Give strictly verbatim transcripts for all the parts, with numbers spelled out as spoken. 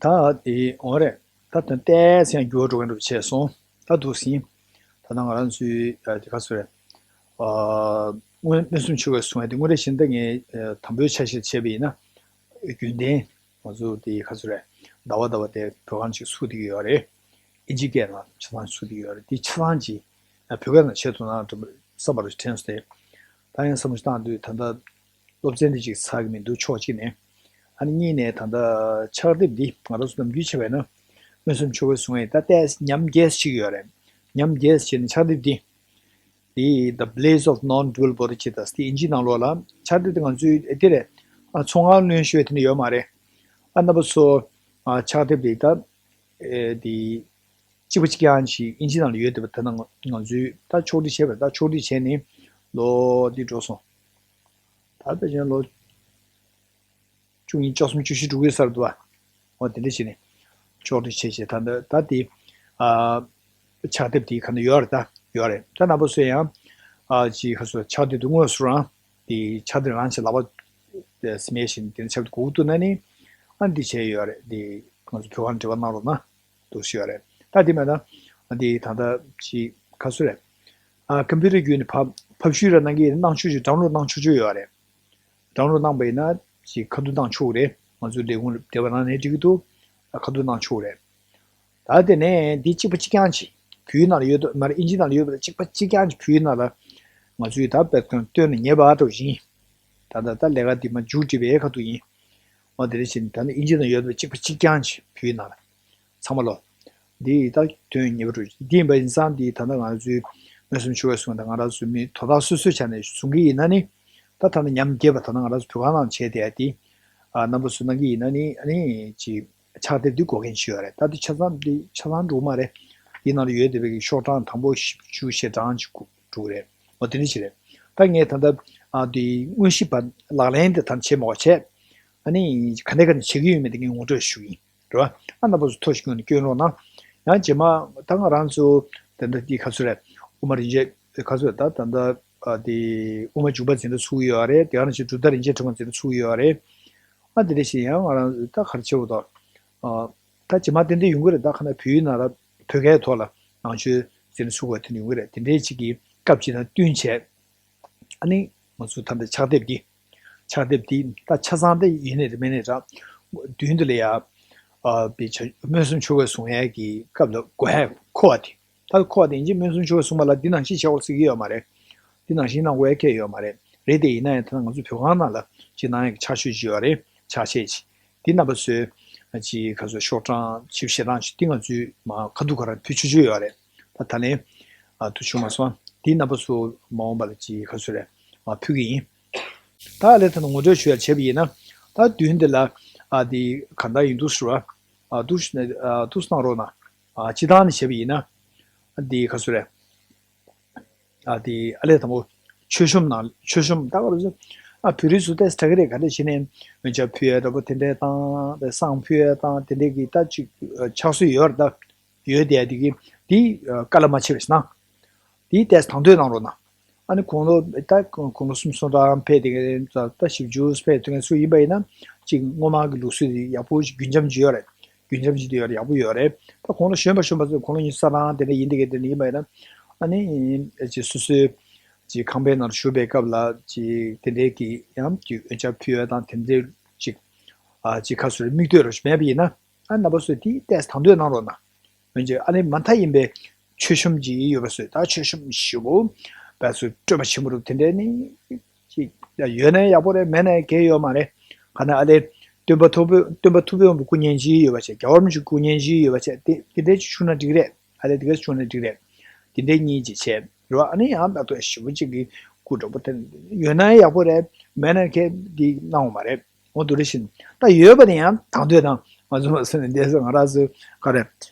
ད་དེ་འོ་རེད། ད་དོན་ཏོག་ཙམ་ཡང་འགྱུར་བ་འགྲོ་མཁན་འདྲ་བྱས་སོང་། ད་འདུག་ཟིན། ད་ལྟ་ང་རང་ཚོའི་ཨ་དེ་ག་ཚོད་རེད། ཨ་མངོན་མངོན་སུམ་ཕྱོགས་ཀྱི་གསུང་ཡ་དེ་དངོས་གནས་བྱས་ན་ད་ངས་ཨ་དང་པོའི་ཆ་ཤས་བྱས་པ་ཡིན་ན། རྒྱུན་ལྡན་ང་ཚོ་དེ་ག་ཚོད་རེད། ཟླ་བ་ཟླ་བ་དེ་བོད་ཁང་ཅིག་ཚུགས་བསྡད་ཀྱི་ཡོད་རེད། ཨིན་ཇི་སྐད་ནང་ཆ་ཚང་ཚུགས་བསྡད་ཀྱི་ཡོད་རེད། དེ་ཆ་ཚང་ཅིག་ཨ་བོད་སྐད་ནང་བྱས་ཐུབ་ན་འདྲ་བསམ་པ་རུ་དྲན་སོང་སྟེ། ད་ཡང་བསམ་བློ་བཏང་དུས་ད་ལྟ་སློབ་ཚན་འདི་ཅིག་ཚར་གི་མི་འདུག་ཕྱོགས་གཅིག་ནས། ཨ་ནི་གཉིས་ནས་ད་ལྟ་ཕྱག་དེབ་འདི་ང་རང་ཚོ་ནམ་རྒྱུན་བྱས་པས་ན་མངོན་སུམ་ཕྱོགས་ཀྱི་གསུང་ཡས་ད་ལྟ་ཉམས་རྒྱས་ཤིག་ཡོད་རེད། ཉམས་རྒྱས་བྱས་ནས་ཕྱག་དེབ་འདི། དེ་The Blaze of Non-Dual Bodhicitta། དེ་ཨིན་ཇི་ནང་ལོགས་ལ་ཕྱག་དེབ་དེ་ང་ཚོའི་དེ་རེད། ཨ་ཚོང་ཁང་ལོན་ཞུ་བའི་དེ་འདྲ་ཡོད་མ་རེད། ཨ་རྣམ་པ་ཚོ་ཨ་ཕྱག་དེབ་དེ་ད་ཨེ་དེ་གཅིག་པ་གཅིག་རྐྱང་ཞིག་ཨིན་ཇི་ནང་ལ་ཡོད་བསྡད་པ་དེ་ན་ང་ང་ཚོས་ད་ཕྱོགས་སྒྲིག་བྱས་པ་རེད། ད་ཕྱོགས་སྒྲིག་བྱས་ནས་ལོ་འདི་འགྲོ་སོང་། ད་ཕལ་ཆེར་ལོ་བཅུ་གཉིས་བཅུ་གསུམ་བཅུ་བཞི་འགྲོ་གི་ཡོད་ས་རེད་འདུག་བ། འོ་དེ་འདྲ་བྱས་ནས་ཕྱོགས་སྒྲིག་བྱས་བྱས་ད་ད་ད་དེ་ཨ་ཕྱག་དེབ་དེ་ག་ནས་ཡོད་རེད། ད་ཡོད་རེད། ད་རྣམ་པ་ཚོས་ཡང་ཨ་ཅིག་ཁ་སོ་ཕྱག་དེབ་དེ་དངོས་སུ་རང་དེ་ཕྱག་དེབ་རང་ཅིག་ལག་པ་དེ་སྨྱས་བཞིན་དེ་ནས་ཕྱག་དེབ་དགོས་ཀྱི་འདུག་ན་ནི་ཨ་འདི་བྱས་ཡོད་རེད། དེ་ང་ཚོ་བོད་ཁང་འབྲེལ་བ་གནང་རོགས་གནང་། འདུག་ཞུ་ཡ་རེད། ད་དེ་མེད་ན་འདི་ད་ལྟ་ཅིག་ག་ཚོད་རེད། ཨ་ཀམ་པུ་ཊར་བརྒྱུད་ནས་ཕབ་ཕབ་ཤུལ་ར་གནང་གི་ཡིན་ན་གནང་ཆོག་ཅིག་ཌའུན་ལོཌ་གནང་ཆོག་ཆོག་ཡོད་རེད། ཌའུན་ལོཌ་གནང་པ་ཡིན་ན་ཅིག་ཁ་ཐུག་གནང་ཆོག་རེད། ང་ཚོའི་ལས་ཁུངས་ལ་འབྲེལ་བ་གནང་ནས་འགྲིག་གི་འདུག་ཨ་ཁ་ཐུག་གནང་ཆོག་རེད། ད་དེ་ནས་འདི་གཅིག་པ་གཅིག་རྐྱང་ཅིག་བོད་ཡིག་ནང་ལ་ཡོད་དོ་མ་རེད། ཨིན་ཇི་ནང་ལ་ཡོད་པ་གཅིག་པ་གཅིག་རྐྱང་ཅིག་བོད་ཡིག་ནང་ལ་ང་ཚོས་ད་དཔེ་སྟོན་སྟོན་ནས་ཉེས་པ་འགྲོ་བཞིན། ད་ད་ད་ལས་ཀ་འདི་མ་མཇུག་སྒྲིལ་བའི་ཁ་ཐུག་ཡིན། འོ་དེ་འདྲ་བྱས་ནས་ད་ནི་ཨིན་ཇི་ནང་ཡོད་པ་གཅིག་པ་གཅིག་རྐྱང་ཅིག་བོད་ཡིག་ནང་ལ། ཚང་མ་ལོ། འདི་ད་དོན་ངེས་པར་འགྲོ། འདི་ཡིན་པ་ཡིན་ཙང་འདི་ད་ལྟ་ང་ཚོའི་མངོན་སུམ་ཕྱོགས་ཀྱི་གསུང་དང་ང་རང་ཚོའི་མི་དོ་བདག་སོ་སོའི་ཆ་ནས་གསུང་གི་ཡིན་ན་ནི། ད་ད་ལྟ་ཉམས་རྒྱས་པ་ད་ལྟ་ང་རང་ཚོ་བོད་ཁང་ནང་བྱས་བསྡད་ཡ་འདི། ཨ་རྣམ་པ་ཚོ་གནང་གི་ཡིན་ན་ནི་ཨ་ནི་ཅིག་ཕྱག་དེབ་འདི་དགོས་མཁན་ཞིག་ཡོད་རེད། ད་འདི་ཆ་ཚང་འདི་ཆ་ཚང་འགྲོ་གི་མ་རེད། འདི་ནང་ལ་ཡོད་བསྡད་པའི་གི་ཤོག་གྲངས་དང་པོ་བཞི་བཅུ་ཞེ་གྲངས་ཅིག་འགྲོ་གི་རེད། འོ་དེ་འདྲ་ཞིག་རེད། ད་ངས་ད་ལྟ་ཨ་འདི་དངོས་གཞི་བར་ལག་ལེན་དེ་ད་བྱེད་མ་བྱས། ཨ་ནི་ག་འདྲ་ག་འདྲ་བྱེད་ཀྱི་ཡོད་མེད་དེ་ངས་ངོ་སྤྲོད་ཞུ་ཡིན། རེད་བ། ཨ་རྣམ་པ་ཚོ་ཐུགས་ཞིབ་སྐྱོན་རོགས་གནང་། ཡང་རྗེས་མ་ད་ང་རང་ཚོ་དེ་འདྲ་འདི་ག་ཚོད་རེད། དབུ་མ་རིན་ཆེན་ག་ཚོད་ད་ད་ལྟ་ཨ་དེ་དབུ་མ་འཇུག་པ་འཛིན་གྲྭ་ཚུགས་ཡོད་རེད། དེ་ག་ནང་བཞིན་གྲུབ་མཐའ་རིན་ཆེན་ཕྲེང་བ་འཛིན་གྲྭ་ཚུགས་ཡོད་རེད། ཨ་དེ་འདྲ་ཞིག་ཡང་ང་རང་ད་ག་རེ་བྱེད་འོ་ད། ཨ་ད་རྗེས་མ་དེ་འདྲ་ཡོང་གི་རེད། ད་ཁ་ན་བོད་ཡིག་ནང་ལ་བོད་སྐད་ཐོག་ལ་ནང་ཆོས་འཛིན་གྲྭ་ཚུགས་པ་དེ་འདྲ་ཡོང་གི་རེད། དེ་འདྲའི་ཅིག་གི་སྐབས་ཅིག་དང་བསྟུན་བྱས། ཨ་ནི་ང་ཚོ་ད་ལྟ་ཕྱག་དེབ་འདི། ཕྱག་དེབ་འདི་ད་ཆ་ཚང་དེ་ཡིན་ནི་རེད་མིན་ནི་རེད། མདུན་དུ་ལ་ཡ། ཨ་པའི་ཆ་མངོན་སུམ་ཕྱོགས་ཀྱི་གསུང་ཡས་ཀྱི་སྐབས་ལ་དགོས་ཡས་མཁོ་བ་དེ། ད་མཁོ་བ་དེ་ཡིན་གྱི་མངོན་སུམ་ཕྱོགས་ཀྱི་གསུང་པ་ལ་འདི་ནང་བཞིན་བྱེད་དགོས་ཟེར་གྱི་ཡོད་མ་རེད། འདི་ནང་བཞིན་གནང་དགོས་ཡས་ཁེལ་ཡོད་མ་རེད། རེད་དེ་ཡིན་ན་ཡང་ད་ང་ཚོ་བོད་ཁང་ནང་ལ་ཅིག་གནང་ཡས་ཀྱི་ཕྱག་ཤུལ་ཅིག་ཡོད་རེད། ཕྱག་བཞེས་ཅིག་འདི་རྣམ་པ་ཚོས་ཅིག་ག་ཚོད་ཤོག་གྲངས་བཞི་བཅུ་ཞེ་གྲངས་ཅིག་འདི་ང་ཚོས་མ་ཁ་ཐུག་ག་རང་ཕུལ་ཆོག་ཆོག་ཡོད་རེད། ད་ད་ལན་ཨ་ཐུགས་བྱུང་མ་སོང་། འདི་རྣམ་པ་ཚོ་མ་འོངས་པ་ལ་ཅིག་ག་ཚོད་རེད། ཨ་ཕུལ་གི་ཡིན། ད་ཨ་ལས་ད་ནི་ངོ་སྤྲོད་ཞུ་ཡ་བྱས་པ་ཡིན་ན། ད་མདུན་འདི་ལ་ཨ་འདི་ག་འདྲ་ཡིན་འདུག་ཟེར་བ། ཨ་འདུག་ཨ་འདུག་གནང་རོགས་གནང་། ཨ་སྤྱི་བཏང་ནས་བྱས་པ་ཡིན་ན། འདི་ག་ཚོད་རེད། ཨ་དེ་ཨ་ལས་དང་པོ། མཆོད་གཤོམ་ནང་མཆོད་གཤོམ་ད་ག་རེ་ཟེར། ཨ་བོད་རིགས་སུ་ཏོག་ཙམ་དྲག་གི་རེད། ག་འདྲ་བྱས་ནས་འོན་ཀྱང་ཕུལ་ཡས་འདྲ་པོ་དེ་འདྲས་དང་དེ་བསང་ཕུལ་ཡས་དང་དེ་འདྲས་ཀྱི་ད་ཅིག་ཕྱག་སྲོལ་ཡོད་རེད། ད་ཡོད་དེ་དེ་གི་དེ་བཀའ་སློབ་མ་བྱེད་པ་ཞིག་གནང་། དེ་ཏོག་ཙམ་དང་དོད་གནང་རོགས་གནང་། ཨ་ནི་དགུང་ལོ་ད་དགུང་ལོ་སུམ་ཅུ་སོ་གྲངས་ཕེབས་དེ་གི་ད་བཞི་བཅུ་ཕེབས་དེ་གི་ཚོ་ཡིན་པ་ཡིན་ན་ཅིག་སྔོན་མ་གི་ལུགས་སྲོལ་དེ་ཡག་པོ་ཞིག་རྒྱུན་འབྱམས་ཅིག་ཡོད་རེད། རྒྱུན་འབྱམས་ཅིག་དེ་ཡོད་རེད། ཡག་པོ་ཡོད་རེད། ད་དགུང་ལོ་གཞོན་པ་གཞོན་པ་ཚོ་དགུང་ལོ་ཉི་ཤུ་རྩ་གྲངས་དེ་འདྲ་ཡིན་དེ་གི་དེ་འདྲ་ཡིན་པ་ཡིན་ན། ཨ་ནི་ཅིག་སོ་སོའི་ཅིག་ཁང་པའི་ནང་བཞུགས་པའི་སྐབས་ལ་ཅིག་དེ་འདྲའི་གི་ཡང་ཅིག་འོན་ཀྱང་ཕུལ་ཡས་དང་དེ་འདྲའི་ཅིག་ཨ་ཅིག་ཁ་སོ་རེ་མིག་ལྟོས་རོ་ཞིག་མེད་པ་ཡིན་ན། ཨ་རྣམ་པ་ཚོས་དེ་ཏོག་ཙམ་དང་དོད་གནང་རོགས་གནང་། འོན་ཀྱང་ཨ་ནི་མ་མཐའ་ཡིན་པའི་མཆོད་གཤོམ་ཅིག་ཡོད་པ་བཟོས། ད་མཆོད་གཤོམ་ཞེ་པོ་བས་སུ་སྤྲོས་པ་ཆེན་པོ་རུ་དེ་འདྲའི་ནི་ཅིག་ཡོད་ན་ཡག་པོ་རེད། མེད་ན་གལ་ཡོད་མ་རེད། ག་ན་ཨ་ལས་སྟོན་པ་ཐུབ་པའི་སྟོན་པ་ཐུབ་པའི་དབང་པོ་སྐུ་བརྙན་ཅིག་ཡོད་པ་བྱས། རྒྱལ་བ་རིན་པོ་ཆེ་སྐུ་བརྙན་ཅིག་ཡོད་པ་བྱས། དེ་དེ་འདྲའི་ཅིག་བྱུང་ན་འགྲིག་རེད། ཨ་ལས་དེ་ག་བྱུང་ན་འགྲིག་རེད། དེ་འདྲའི་གཉིས་ཅིག་བྱས་རེད་བ། ཨ་ནི་ཡང་ད་དུང་ཞེ་པོ་ཅིག་གི་སྐུ་འདྲ་པོ་དེ་ཡོད་ན་ཡག་པོ་རེད། མེད་ན་གལ་འདི་གནང་བ་མ་རེད། འོ་དེ་འདྲ་བཞིན་ད་ཡོད་པ་དེ་ཡང་དང་དོད་དང་ང་ཚོ་མ་སོང་ནས་འདས་སོ་ང་རང་ཚོ་ག་རེ་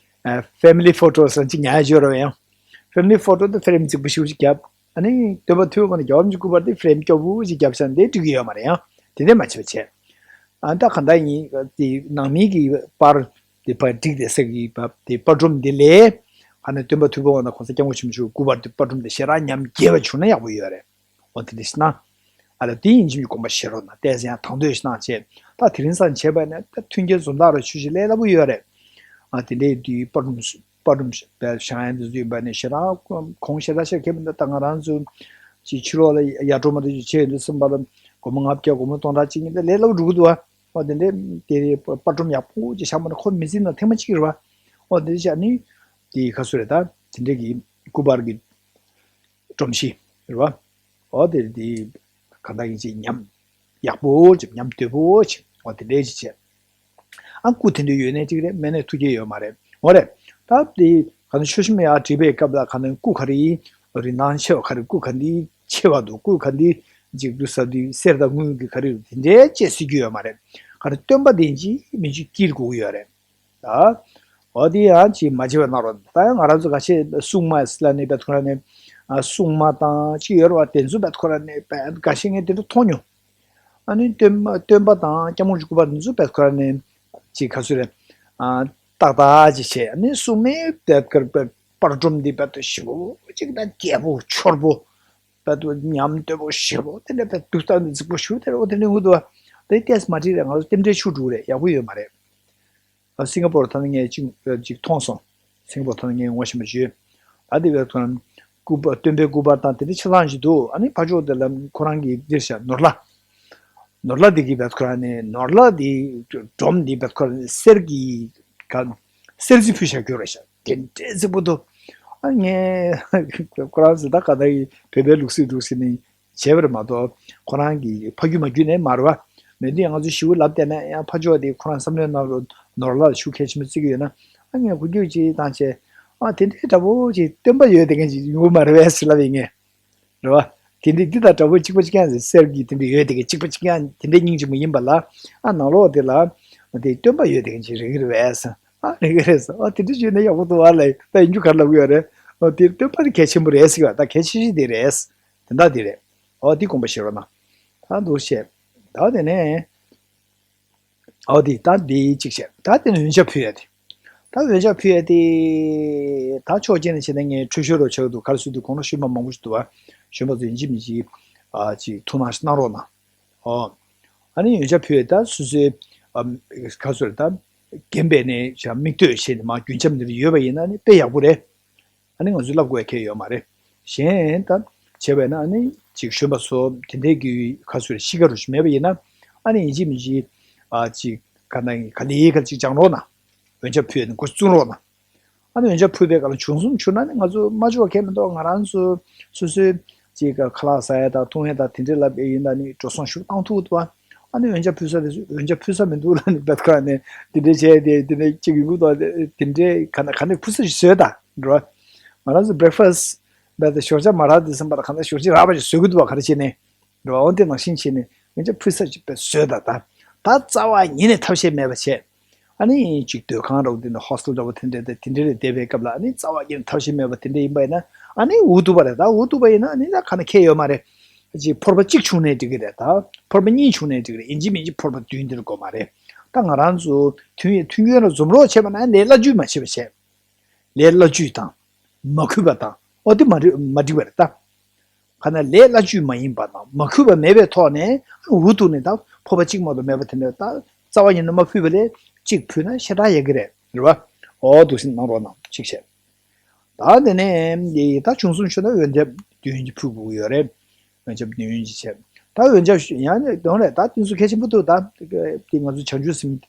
ཨ་family photos་ཟེར་ཅིག་ཉར་ཡོད་རེད་བ། ཡང་family photo་དེ་ཧྥེ་རེམ་རྫིག་པོ་ཞིག་ཅིག་བརྒྱབ། ཨ་ནི་སྟོན་པ་ཐུབ་པ་ནི་རྒྱལ་བ་རིན་པོ་ཆེ་སྐུ་པར་དེ་ཧྥེ་རེམ་སྐྱོ་པོ་ཞིག་བརྒྱབ་བཞག་འདི་འགྲིག་གི་ཡོད་མ་རེད། ཡང་དེ་འདྲ་མ་བྱེད་པ་བྱས། ཨ་ད་ག་འདྲ་ཡིན་དེ་ནང་མི་གི་པར་དེ་པར་བསྒྲིགས་དེ་ས་གི་པར་དེ་པར་སྒྲོམ་དེ་ལས་ཨ་ནི་སྟོན་པ་ཐུབ་པ་འོ་ན་གོང་ས་སྐྱབས་མགོན་ཆེན་པོ་མཆོག་སྐུ་པར་དེ་པར་སྒྲོམ་དེ་ཞེ་དྲག་ཉམས་རྒྱས་པ་བྱུང་ན་ཡག་པོ་ཡོད་རེད། འོ་དེ་འདྲ་ཞིག་ན། ཨ་ལ་དེ་ཡིན་གཅིག་མིན་གཅིག་དགོངས་པ་བཞེས་རོགས་གནང་། ཏོག་ཙམ་ཡང་དང་དོད་ཞིག་གནང་བྱས། ད་དེ་རིང་སང་བྱས་པ་ན་ད་མཐུན་རྐྱེན་འཛོམས་དག་རོགས་ཆོས་ཞིག་ལས་སླ་པོ་ཡོད་རེད། ཨ་དེ་འདྲའི་དུས་པར་སྒྲོམ་པར་སྒྲོམ་བཞག་ཡ་འདི་ཚོ་ཡིན་པ་ནི་ཞེ་དྲག་གོང་ཞེ་དྲག་བཤད་མཁན་མི་འདུག་ད་ང་རང་ཚོ་ཅིག་ཕྱི་ལོགས་ལ་ཡར་འགྲོ་མ་འགྲོ་ཅིག་བྱས་ཡོང་དུས་ཙམ་པ་ལ་སྒོར་མོ་ལྔ་བརྒྱ་སྒོར་མོ་སྟོང་ཕྲག་གཅིག་གཉིས་དེ་ལས་སླ་པོ་འགྲོ་གི་འདུག་ཨ། ཨོ་དེ་འདྲའི་དེ་པར་སྒྲོམ་ཡག་པོ་ཅིག་བཞག་མ་ན་ཁོ་མི་ཚེ་ནང་ཐེངས་མ་གཅིག་རེད་བ། ཨོ་དེ་བཞག་ནི་དེ་ག་ཚོད་རེད། ད་དེ་འདྲའི་གི་སྐུ་པར་གི་སྒྲོམ་གཞི་རེད་བ། ཨོ་དེ་དེ་གང་ལྟར་ཡིན་ཅིག་ཉམས་ཡག་པོ་ཅིག་ཉམས་དོད་པོ་ཅིག་ཨོ་དེ་འདྲའི་ཅིག་བྱས། ཨ་སྐུ་དེ་འདྲ་ཡོད་ནའི་གཅིག་རེད། མེད་ནའི་ཐུགས་དགྱེས་ཡོད་མ་རེད། འོ་རེད། ད་དེ་ག་ནི་ཆོས་ཞུ་མི་ཡག་བྲིས་པའི་སྐབས་ལ་ག་ནི་སྐུ་ག་རེ་ཡིན། རིན་ཐང་ཆེ་བ་ག་རེ། སྐུ་ག་འདི་ཆེ་བ་འདུག་སྐུ་ག་འདི་འཇིགས་སྐུལ་ཟ་དུས་གསེར་དང་དངུལ་གྱི་ག་རེ་རེད། དེ་འདྲའི་བཅས་སྲིད་རྒྱུ་ཡོད་མ་རེད། ག་རེ་སྟོན་པ་དེ་ཡིན་གཅིག་མིན་གཅིག་བསྐྱིལ་དགོས་ཀྱི་ཡོད་རེད། ད་འོ་དེ་ཡང་ཅིག་མ་བརྗེད་པ་གནང་རོགས། ད་ཡང་ང་རང་ཚོ་ཁ་ཤས་སྲུང་མ་ཟེར་ལབ་ནས་བེད་ཁོ་ར་ནས་ཨ་སྲུང་མ་དང་ཅིག་ཡོད་རེད་བ། དེ་ཚོ་བེད་ཁོ་ར་ནས་བེད་འགའ་ཤས་ངས་དེ་འདྲ་མཐོང་མྱོང་། ཨ་ནི་སྟོན་སྟོན་པ་དང་སྐྱབས་མགོན་གྱི་སྐུ་པར་འདི་ཚོ་བེད་ཁོ་ར་ནས་ཅིག་ག་ཚོད་རེད། ཨ་ཏག་ཏག་ཅིག་བྱས། ཨ་ནི་སྲུང་མའི་བེད་ཀར་བེད་པར་སྒྲོམ་འདི་བེད་དུ་ཞིབ་པོ་ཅིག་དང་རྒྱས་པོ་འཆོར་པོ། བེད་དུ་ཉམས་དོད་པོ་ཞིབ་པོ་དེ་འདྲ་བེད་དུ་བཏང་ནས་རྫིག་པོ་ཞིག་དེ་འདྲ་འོ་དེ་འདྲ་ཡོང་གི་འདུག་བ། དེ་ཏོག་ཙམ་མ་འགྲིག་རེད། ང་ཚོ་རྟེན་འབྲེལ་ཆུ་འགྲོ་གི་རེད། ཡག་པོ་ཡོད་མ་རེད། སིང་ག་པོར་ཐོན་ནས་ངས་ཅིག་ཅིག་མཐོང་སོང་། སིང་ག་པོར་ཐོན་ནས་ངས་ངོ་ཤེས་པ་ཞུས། ཨ་དེ་བས་ཁོ་རང་སྐུ་པར་སྟོན་པའི་སྐུ་པར་དང་དེ་འདྲ་ཆ་ཚང་ཞིག་འདུག་ཨ་ནི་ཕར་ཕྱོགས་དེ་ལ་ཁོ་རང་གི་འདིར་བཞག་ནོར་ལྷ། ནོར་ལྷ་དེ་གི་བས་ཁོ་རང་ནས་ནོར་ལྷ་དེ་སྒྲོམ་དེ་བས་ཁོ་རང་གསེར་གྱི་ག་གསེར་རྩི་ཕུལ་བཞག་གྱུར་རེད་ཤག་དེ་འདྲའི་རྩི་པོ་འདུག་ཨ་ངས་ཁོ་རང་ཚོ་ད་ག་ད་ཡི་བོད་པའི་ལུགས་སྲོལ་འདུག་ཟེར་ནས། བྱས་པ་རེད་མ་གཏོགས་ཁོ་རང་གི་ཕ་རྒྱུད་མ་རྒྱུད་ནས་མ་རེད་བ། མེད་དུས་ང་ཚོ་ཞི་བོ་ལབ་བསྡད་ན་ཡང་ཕ་ཕྱོགས་དེ་ཁོ་རང་བསམ་བློའི་ནང་ལ་ནོར་ལྷ་ལ་ཤུགས་གལ་ཆེན་པོ་བརྩི་གི་ཡོད་ན། ཨ་ངས་གུས་རྒྱུགས་ཅིག་བཏང་བྱས། ཨ་དེ་འདྲའི་འདྲ་པོ་ཅིག་སྟོན་པ་ཡོད་དེ་མཁན་ཅིག་ཡོང་གི་མ་རེད་པས་ཟེར་ལབ་ཡིན་ངས། རེད་བ། དེ་འདྲའི་འདི་དང་འདྲ་པོ་གཅིག་པ་གཅིག་རྐྱང་ཟེར། གསེར་གྱི་དེ་འདྲ་ཡོད་དེ་མཁན་གཅིག་པ་གཅིག་རྐྱང་དེ་འདྲའི་སྙིང་རྗེ་མོ་ཡིན་པ་ལ། ཨ་ནང་ལོགས་དེ་ལ་དེ་སྟོན་པ་ཡོད་དེ་མཁན་ཅིག་རེད་གི་རེད་པས། ཨ་རེད་གི་རེད་ཟེར། ཨ་དེ་འདྲ་བྱས་ན་ཡག་པོ་འདུག་བ་ལབ། ད་ཡིན་རྒྱུ་ག་རེ་ལབ་གི་ཡོད་རེད། ཨ་དེ་སྟོན་པ་དེ་གལ་ཆེན་པོ་རེད་ཟེར་གི་བ། ད་གལ་ཆེ་ཤོས་དེ་རེད། དེ་འདྲ་དེ་རེད། ཨོ་དེ་དགོངས་པ་བཞེས་རོགས་གནང་། ད་འདུག་བཤད། ད་དེ་ནས། ཨོ་དེ་ད་དེ་གཅིག་བཤད། ད་དེ་ནས་འོན་ཆ་ཕུལ་ཡ་དེ། ད་འོན་ཆ་ཕུལ་ཡ་དེ། ད་ཕྱོགས་གཅིག་ནས་བྱས་ན་ངས་འཁྲུལ་ཤོར་རོགས་ཆགས་འདུག་ག་རེ་ཟེར་དུས་གོང་ལ་གཞོན་པ་མང་པོ་ཞིག་འདུག་བ། གཞོན་པ་ཚོ་ཡིན་གཅིག་མིན་གཅིག་ཨ་ཅིག་ཐུགས་སྣང་ཞིག་གནང་རོགས་གནང་། ཨོ། ཨ་ནི་འོན་ཆ་ཕུལ་ཡ་ད་སོ་སོའི་ཨ་ག་རེ་ཟེར་ད་རྒན་པས་ནས་ཞག་མིག་ལྟོས་བྱས་ནས་མ་རྒྱུན་འབྱམས་འདིར་ཡོད་པ་ཡིན་ན་ནི་དཔེ་ཡག་པོ་རེད། ཨ་ནི་ང་ཚོས་ལབ་དགོས་ཡ་གང་ཡང་ཡོད་མ་རེད། གཞན་ད་བྱས་པས་ན་ཨ་ནི་ཅིག་གཞོན་པ་ཚོ་དེ་འདྲའི་གི་ག་ཚོད་གཤིས་ཀ་རུ་ཞིག་མེད་པ་ཡིན་ན། ཨ་ནི་ཡིན་གཅིག་མིན་གཅིག་ཨ་ཅིག་ག་ན་ག་ལེ་ག་ཅིག་སྦྱང་རོགས་གནང་། འོན་ཆ་ཕུལ་ནས་འགོ་བཙུགས་རོགས་གནང་། ཨ་ནི་འོན་ཆ་ཕུལ་བའི་སྐབས་ལ་བྱུང་སོང་བྱུང་ན་ནི་ང་ཚོ་མ་བྱུང་བ་གང་ཡང་མི་འདུག་ང་རང་ཚོ་སོ་སོའི་ཅིག་ཁ་ལག་ཟ་ཡ་དང་འཐུང་ཡ་དང་དེ་འདྲའི་ལབ་ཡ་ཡིན་ན་ནི་འགྲོ་སོང་ཞིག་བཏང་ཐུབ་འདུག་ཨ་ནི་འོན་ཆ་ཕུལ་ས་དེ་ཚོ་འོན་ཆ་ཕུལ་ས་མི་འདུག་ལབ་ནི་བེད་ཁ་ནས་དེ་འདྲའི་བྱས་ཏེ་དེ་འདྲའི་ཅིག་ཡོང་གི་འདུག་དེ་འདྲའི་ག་ན་ག་ནས་ཕུལ་ས་ཞིག་བཟོས་དང་འགྲོ། ང་རང་ཚོ་བྷི་རེག་ཕ་སི་བས་ཏེ་ཞོགས་ཇ་མ་རག་དུས་ཙམ་པ་ལ་ག་ན་ཞོགས་ཇ་རག་པ་ཞིག་བཟོ་གི་འདུག་བ། ག་རེ་བྱས་ནས་འགྲོ་བ། འོ་དེ་ནང་བཞིན་བྱས་ནས་འོན་ཆ་ཕུལ་ས་ཞིག་བཟོས་དང་ད་ད་རྩ་བ་ཉིད་ནས་ཐབས་ཤེས་མེད་པ་བྱས། ཨ་ནི་ཅིག་སྡོད་ཁང་འདྲ་བོ་དེ་འདྲ་ཧོ་སི་ཊེལ་འདྲ་བོ་དེ་འདྲ་དེ་དེ་འདྲ་ལ་བསྡད་པའི་སྐབས་ལ་ཨ་ནི་རྩ་བ་ཉིད་ནས་ཐབས་ཤེས་མེད་པ་དེ་འདྲ་ཡིན་པ་ཡིན་ན་ཨ་ནི་འུ་ཐུག་པ་རེད། ད་འུ་ཐུག་པ་ཡིན་ན་ཨ་ནི་ད་ག་ནས་ཁེལ་ཡོད་མ་རེད། ཅིག་ཕོར་པ་གཅིག་བྱུང་ནའི་འགྲིག་གི་རེད། ད་ཕོར་པ་གཉིས་བྱུང་ནའི་འགྲིག་གི་རེད། ཡིན་གཅིག་མིན་གཅིག་ཕོར་པ་བདུན་དེ་འདྲ་དགོས་མ་རེད། ད་ང་རང་ཚོ་མཐུན་ཡས་མཐུན་རྐྱེན་ལ་འཛོམས་རོགས་བྱས་པ་ན་ལས་སླ་བཅོས་མ་བྱེད་པ་བྱས། ལས་སླ་བཅོས་དང་མ་གུས་པ་དང་ཨོ་དེ་མ་འགྲིག་མ་འགྲིག་པ་རེད་ད། ག་ན་ལས་སླ་བཅོས་མ་ཡིན་པ་དང་མ་གུས་པ་མེད་པའི་ཐོག་ནས་འུ་ཐུག་ནས་ད་ཕོར་པ་གཅིག་མ་གཏོགས་མེད་པ་དེ་འདྲ་ད་རྩ་བ་ཉིད་ནས་མ་ཕུལ་བ་ལས་གཅིག་ཕུལ་ན་ཞེ་དྲག་ཡག་གི་རེད། རེད་བ། འོ་འདུག་སེ་གནང་རོགས་གནང་། གཅིག་བྱས། ད་དེ་ནས་ད་བྱུང་སོང་ཆོད་ན་འོན་ཆ་བདུན་ཕུལ་དགོས་ཀྱི་ཡོད་རེད། འོན་ཆ་བདུན་ཅིག་བྱས། ད་འོན་ཆ་ཡང་ནས་དོན་རེད། ད་དེ་ཚོ་གལ་ཆེན་པོ་འདུག་ད་དེ་ང་ཚོ་བྱང་ཆུབ་སེམས་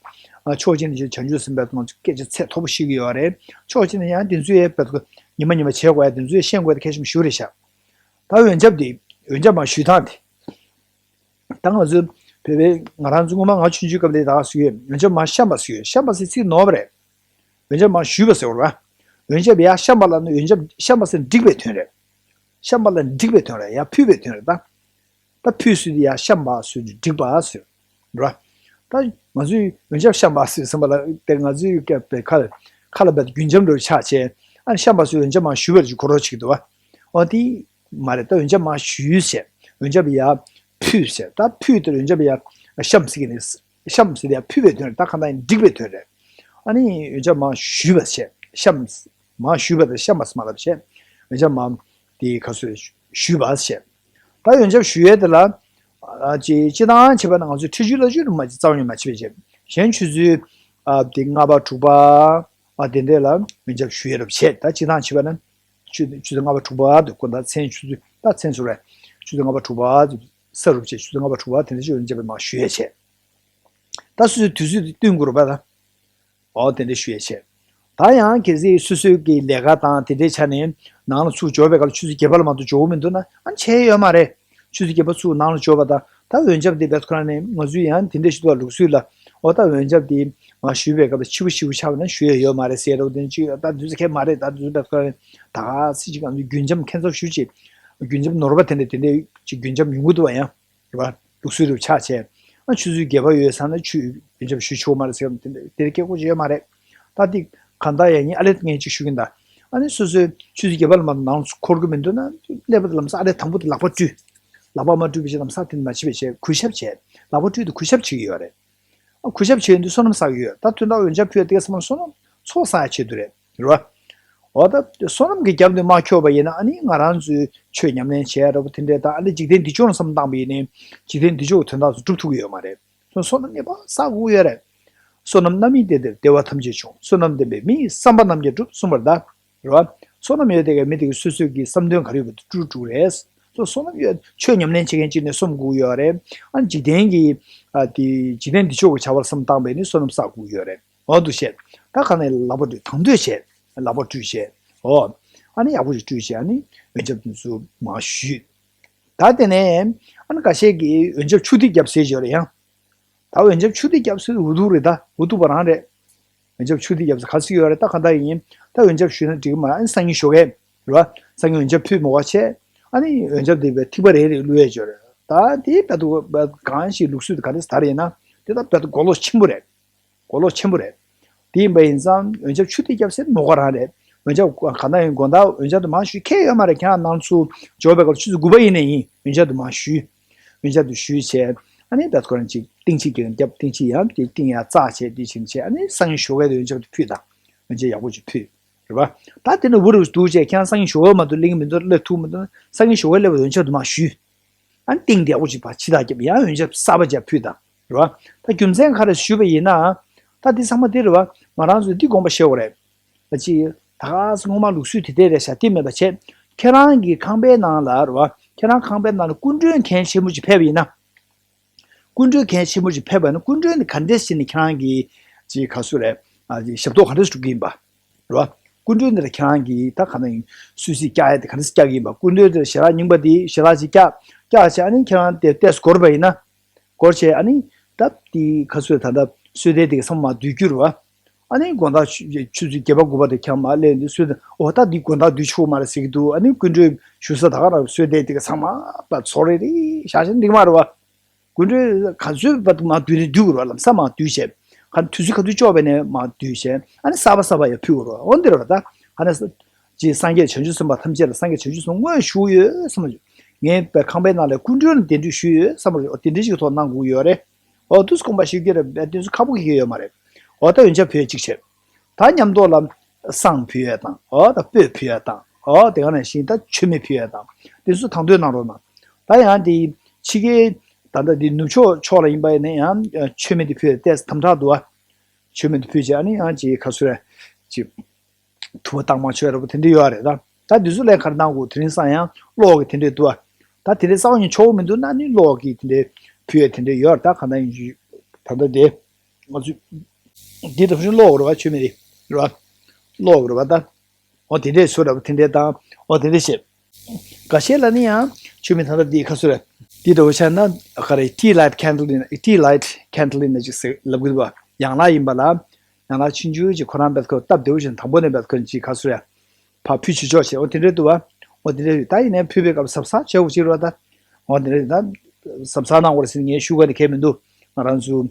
ཕྱོགས་གཅིག་ནས་བྱང་ཆུབ་སེམས་དཔའ་ང་ཚོ་སྐད་ཆ་ཚད་མཐོ་པོ་ཤེས་ཀྱི་ཡོད་རེད། ཕྱོགས་གཅིག་ནས་ཡང་དེ་ཚོ་ཡས་བྱས་ཉི་མ་ཉི་མ་བྱེད་དགོས་ཡ་དེ་ཚོ་ཡས་ཤེས་དགོས་ཡ་དེ་གལ་ཆེན་པོ་ཞིག་རེད་ཤག་ད་འོན་ཆ་དེ་འོན་ཆ་མར་ཞུ་སྟངས་དེ། ད་ང་ཚོའི་བོད་པའི་ང་རང་ཚོ་སྔོན་མ་ང་ཆུང་ཆུང་སྐབས་ལས་ད་ག་ཟེར་གྱི་ཡོད། འོན་ཆ་མར་བཤམས་པ་ཟེར་གྱི་ཡོད། བཤམས་པ་ཟེར་ཚིག་ནོར་བ་རེད། འོན་ཆ་མར་ཞུས་པ་ཟེར་བ་རེད་བ། འོན་ཆ་ཡར་བཤམས་པ་ལབ་ན་འོན་ཆ་བཤམས་པ་ཟེར་འགྲིག་པའི་དོན་རེད། བཤམས་པ་ལ་འགྲིག་པའི་དོན་རེད། ཡར་ཕུལ་བའི་དོན་རེད་ད། ད་ཕུལ་ཟེར་དུས་ཡར་བཤམས་པ་ཟེར་དུས་འགྲིག་པ་ཟེར། རེད་བ། ད་ང་ཚོས་འོན་ཆ་བཤམས་པ་ཟེར་ཟིན་པ་ལ་དེ་ང་ཚོའི་སྐད་པའི་ཁ་ཁ་ལ་བབས་རྒྱུན་འབྱམས་འདྲ་བོ་ཆགས་བྱས། ཨ་བཤམས་པ་ཟེར་འོན་ཆ་མར་ཞུ་བར་གྱི་གོ་རོགས་བྱེད་ཀྱི་འདུག་བ། འོ་དེ་མ་རེད། ད་འོན་ཆ་མར་ཞུས་བྱས། འོན་ཆ་ཡར་ཕུལ་བྱས། ད་ཕུལ་དེར་འོན་ཆ་ཡར་བཤམས་ཟེར་གྱི་ནི། བཤམས་ཟེར་ཡ་ཕུལ་བའི་དོན་རེད། ད་གང་ལྟར་ཡང་འགྲིག་པའི་དོན་རེད། ཨ་ནི་འོན་ཆ་མར་ཞུས་པ་བྱས། བཤམས། མར་ཞུས་པ་དང་བཤམས་པ་ཟེར་མ་ལབ་བྱས། འོན་ཆ་མར་དེ་ག་ཚོད་ཞུས་པ་བྱས། ད་འོན་ཆ་ཞུ་ཡས་དེ་ལ་ ཨ་ཅེ་སྤྱི་བཏང་བྱས་པ་ན་ང་ཚོས་ཁྲི་བཅུ་ལྷག་ཅིག་རུ་མ་ཅིག་རྩ་བ་ཉིད་མ་བྱེད་པ་བྱས། གཞན་ཆུ་ཚོད་ཨ་དེ་ལྔ་པ་དྲུག་པ་ཨ་དེ་འདྲས་ལ་ཡོན་ཆབ་ཞུ་ཡས་རུ་བྱས། ད་སྤྱི་བཏང་བྱས་པ་ན་ཆུ་ཆུ་ཚོད་ལྔ་པ་དྲུག་པ་དེ་དགོང་དག་མཚན་ཆུ་ཚོད་ད་མཚན་ཚུར་རེད། ཆུ་ཚོད་ལྔ་པ་དྲུག་པ་དེ་ས་རུབ་བྱས། ཆུ་ཚོད་ལྔ་པ་དྲུག་པ་དེ་འདྲ་ཞིག་ཡོན་ཆབ་མ་ཞུ་ཡས་བྱས། ད་སོ་སོའི་དུས་ཚོད་དེ་བསྟུན་དགོས་རུ་བ་ད། ཨོ་དེ་འདྲ་ཞུ་ཡས་བྱས། ད་ཡང་གལ་སྲིད་སོ་སོའི་གི་ལས་ཀ་དང་དེ་འདྲའི་ཆ་ནས་ནང་ལ་ཚུར་འབྱོར་བའི་སྐབས་ལ་ཆུ་ཚོད་བརྒྱད་པ་ལ་མ་གཏོགས་འབྱོར་གྱི་མི་འདུག་ན་ཨ་བྱས་ཡོད་མ་རེད། ཆུ་ཚོད་བརྒྱད་པ་ཚུར་ནང་ལ་འབྱོར་བ་དང་ད་ཡོན་ཆབ་དེ་བེད་ཁོ་རང་ནས་ང་ཚོས་ཡང་དེ་འདྲ་ཞིག་འདུག་ལུགས་སྲོལ་ལ། ཨོ་ད་ཡོན་ཆབ་དེ་མ་ཞུས་པའི་སྐབས་ལ་ཕྱི་པོ་ཞིག་པོ་ཆགས་པ་ན་ཞུ་ཡས་ཡོད་མ་རེད་ཟེར་རོ། དེ་ཅིག་ད་དུས་ཚོད་ཁེལ་མ་རེད། ད་དུས་ཚོད་བེད་ཁོ་རང་ནས་ད་ག་སྲིད་ཅིག་ང་ཚོས་རྒྱུན་འབྱམས་ཁྱད་མཚར་ཞུ་ཅིག་རྒྱུན་འབྱམས་ནོར་བ་དེ་འདྲ་དེ་འདྲ་ཅིག་རྒྱུན་འབྱམས་ཡོང་གི་འདུག་བ་ཡང་། རེད་བ། ལུགས་སྲོལ་རུ་ཆགས་བྱས། ཨ་ཆུ་ཚོད་བརྒྱད་པ་ཡོལ་ཚར་ན་ཆུ་ཡོན་ཆབ་ཞུ་ཆོག་མ་རེད་ཟེར་བ་དེ་འདྲ་དེ་རིགས་སྐད་ཆ་ཡོད་མ་རེད། ད་དེ་གང་ལྟར་ཡང་ཉིན་ཨ་ལེ་ངས་ཅིག་ཞུ་གིན་ད། ཨ་ནི་སོ་སོའི་ཆུ་ཚོད་བརྒྱད་པ་ལ་མ་ནང་འཁོར་གི་མི་འདུག་ན་སླེབས་པ་དེ་ལམ་སང་ཨ་ལེ་དང་པོ་དེ་ལག་པ་བཀྲུས། ལག་པ་མ་བཀྲུས་པ་བྱས་ལམ་སང་དེ་མ་བྱེད་པ་བྱས་གུས་ཞབས་བྱས། ལག་པ་བཀྲུས་དུས་གུས་ཞབས་བྱེད་ཀྱི་ཡོད་རེད། ཨ་གུས་ཞབས་བྱས་ཡོང་དུས་བསོད་ནམས་བསགས་ཀྱི་ཡོད། ད་དོན་དག་ཡོན་ཆབ་ཕུལ་ཡ་དེ་ག་ཚང་མ་བསོད་ནམས་ཚོགས་བསགས་ཡ་ཆེད་དུ་རེད། རེད་བ། འོ་ད་བསོད་ནམས་ཀྱི་རྒྱབ་ནས་མ་འཁྱོག་པ་ཡིན་ན་ཨ་ནི་ང་རང་ཚོའི་ཆོས་ཉམས་ལེན་བྱས་རེད་བ། དེ་འདྲའི་ད་ཨ་ནི་འཇིག་རྟེན་འདི་ཕྱོགས་ནས་བསམ་བཏང་པ་ཡིན་ནའི་འཇིག་རྟེན་འདི་ཕྱོགས་ཀྱི་དོན་དག་ཚོ་སྒྲུབ་ཐུབ་ཀྱི་ཡོད་མ་རེད། བསོད་ནམས་གནས་པ་བསགས་དགོས་ཡོད་རེད། བསོད་ནམས་རྣམ་སྨིན་ལྡན་འདིར་བདེ་བ་ཐམས་ཅད་འབྱུང་། བསོད་ནམས་ལྡན་པས་མི་ཡི་བསམ་པ་རྣམས་ཀྱང་འགྲུབ་གསུངས་པར་གདའ། རེད་བ། བསོད་ནམས་ཡོད་དེ་གའི་མི་དེ་གའི་སོ་སོའི་གི་བསམ་དོན་ག་རེ་ཡོད་པ་དེ་འགྲུབ་འགྲུབ་རེད། སོ་བསོད་ནམས་ཡོད་ཆོས་ཉམས་ལེན་བྱེད་མཁན་གཅིག་ནས་བསམ་དགོས་ཡོད་རེད། ཨ་འཇིག་རྟེན་གྱི་ཨ་དེ་འཇིག་རྟེན་འདི་ཕྱོགས་ཀྱི་བྱ་བར་བསམ་བཏང་པས་ནི་བསོད་ནམས་བསགས་དགོས་ཡོད་རེད། འོ་འདུག་བྱས། ད་ག་ནས་ལག་པ་བཀྲུས་དང་དོད་བྱས། ལག་པ་བཀྲུས་བྱས། འོ། ཨ་ནི་ཡག་པོ་ཞིག་བཀྲུས་བྱས་ཨ་ནི་ཡོན་ཆབ་དེ་ཚོ་མར་ཞུས། ད་དེ་ནས་ཨ་ནི་ཁ་ཤས་ཀྱིས་ཡོན་ཆབ་ཆུ་ཐིགས་བརྒྱབ་ཟེར་བྱས་རེད་ཡང་། ད་ཡོན་ཆབ་ཆུ་ཐིགས་བརྒྱབ་ཟེར་འུ་ཐུག་རེད། ད་འུ་ཐུག་པ་རང་རེད། ཡོན་ཆབ་ཆུ་ཐིགས་བརྒྱབ་ཟེར་ག་ཚོད་ཡོད་རེད། ད་ག་འདྲ་ཡིན། ད་ཡོན་ཆབ་ཞུས་ན་འགྲིག་གི་མ་རེད། ཨ་ནི་སང་ཉིན་ཞོགས་ཀས་རེད་བ། སང་ཉིན་ཡོན་ཆབ་ཕུལ་མོ་བ་བྱས། ཨ་ནི་ཡོན་ཆབ་དེ་བའི་ཐིགས་པ་རེ་རེ་བླུགས་ཡས་ཅིག་ཡོད་རེད། ད་དེ་བར་དུ་གང་ཞིག་ལུགས་སྲོལ་དེ་ག་རེ་ཟེར་ཡིན་ན། དེ་ད་བར་དུ་གོ་ལོག་ཆེན་པོ་རེད། གོ་ལོག་ཆེན་པོ་རེད། དེ་ཡིན་པ་ཡིན་ཙང་ཡོན་ཆབ་ཆུ་ཐིགས་བརྒྱབ་ཟེར་མོ་ག་རང་རེད། ཡོན་ཆབ་ག་ན་ཡིན་དགོང་དག་ཡོན་ཆབ་དུ་མ་ཞུས་ཁྱད་ཡོད་མ་རེད། ཁྱེད་རང་ནང་ཚུར་འབྱོར་བའི་སྐབས་ཆུ་ཚོད་དགུ་པ་ཡིན་ནའི་ཡིན་ཡོན་ཆབ་དུ་མ་ཞུས། ཡོན་ཆབ་དུ་ཞུས་བྱས། ཨ་ནི་ད་ཁོ་རང་ཅིག་ཏིང་ཕྱིས་ཀྱི་རྒྱབ་ཏིང་ཕྱིས་ཡང་དེ་ཏིང་ཡང་བཙགས་བྱས་དེ་བྱིན་བྱས་ཨ་ནི་སང་ཉིན་ཞོགས་ཀས་དུ་ཡོན་ཆབ་དུ་ཕུལ་དང་། ཡོན་ཆབ་ཡག་པོ་ཅིག་ཕུལ། རེད་བ། ད་དེ་ནི་འུ་རུ་འདུག་བྱས་ཁྱེད་རང་སང་ཉིན་ཞོགས་ཀས་མ་གཏོགས་སླེབས་ཀྱི་མི་འདུག་སླེབས་ཐུབ་མི་འདུག་སང་ཉིན་ཞོགས་ཀས་སླེབས་པ་ཡོན་ཆབ་དུ་མ་ཞུས། ཨ་ནི་ཏིང་དེ་ཡག་པོ་ཅིག་ཕར་ཕྱི་ཐག་རྒྱབ་ཡང་ཡོན་ཆབ་གསར་པ་ཅིག་ཕུལ་དང་། རེད་བ། ད་རྒྱུ་མཚན་ག་རེ་ཞུས་པ་ཡིན་ན། ད་འདི་ཚང་མ་འདི་རེད་བ། ང་རང་ཚོས་འདི་དགོངས་པ་བཞེས་དགོས་རེད། ད་ཅི། ད་ག་སེ་སྔོན་མ་ལུགས་སྲོལ་དེ་འདྲས་རེད་ཤག་དེ་མེད་པ་བྱས། ཁྱེད་རང་གི་ཁང་པའི་ནང་ལ་རེད་བ། ཁྱེད་རང་ཁང་པའི་ནང་ལ་སྐུ་མགྲོན་མཁན་ཆེན་པོ་ཅིག་ཕེབས་པ་ཡིན་ན། སྐུ་མགྲོན་མཁན་ཆེན་པོ་ཅིག་ཕེབས་པ་ཡིན་ན་སྐུ་མགྲོན་དེ་ག་འདྲས་བྱས་ནས་ཁྱེད་རང་གི་ཅིག་ག་ཚོད་རེད། ཨ་ཅིག་ཞབས་ཏོག་ག་འདྲས་སྒྲུབ་ཀྱི་ཡིན་པ། རེད་བ། སྐུ་མགྲོན་དེ་ལ་ཁྱེད་རང་གིས་ད་ག་ནང་ཡིན་སུད་སི་བཀྱག་ཡ་དེ་ག་འདྲས་བཀྱག་གི་ཡིན་པ། སྐུ་མགྲོན་དེ་ལ་ཞལ་ལག་རྙིང་པ་དེ་ཞལ་ལག་ཅིག་བཀྱག་བཀྱག་བྱས་ཨ་ནི་ཁྱེད་རང་དེ་ཏོག་ཙམ་འགོར་བ་ཡིན་ན། འགོར་བྱས་ཨ་ནི་ད་དེ་ག་ཚོད་ད་ལྟ་སོས་དལ་དེ་ག་ཚང་མ་བསྡུས་རྒྱུ་རེད་བ། ཨ་ནི་དགོང་དག་ཆུ་ཆུ་ཚོད་བརྒྱད་པ་དགུ་པ་དེ་ཁྱེད་མར་སླེབས་འདི་སོས་དལ་འོ་ད་འདི་དགོང་དག་བསྡུས་ཆོག་མ་རེད་ཟེར་གྱི་འདུག་ཨ་ནི་སྐུ་མགྲོན་བཞུགས་ས་ད་ག་རང་སོས་དལ་དེ་ག་ཚང་མ་ད་ཚོ་རེ་རེ་བཞག་བཞག་འགྲིག་མ་རེད་བ། སྐུ་མགྲོན་ག་ཚོད་བར་དུ་མར་བསྡུས་ནས་བསྡུས་དགོས་རེད་བ། ལམ་སང་མར་བསྡུས་བྱས། ག་དུས་ཚོད་ག་དུས་ལྕོགས་པ་ནས་མར་བསྡུས་བྱས་ཨ་ནི་གསར་པ་གསར་པ་ཡང་ཕུལ་དགོས་རེད་བ། འོ་འདི་རེད་བ། ད་ག་ནས་ཅིག་སངས་རྒྱས་བྱང་ཆུབ་སེམས་དཔའ་ཐམས་ཅད་ལ་སངས་རྒྱས་བྱང་ཆུབ་སེམས་དངོས་ཞུགས་ཡོད་བསམ་པ། ངའི་པའི་ཁང་པའི་ནང་ལ་སྐུ་མགྲོན་ལ་གདན་འདྲེན་ཞུས་ཡོད་བསམ་པ། འོ་དེ་འདྲ་ཞིག་ཐོག་གནང་དགོས་ཡོད་རེད། འོ་དུས་དགོངས་པ་བཞེས་རྒྱུ་རེད། དེ་ཚོ་ཁག་པོ་གི་ཡོད་མ་རེད། འོ་ད་ཡོན་ཆབ་ཕུལ་གཅིག་བྱས། ད་མཉམ་དུ་ལ་བསང་ཕུལ་ཡས་དང་འོ་ད་སྤོས་ཕུལ་ཡས་དང་འོ་དེ་ག་ནང་བཞིན་ད་མཆོད་མེ་ཕུལ་ཡས་དང་དེ་ཚོ་དང་དོད་གནང་རོགས་གནང་། ད་ཡང་དེ་ཕྱི་རྒྱལ་ད་ལྟ་དེ་ནུབ་ཕྱོགས་ཕྱོགས་ལ་ཡིན་པ་ཡིན་ན་ཡང་མཆོད་མེ་དེ་ཕུལ་ཡས་ཏོག་ཙམ་དམ་དྲག་འདུག་ཨ། མཆོད་མེ་དེ་ཕུལ་བྱས་ཨ་ནི་ཡང་ཅིག་ག་ཚོད་རེད། ཅིག་ཐུབ་པ་བཏང་མ་ཆོག་རེད་པ་དེ་འདྲ་ཡོད་རེད་ད། ད་དེ་ཚོ་ལས་ག་རེ་གནང་དགོས། དེ་རིང་སང་ཡང་གློག་གི་དེ་འདྲ་འདུག་ཨ། ད་དེ་འདྲ་རྩ་བ་ཉིད་ཆོག་མི་འདུག་ན་ནི་གློག་གི་དེ་འདྲ་ཕུལ་ཡས་དེ་འདྲ་ཡོད་རེད། ད་ག་ན་ཡིན་ད་ལྟ་དེ་ང་ཚོ་འདི་འདྲ་བཞིན་གློག་རེད་པ། མཆོད་མེ་རེད་རེད་པ། གློག་རེད་པ་ད། འོ་དེ་འདྲས་བཟོ་འདྲ་པོ་དེ་འདྲས་དང་འོ་དེ་འདྲས་བྱས། འགའ་ཤས་ལ་ནི་ཡང་མཆོད་མེ་ད་ལྟ་འདི་ཁ་སོ་རེད། འདི་འདྲ་པོ་ཆགས་ན་ག་རེ་tea light candle ཡིན་ན་tea light candle ཡིན་ན་ཅིག་ཟེར་ལབ་གི་འདུག་པ། ཡང་ལག་ཡིན་པ་ལ་ཡང་ལག་ཆུང་ཆུང་ཅིག་ཁོ་རང་བེད་ཁོ་སྟབས་བདེ་པོ་ཞིག་དང་པོ་ནས་བེད་ཁོ་ཅིག་ཁ་སོ་རེད། ཕར་ཕུལ་ཆོག་ཆོག་བྱས་འོ་དེ་འདྲས་འདུག་པ། འོ་དེ་འདྲས་ད་ཡིན་ནའི་ཕུལ་བའི་སྐབས་གཟབ་གཟབ་བྱེད་དགོས་ཅིག་རེད་པ་ད། འོ་དེ་འདྲས་ད་གཟབ་གཟབ་གནང་དགོས་རེད་ཟེར་ངས་ཞུ་དགོས་ནི་གལ་མི་འདུག་ང་རང་ཚོ།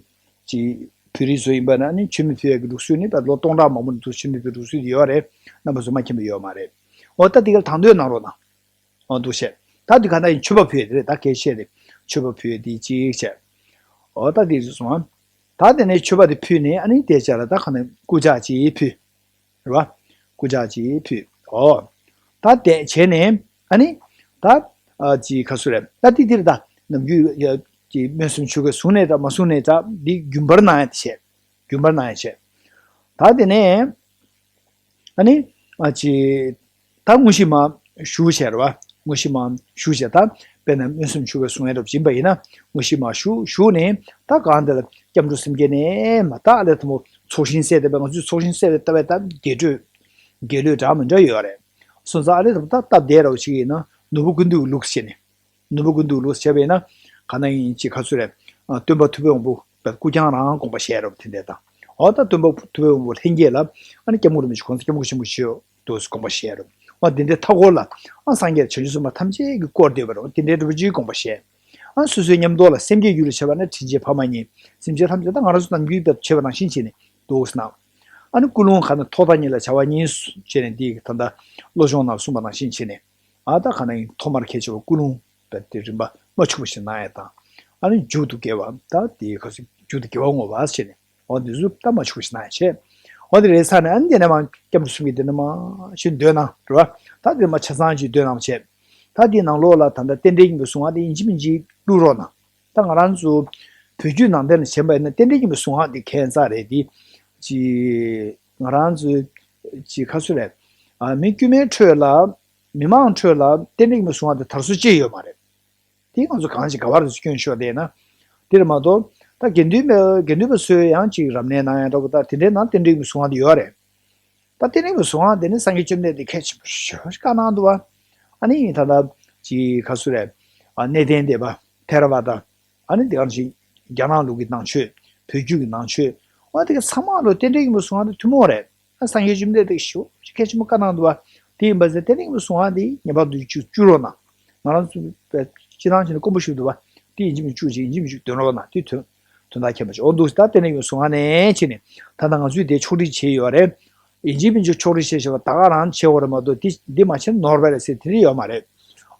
ཅིག་བོད་རིགས་ཚོ་ཡིན་པ་ན་ནི་མཆོད་མེ་ཕུལ་ཡག་གི་ལུགས་སྲོལ་ནི་ད་ལོ་སྟོང་ཕྲག་མང་པོ་ནས་འདུག་མཆོད་མེ་ཕུལ་ལུགས་སྲོལ་དེ་ཡོད་རེད། རྣམ་པ་ཚོ་མ་མཁྱེན་པ་ཡོད་མ་རེད། འོ་ད་དེ་གར་དང་དོད་གནང་རོགས་གནང་། འོ་འདུག་བཤད། ད་དེ་ག་ན་ཡིན་མཆོད་པ་ཕུལ་ཡག་དེ་རེད། ད་སྐད་ཆ་རེད། མཆོད་པ་ཕུལ་ཡག་དེ་གཅིག་བྱས། འོ་ད་དེ་སོང་ང་། ད་དེ་ནས་མཆོད་པ་དེ་ཕུལ་ནས་ཨ་ནི་དེ་ཅག་ལ་ད་ག་ནས་སྐུ་ཕྱག་ཅིག་ཕུལ། རེད་བ། སྐུ་ཕྱག་ཅིག་ཕུལ། འོ། ད་དེ་བྱས་ནས་ཨ་ནི། ད། ཨ་ཅིག་ཁ་སུ་རེད། ད་དེ་དེ་རེད་ད། ནམ་རྒྱུན་ཡ་ཀྱི་སྨོན་སུམ་ཆོས་གོས་བཟུང་ནའི་འདྲ་མ་བཟུང་ནའི་འདྲ་འདི་རྒྱུན་པར་གནང་ཡ་དེ་བྱས། རྒྱུན་པར་གནང་ཡ་བྱས། ད་དེ་ནས་ཨ་ནི་ཨ་ཅི། ད་དངོས་གཞི་མ་ཞུ་བྱས་རེད་བ། དངོས་གཞི་མ་ཞུ་བྱས་ད་དཔེར་ན་སྨོན་སུམ་ཆོས་གོས་བཟུང་ཡ་འདྲ་པོ་ཡིན་པ་ཡིན་ན་དངོས་གཞི་མ་ཞུ་ཞུ་ནས་ད་གང་དེ་ལ་སྐྱབས་འགྲོ་སེམས་བསྐྱེད་ནས་མ་ད་ཨ་ལས་དང་པོ་ཚོགས་ཞིང་གསལ་བསྡད་པའི་ང་ཚོས་ཚོགས་ཞིང་གསལ་བའི་ལྟ་བའི་ད་རྒྱས་སྤྲོས་རྒྱས་ལོས་འདྲ་མི་འདྲ་ཡོད་རེད། སོང་ཙང་ཨ་ལས་དང་པོ་ད་སྟབས་བདེ་ར་བ་ཞིག་ཡིན་ན་ནོར་བུ་ཀུན་འདུས་ལུགས་བྱས་ནས། ནོར་བུ་ཀུན་འདུས་ལུགས་བྱས་པས་ན་ག་ན་ཡིན་ཅིག་ག་ཚོད་རེད། ཨ་སྟོན་པ་ཐུབ་པའི་དབང་པོ་བས་སྐུ་རྐྱང་རང་དགོངས་པ་བཞེས་རོགས་དེ་འདྲ་དང་། འོ་ད་སྟོན་པ་ཐུབ་པའི་དབང་པོ་ལྷན་སྐྱེས་ལ་ཨ་ནི་སྐྱབས་མགོན་རིན་པོ་ཆེ་གོང་ས་སྐྱབས་མགོན་ཆེན་པོ་མཆོག་ཏུ་དགོངས་པ་བཞེས་རོགས། འོ་དེ་འདྲའི་མཐའ་སྐོར་ལ་ཨ་སངས་རྒྱས་བྱང་ཆུབ་སེམས་དཔའ་ཐམས་ཅད་ཀྱིས་བསྐོར་བསྡད་པ་རེད། འོ་དེ་འདྲའི་རིན་པོ་ཆེའི་དགོངས་པ་བཞེས། ཨ་སོ་སོའི་ཉམས་རྟོགས་ལ་སེམས་བསྐྱེད་རྒྱུད་ལ་བྱས་པ་ན་དྲིན་ཅན་ཕ་མ་ཉིད་སེམས་ཅན་ཐམས་ཅད་ད་ང་རང་ཚོ་ནམ་རྒྱུན་བྱས་པ་ནང་བཞིན་བྱས་ནས་འདུག་ཟེར་ན། ཨ་ནི་ཀུན་སློང་ག་ན་ཐོག་མཐའ་གཉིས་ལ་བྱ་བ་གཉིས་སུ་བྱས་ནས་འདི་ད་ལྟ་བློ་སྦྱོང་ནང་གསུངས་པ་ནང་བཞིན་བྱས་ནས། ཨ་ད་ག་ན་ཡིན་ཐོག་མར་གལ་ཆེ་བ་ཀུན་སློང་དང་དེ་རིམ་པ་མ་འཆུག་པ་ཞིག་གནང་ཡ་དང་། ཨ་ནི་མཇུག་ཏུ་དགེ་བ་ད་དེ་ག་ཚོད་མཇུག་ཏུ་དགེ་བ་བསྔོ་བ་བྱས་ནས་འོ་འདི་ཚོ་ད་མ་འཆུག་པ་ཞིག་གནང་ཡ་བྱས། འོ་དེ་རེད་ཚར་ནས་ཨ་ནི་དེ་ནས་མ་སྐྱབས་འགྲོ་གསུམ་གྱི་དེ་ནས་མ་ཞུ་འདོད་ན་རེད་བ། ད་དེ་མ་ཆ་ཚང་ཅིག་འདོད་ན་བྱས། ད་དེའི་ནང་ལོགས་ལ་ད་ལྟ་རྟེན་འབྲེལ་གྱི་གསུང་བ་དེ་ཡིན་གཅིག་མིན་གཅིག་བླུག་རོགས་གནང་། ད་ང་རང་ཚོ་བོད་བརྒྱུད་ནང་བསྟན་ལ་བྱས་པ་ཡིན་ན་རྟེན་འབྲེལ་གྱི་གསུང་བ་དེ་ཁྱད་མཚར་རེད་དེ། ཅི་ང་རང་ཚོ་ཅི་ཁ་སུ་རེད། ཨ་མི་དཀྱུས་མའི་ཁྲོད་ལ། མི་མང་ཁྲོད་ལ་རྟེན་འབྲེལ་གྱི་གསུང་བ་དེ་དར་སྲོལ་ཅི་ཡོད་མ་རེད། དེ་ང་ཚོ་གང་ཞིག་ག་བར་དུ་སྐྱོན་ཤོར་བསྡད་ན། དེར་མ་གཏོགས་ད་དགེ་འདུན་པ་དགེ་འདུན་པ་ཚོས་ཡང་ཅིག་རབ་གནས་གནང་ཡ་འདྲ་པོ་ད་དེ་འདྲའི་ནང་རྟེན་འབྲེལ་གྱི་གསུང་བ་དེ་ཡོད་རེད། ད་རྟེན་འབྲེལ་གྱི་གསུང་བ་དེ་ནི་སངས་རྒྱས་བཅོམ་ལྡན་འདས་གལ་ཆེན་པོ་ཞེ་པོ་ཞིག་བཀའ་གནང་འདུག་བ། ཨ་ནི་ད་ལྟ་ཅིག་ག་སུ་རེད། ཨ་གནས་བརྟན་སྡེ་པ་ཐེ་ར་ཝ་ད། ཨ་ནི་དེ་ག་ནང་བཞིན་རྒྱ་ནག་ལུགས་ཀྱི་ནང་ཆོས། བོད་བརྒྱུད་ཀྱི་ནང་ཆོས། འོ་དེ་ག་ཚང་མ་ལོ་རྟེན་འབྲེལ་གྱི་གསུང་བ་དེ་ཐུན་མོང་རེད། ཨ་སངས་རྒྱས་བཅོམ་ལྡན་འདས་ཞེ་པོ་ཞིག་གལ་ཆེན་པོ་བཀའ་གནང་འདུག་བ། དེ་ཡིན་པ་ཟེར་རྟེན་འབྲེལ་གྱི་གསུང་བ་དེ་ངེས་པར་དུ་བཅུག་བཅུག་རོགས་གནང་། ང་རང་ཚོ་སྤྱི་བཏང་བྱས་ནས་དཀོན་པོ་ཞིག་འདུག་བ། དེ་ཡིན་གཅིག་མིན་གཅིག་ཅིག་ཡིན་གཅིག་མིན་གཅིག་འདོན་རོགས་གནང་དེ་དོན། དོན་དག་ཁྱད་མ་ཆེ་འོ་འདུག་ད་རྟེན་འབྲེལ་གྱི་གསུང་བ་ནས་བྱས་ནས་ད་ལྟ་ང་ཚོས་དེ་ཕྱོགས་སྒྲིག་བྱས་ཡོད་རེད། ཡིན་གཅིག་མིན་གཅིག་ཕྱོགས་སྒྲིག་བྱས་བྱས་པ་ད་ག་རང་བྱས་ཡོད་རེད་མ་གཏོགས་དེ་འདི་མ་བྱས་ནོར་བ་རེད་ཟེར་དེ་རིགས་ཡོད་མ་རེད།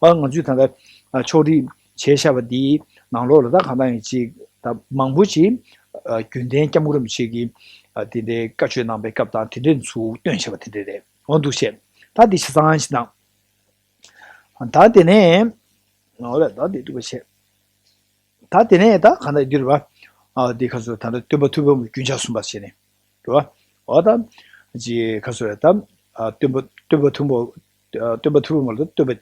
ཨ་ང་ཚོས་ད་ལྟ་ཕྱོགས་སྒྲིག་བྱས་བཞག་པ་འདིའི་ནང་ལོགས་ལ་ད་གང་ལྟར་ཡིན་གཅིག་ད་མང་པོ་ཅིག་རྒྱུན་ལྡན་སྐྱབས་མགོན་རིན་པོ་ཆེ་གིས་དེ་འདྲའི་བཀའ་ཆོས་གནང་པའི་སྐབས་དང་དེ་འདྲའི་ཚུལ་སྟོན་བྱས་པ་དེ་འདྲ་རེད་འོ་འདུག་བྱས། ད་འདི་ཆ་ཚང་ཞིག་དང་། ད་དེ་ནས། འོ་ལ་ད་འདི་འདུག་པ་བྱས། ད་དེ་ནས་ད་གང་ལྟར་འདི་རེད་བ། ཨ་འདི་ཁ་སོ་ད་ལྟ་སྟོན་པ་ཐུབ་པ་རྒྱུན་ཆགས་གསུམ་པ་བྱས་ནས། རེད་བ། འོ་ད། ཅི་ཁ་སོ་རེད་ད། ཨ་སྟོན་པ་སྟོན་པ་ཐུབ་པ། ཨ་སྟོན་པ་ཐུབ་པ་མ་ལ་སྟོན་པ།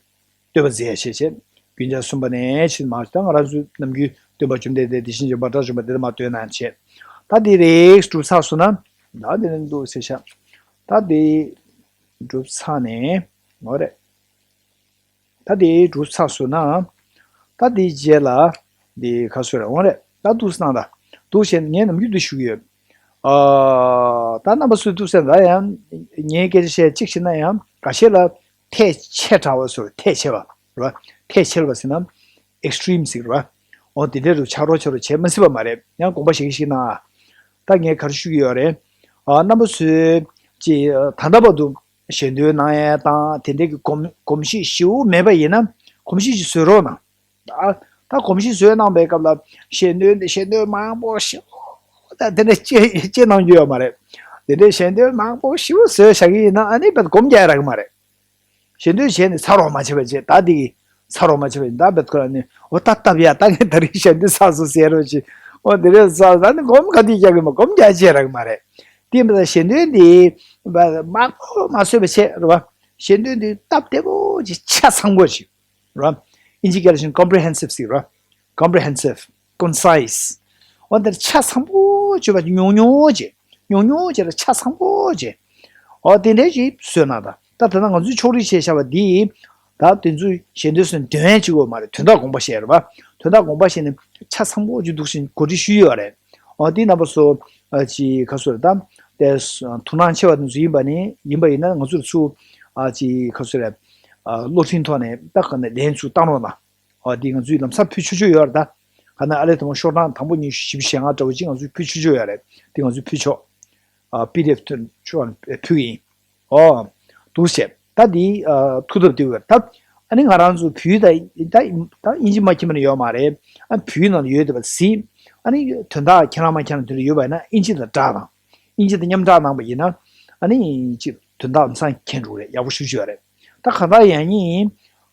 སྟོན་པ་མཛད་བྱས་བྱས། རྒྱུན་ཆགས་གསུམ་པ་ནས་ཕྱིན་མ་ད་ང་རང་ཚོའི་ནམ་རྒྱུན་སྟོན་པ་བཅོམ་ལྡན་འདས་དེ་བཞིན་གཤེགས་པ་དགྲ་བཅོམ་པ་དེ་ལ་མ་སྟོན་གནང་བྱས། ད་འདི་རེད་གྲུབ་ཚར་སོང་ན། ད་འདི་ནས་འདུག་ཟེར་ཤག་ད་འདི། གྲུབ་ཚར་ནས། འོ་རེད། ད་དེ་གྲུབ་ཚར་སོང་ན། ད་དེའི་རྗེས་ལ། དེ་ག་སོ་རེད་འོང་རེད་ད་འདུག་སེ་གནང་ད། འདུག་ཟེར་ངས་ནམ་རྒྱུན་འདི་ཞུ་གི་ཡོད། ཨ། ད་རྣམ་པ་ཚོས་འདུག་ཟེར་ད་ཡང་། ངས་སྐད་ཆ་བཤད་གཅིག་བྱས་ན་ཡང་འགའ་ཤས་ལ་ཐལ་ཆེ་དྲགས་པ་ཟེར་ཐལ་ཆེ་བ་རེད་བ། ཐལ་ཆེ་བ་ཟེར་ན། ཨེག་སི་ཊི་རིམ་ཟེར་གི་རེད་བ། འོ་དེ་འདྲ་རུ་ཆགས་རོགས་ཆགས་རོགས་བྱེད་མི་སྲིད་པ་མ་རེད་ཡང་དགོངས་པ་བཞེས་གི་ཞིག་གནང་ཨ། ད་ངས་ག་རེ་ཞུ་གི་ཡོད་རེད། ཨ་རྣམ་པ་ཚོས་ཀྱི་ད་ལྟ་བར་དུ། ཞལ་འདོན་གནང་ཡས་དང་དེ་འདྲའི་གི་གོམས་གོམས་གཤིས་ཞེ་པོ་མེད་པ་ཡིན་ན་གོམས་གཤིས་ཅིག་བཟོ་རོགས་གནང་། ད་ད་གོམས་གཤིས་བཟོས་གནང་པའི་སྐབས་ལ་ཞལ་འདོན་དེ་ཞལ་འདོན་མང་པོ་ཞེ་པོ་ད་དེ་འདྲ་ཅེ་ཅེ་གནང་རྒྱུ་ཡོད་མ་རེད། དེ་འདྲའི་ཞལ་འདོན་མང་པོ་ཞེ་པོ་བཟོས་བཞག་གི་ཡིན་ན་ཨ་ནི་བེད་སྒོམ་རྒྱག་ཡ་རག་གི་མ་རེད། ཞལ་འདོན་བྱས་ནས་ཚར་རོགས་མ་བྱས་པ་བྱས་ད་དེ་གི་ཚར་རོགས་མ་བྱས་པ་ཡིན་ད་བེད་ཁོ་ར་ནི་འོ་ད་སྟབས་ཡ་ད་ངས་ད་རིང་ཞལ་འདོན་ཚར་སོང་ཟེར་རོགས་ཅིག་འོ་དེ་འདྲ་ཚར་ད་ནི་སྒོམ་ག་དུས་རྒྱག་གི་མ་སྒོམ་རྒྱག་ཅེས་རག་གི་མ་རེད། དེ་མིན་ཞལ་འདོན་འདི་མང་པོ་མ་བཟོས་པ་བྱས་རེད་བ། ཞལ་འདོན་འདི་སྟབས་བདེ་པོ་ཅིག་ཆ་ཚང་པོ་ཅིག་རེད་བ། ཨིན་ཇི་སྐད་ལ་ཞིང་comprehensive་ཟེར་རེད་བ། comprehensive, concise། འོ་འདིར་ཆ་ཚང་པོ་ཅིག་བ་ཉུང་ཉུང་ཅིག་ཉུང་ཉུང་ཅིག་ལ་ཆ་ཚང་པོ་ཅིག་འོ་དེ་འདྲ་ཅིག་བཟོས་གནང་ད། ད་ད་ལྟ་ང་ཚོས་ཕྱོགས་སྒྲིག་བྱས་བཞག་པ་འདི། ད་དེ་ཚོའི་ཞལ་འདོན་སོན་འདོན་ཡས་ཅིག་ཡོད་མ་རེད་དོན་དག་དགོངས་པ་བཞེས་རེད་བ། དོན་དག་དགོངས་པ་བཞེས་ནས་ཆ་ཚང་པོ་ཅིག་འདུག་ཞིང་གོ་སྒྲིག་ཞུས་ཡོད་རེད། འོ་དེ་རྣམ་པ་ཚོ། ཨ་ཅི་ཁ་སོ་རེད་ད། དེ་ཐུགས་སྣང་ཆེ་བ་དེ་ཚོ་ཡིན་པ་ནི་ཡིན་པ་ཡིན་ན་ང་ཚོར་ཚུར། ཨ་ཅི་ཁ་སོ་རེད། ཨ་གློག་འཕྲིན་ཐོག་ནས་ད་ག་ནས་ལན་ཚུར་བཏང་རོགས་གནང་། འོ་དེ་ང་ཚོས་ལམ་སང་ཕུལ་ཆོག་ཆོག་ཡོད་རེད་ད། ག་ན་ཨ་ལས་དང་པོ་ཤོག་གྲངས་དང་པོ་ཉི་ཤུ་བཞི་བཅུ་ཞེ་ལྔ་འདྲ་བོ་ཅིག་ང་ཚོས་ཕུལ་ཆོག་ཆོག་ཡོད་རེད་དེ་ང་ཚོས་ཕུལ་ཆོག་ཨ་པི་ཌི་ཨེཕ་ཐོན་ཆོག་ཕུལ་གི་ཡིན། ཨོ། འདུག་བྱས། ད་འདི་ཨ་ཐུགས་སྟབས་བདེ་བོ་ད། ཨ་ནི་ང་རང་ཚོ་བོད་ད་ད་ད་ཨིན་ཇི་མ་མཁྱེན་པ་ནི་ཡོད་མ་རེད། ཨ་བོད་ནང་ལ་ཡོད་བསྡད་པ་གཟིགས། ཨ་ནི་དོན་དག་ཁྱེད་རང་མ་མཁྱེན་ན་དེ་འདྲ་ཡོད་པ་ཡིན་ན་ཨིན་ཇི་དང་སྦྲགས་དང་། ཨིན་ཇི་དང་མཉམ་སྦྲགས་གནང་པ་ཡིན་ན། ཨ་ནི་ཅིག་དོན་དག་ལམ་སང་མཁྱེན་འགྲོ་གི་རེད་ཡག་པོ་ཞེ་པོ་ཅིག་ཡོད་རེད། ད་གང་ལྟར་ཡང་ནི།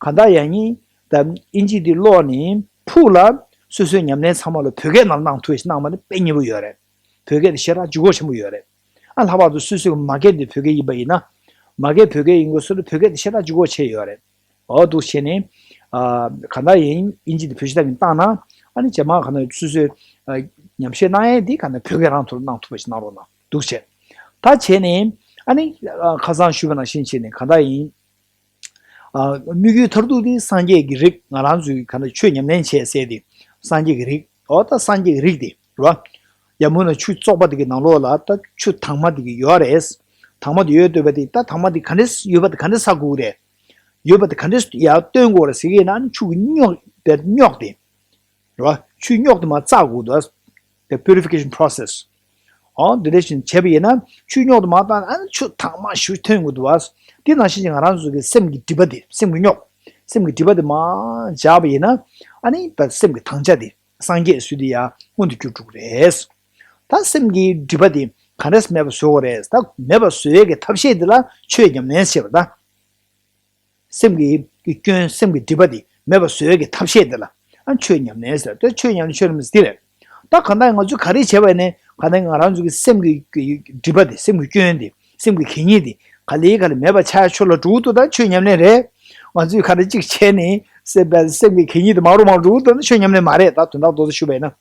གང་ལྟར་ཡང་ནི། ད་ཨིན་ཇི་འདི་ཀློག་ནི། ཕུགས་ལ་སོ་སོའི་ཉམས་ལེན་ཚང་མ་ལ་བོད་སྐད་ནང་གནང་ཐུབ་ཞིག་གནང་བ་ནི་དཔེ་མཉེས་པོ་ཡོད་རེད། བོད་སྐད་དེ་ཞེ་དྲག་ལྗིད་ཁོག་ཆེན་པོ་ཡོད་རེད། ཨ་ལྷག་པར་དུ་སོ་སོའི་མ་སྐད་འདི་བོད་སྐད་ཡིན་པ་ཡིན་ན། མ་སྐད་བོད་སྐད་ཡིན་དགོས་སོ་ལ་བོད་སྐད་དེ་ཞེ་དྲག་ལྗིད་ཁོག་ཆེ་ཡོད་རེད། འོ་འདུག་བྱས་ནས། ཨ་གང་ལྟར་ཡིན་ཨིན་ཇི་དེ་བེད་སྤྱོད་བཏང་གིན་བཏང་ན། ཨ་ནི་རྗེས་མ་གང་ལྟར་སོ་སོའི་ཨ་ཉམས་བཞེས་གནང་ཡས་འདི་གང་ལྟར་བོད་སྐད་རང་ཐོག་གནང་ཐུབ་པ་ཞིག་གནང་རོགས་གནང་འདུག་བྱས། ད་བྱས་ནས་ཨ་ནི་ཨ་ཁ་སང་ཞུས་པ་ནང་བཞིན་བྱས་ནས་གང་ལྟར་ཡིན། ཨ་དམིགས་ཡུལ་མཐར་ཐུག་དེ་སངས་རྒྱས་ཀྱི་རིགས། ང་རང་ཚོའི་གང་ལྟར་ཆོས་ཉམས་ལེན་བྱས་ཟེར་དེ། སངས་རྒྱས་ཀྱི་རིགས། འོ་ད་སངས་རྒྱས་ཀྱི་རིགས་དེ་རེད་བ། ཡར་མུ་ན་ཆུ་བཙོག་པ་དེ་གི་ནང་ལོགས་ལ་ད་ཆུ་དྭངས་མ་དེ་གི་ཡོད་རེད། དྭངས་མ་དེ་ཡོད་འདོད་པ་དེ། ད་དྭངས་མ་དེ་ག་འདྲས་ཡོད་པ་དེ་ག་འདྲས་ཟ་དགོས་རེད། ཡོད་པ་དེ་ག་འདྲས་ཡར་བཏོན་དགོས་རེད་ཟེར་གྱི་ཡིན་ན། ཨ་ནི་ཆུ་གི་རྙོག་པའི་རྙོག་དེ། རེད་བ། ཆུ་རྙོག་དེ་མར་བཙག་དགོས་འདུག The purification process. ཨོ་འདི་འདྲ་ཞིག་བྱས་པ་ཡིན་ན། ཆུ་རྙོག་དེ་མར་བཏང་ན་ཨ་ནི་ཆུ་དྭངས་མ་ཞིག་ཐོན་དགོས་འདུག་བ། དེ་ནང་བཞིན་གྱི་ང་རང་ཚོ་གི་སེམས་ཀྱི་སྒྲིབ་པ་དེ། སེམས་ཀྱི་རྙོག་སེམས་ཀྱི་སྒྲིབ་པ་དེ་མར་འཇགས་པ་ཡིན་ན། ཨ་ནི་བ་སེམས་ཀྱི་དྭངས་ཆ་དེ་སངས་རྒྱས་ཟེར་དེ་ཡར་མངོན་དུ་གྱུར་འགྲོ་གི་རེད། ད་སེམས་ཀྱི་སྒྲིབ་པ་དེ་ག་འདྲས་མེད་པ་བཟོ་དགོས་རེད། ད་མེད་པ་བཟོ་ཡས་ཀྱི་ཐབས་ཤེས་དེ་ལ་ཆོས་ཉམས་ལེན་བྱེད་པ་དང་། སེམས་ཀྱི་སྐྱོན། སེམས་ཀྱི་སྒྲིབ་པ་དེ་མེད་པ་བཟོ་ཡས་ཀྱི་ཐབས་ཤེས་དེ་ལ་ཨ་ཆོས་ཉམས་ལེན་ཟེར། དེ་ཆོས་ཉམས་ལེན་ཆོས་ཉམས་ལེན་ཟེར་དེ་རེད། ད་གང་ལྟར་ང་ཚོས་ག་རེ་བྱས་པ་ཡིན་ནའི། གང་ལྟར་ང་རང་ཚོ་གི་སེམས་ཀྱི་སྒྲིབ་པ་དེ། སེམས་ཀྱི་སྐྱོན་དེ། སེམས་ཀྱི་གད་སྙིགས་དེ་ག་ལེ་ག་ལེ་མེད་པ་ཆགས་ཡ་ཕྱོགས་ལ་འགྲོ་གི་འདུག་ད་ཆོས་ཉམས་ལེན་རེད། ང་ཚོས་ག་རེ་གཅིག་བྱས་ནས་སེམས་པ་སེམས་ཀྱི་གད་སྙིགས་དེ་མང་རུ་མང་རུ་འགྲོ་གི་འདུག་ན་ཆོས་ཉམས་ལེན་མ་རེད། ད་དོན་དག་རྡོག་རྡོག་ཞུས་པ་ཡིན་ན།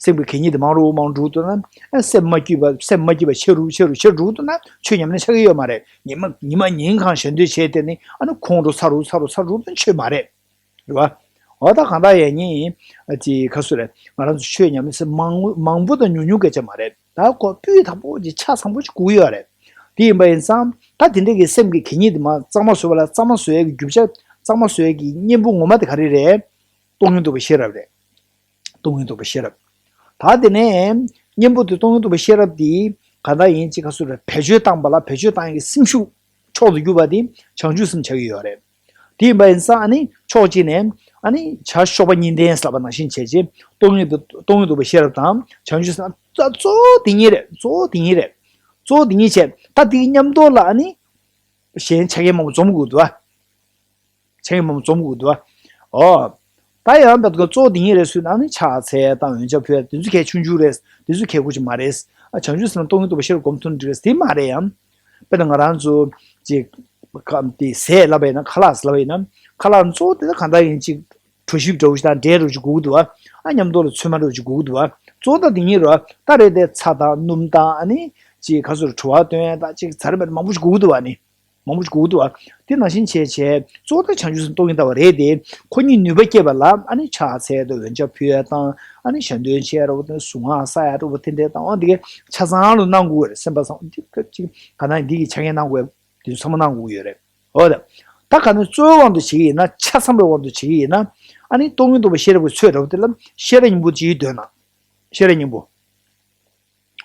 སེམས་ཀྱི་གད་སྙིགས་དེ་མང་རུ་མང་རུ་འགྲོ་གི་འདུག་ན། ཨ་སེམས་མ་སྐྱིད་པ། སེམས་མ་སྐྱིད་པ་ཆེ་རུ་ཆེ་རུ་ཆེ་རུ་འགྲོ་གི་འདུག་ན་ཆོས་ཉམས་ལེན་ཆགས་ཀྱི་ཡོད་མ་རེད། ཉི་མ་ཉི་མ་ཉིན་གང་ཞལ་འདོན་བྱས་དེ་ནི་ཨ་ནི་གོང་རུ་ཚ་རུ་ཚ་རུ་ཚ་རུ་ཆོས་མ་རེད། རེད་བ། འོ་ད་གང་ལྟར་ཡང་ཉིན་ཨ་ཅི་ག་ཚོད་རེད། ང་རང་ཚོ་ཆོས་ཉམས་ལེན་ཟེར་མང་མང་པོ་དང་ཉུང་ཉུང་སྐད་ཆ་མ་རེད། ད་ཁོ་སྤུས་དག་པོ་ཅིག་ཆ་ཚང་པོ་ཅིག་དགོས་ཀྱི་ཡོད་རེད། དེ་ཡིན་པ་ཡིན་ཙང་ད་དེ་འདྲ་གི་སེམས་ཀྱི་གད་སྙིགས་དེ་མར་གཙང་མ་བཟོ་བ་ལ། གཙང་མ་བཟོ་ཡས་ཀྱི་རྒྱུ་ཆ། གཙང་མ་བཟོ་ཡས་ཀྱི་གཉེན་པོ་ངོ་མ་དེ་ག་རེ་རེད། སྟོང་ཉིད་རྟོགས་པའི་ཤེས་རབ་རེད། སྟོང་ཉིད་རྟོགས་པའི་ཤེས་རབ། ད་དེ་ནས་གཉེན་པོ་དེ་སྟོང་ཉིད་རྟོགས་པའི་ཤེས་རབ་དེ་ག་འདྲ་ཡིན་ཅིག་ག་ཚོད་རེད། བེད་སྤྱོད་བཏང་བ་ལ། བེད་སྤྱོད་བཏང་ཡས་ཀྱི་སེམས་ཤུགས་མཆོག་ཏུ་གྱུར་པ་དེ་བྱང་ཆུབ་སེམས་ཆགས་ཀྱི་ཡོད་རེད། དེ་ཡིན་པ་ཡིན་ཙང་ཨ་ནི་ཕྱོགས་གཅིག་ནས་ཨ་ནི་བྱ་གཤོག་པ་གཉིས་ལྡན་ཟེར་བ་ནང་བཞིན་བྱས་རྗེས། སྟོང་ཉིད་དུ་སྟོང་ཉིད་རྟོགས་པའི་ཤེས་རབ་དང་བྱང་ཆུབ་སེམས། ད་གཙོ་བོ་དེ་གཉིས་རེད། གཙོ་བོ་དེ་གཉིས་རེད། གཙོ་བོ་དེ་གཉིས་བྱས། ད་དེའི་མཉམ་དུ་ལ་ཨ་ནི་གཞན་ཆ་རྐྱེན་མང་པོ་འཛོམས་དགོས་འདུག་ཨ། ཆ་རྐྱེན་མང་པོ་འཛོམས་དགོས་འདུག་ཨ། ཨོ། ད་ཡང་བསྡད་དུས་གཙོ་བོ་དེ་གཉིས་རེད་ཟེར་ན་ནི་ཕྱག་འཚལ་དང་འོན་ཆ་ཕུལ་དེ་ཚོ་གལ་ཆུང་ཆུང་རེད། དེ་ཚོ་གལ་དགོས་ཀྱི་མ་རེད། ཨ་བྱང་ཆུབ་སེམས་དང་སྟོང་ཉིད་རྟོགས་པའི་ཤེས་རབ་སྒོམ་ཐུབ་ན་འགྲིག་རེད། དེ་མ་རེད་ཡང་། དཔེར་ན་ང་རང་ཚོ་ཅིག་ག་དེ་ཟས་ལབ་པ་ཡིན་ན། ཁ་ལག་ཟས་ལབ་པ་ཡིན་ན། ཁ་ལག་གཙོ་བོ་དེ་ད་གང་ལྟར་ཡིན་ཅིག་གྲོ་ཞིབ་འདྲ་བོ་ཞིག་དང་འབྲས་འདྲ་བོ་ཞིག་དགོས་ཀྱི་འདུག་ཨ། ཨ་མཉམ་དུ་ལ་ཚོད་མ་འདྲ་བོ་ཞིག་དགོས་ཀྱི་འདུག་ཨ། གཙོ་བོ་ད་དེ་གཉིས་རེད་བ། ད་རེད་དེ་ཚྭ་དང་སྣུམ་དང་ཨ་ནི་ཅིག་ག་ཚོད་བྲོ་བ་བཏོན་ཡ་དང་ཅིག་ཚ་རེ་མ་རེ་མང་པོ་ཞིག་དགོས་ཀྱི་འདུག་ཨ་ནི། མང་པོ་ཞིག་དགོས་ཀྱི་འདུག་ཨ། དེ་ནང་བཞིན་བྱས་བྱས་གཙོ་བོ་ད་བྱང་ཆུབ་སེམས་སྟོང་ཉིད་ལྟ་བ་རེད་དེ། ཁོ་གཉིས་ནུས་པ་སྐྱེད་པ་ལ་ཨ་ནི་ཕྱག་འཚལ་དང་འོན་ཆ་ཕུལ་ཡ་དང་། ཨ་ནི་ཞལ་འདོན་བྱས་རོགས་དང་། གཟུངས་སྔགས་བསགས་ཡ་རོགས་དེ་འདྲ་དང་། འོ་འདི་གའི་ཆ་ཚང་ལ་གནང་དགོས་རེད། སེམས་པ་བཟང་འདི་ག་ཅིག་ག་ན་འདི་གི་ཆ་རྐྱེན་གནང་དགོས། དེ་ཚོ་ཚང་མ་གནང་དགོས་ཀྱི་ཡོད་རེད། འོ་ད། ད་ག་ནས་གཙོ་བོའི་དབང་དུ་བྱེད་ཀྱི་ཡིན་ན། ཆ་ཚང་པའི་དབང་དུ་བྱེད་ཀྱི་ཡིན་ན། ཨ་ནི་སྟོང་ཉིད་རྟོགས་པའི་ཤེས་རབ་ཀྱི་ཚོད་འདྲ་བོ་དེ་ལ་ཤེས་རབ་སྙིང་པོ་ཅིག་འདོན་ན། ཤེས་རབ་སྙིང་པོ།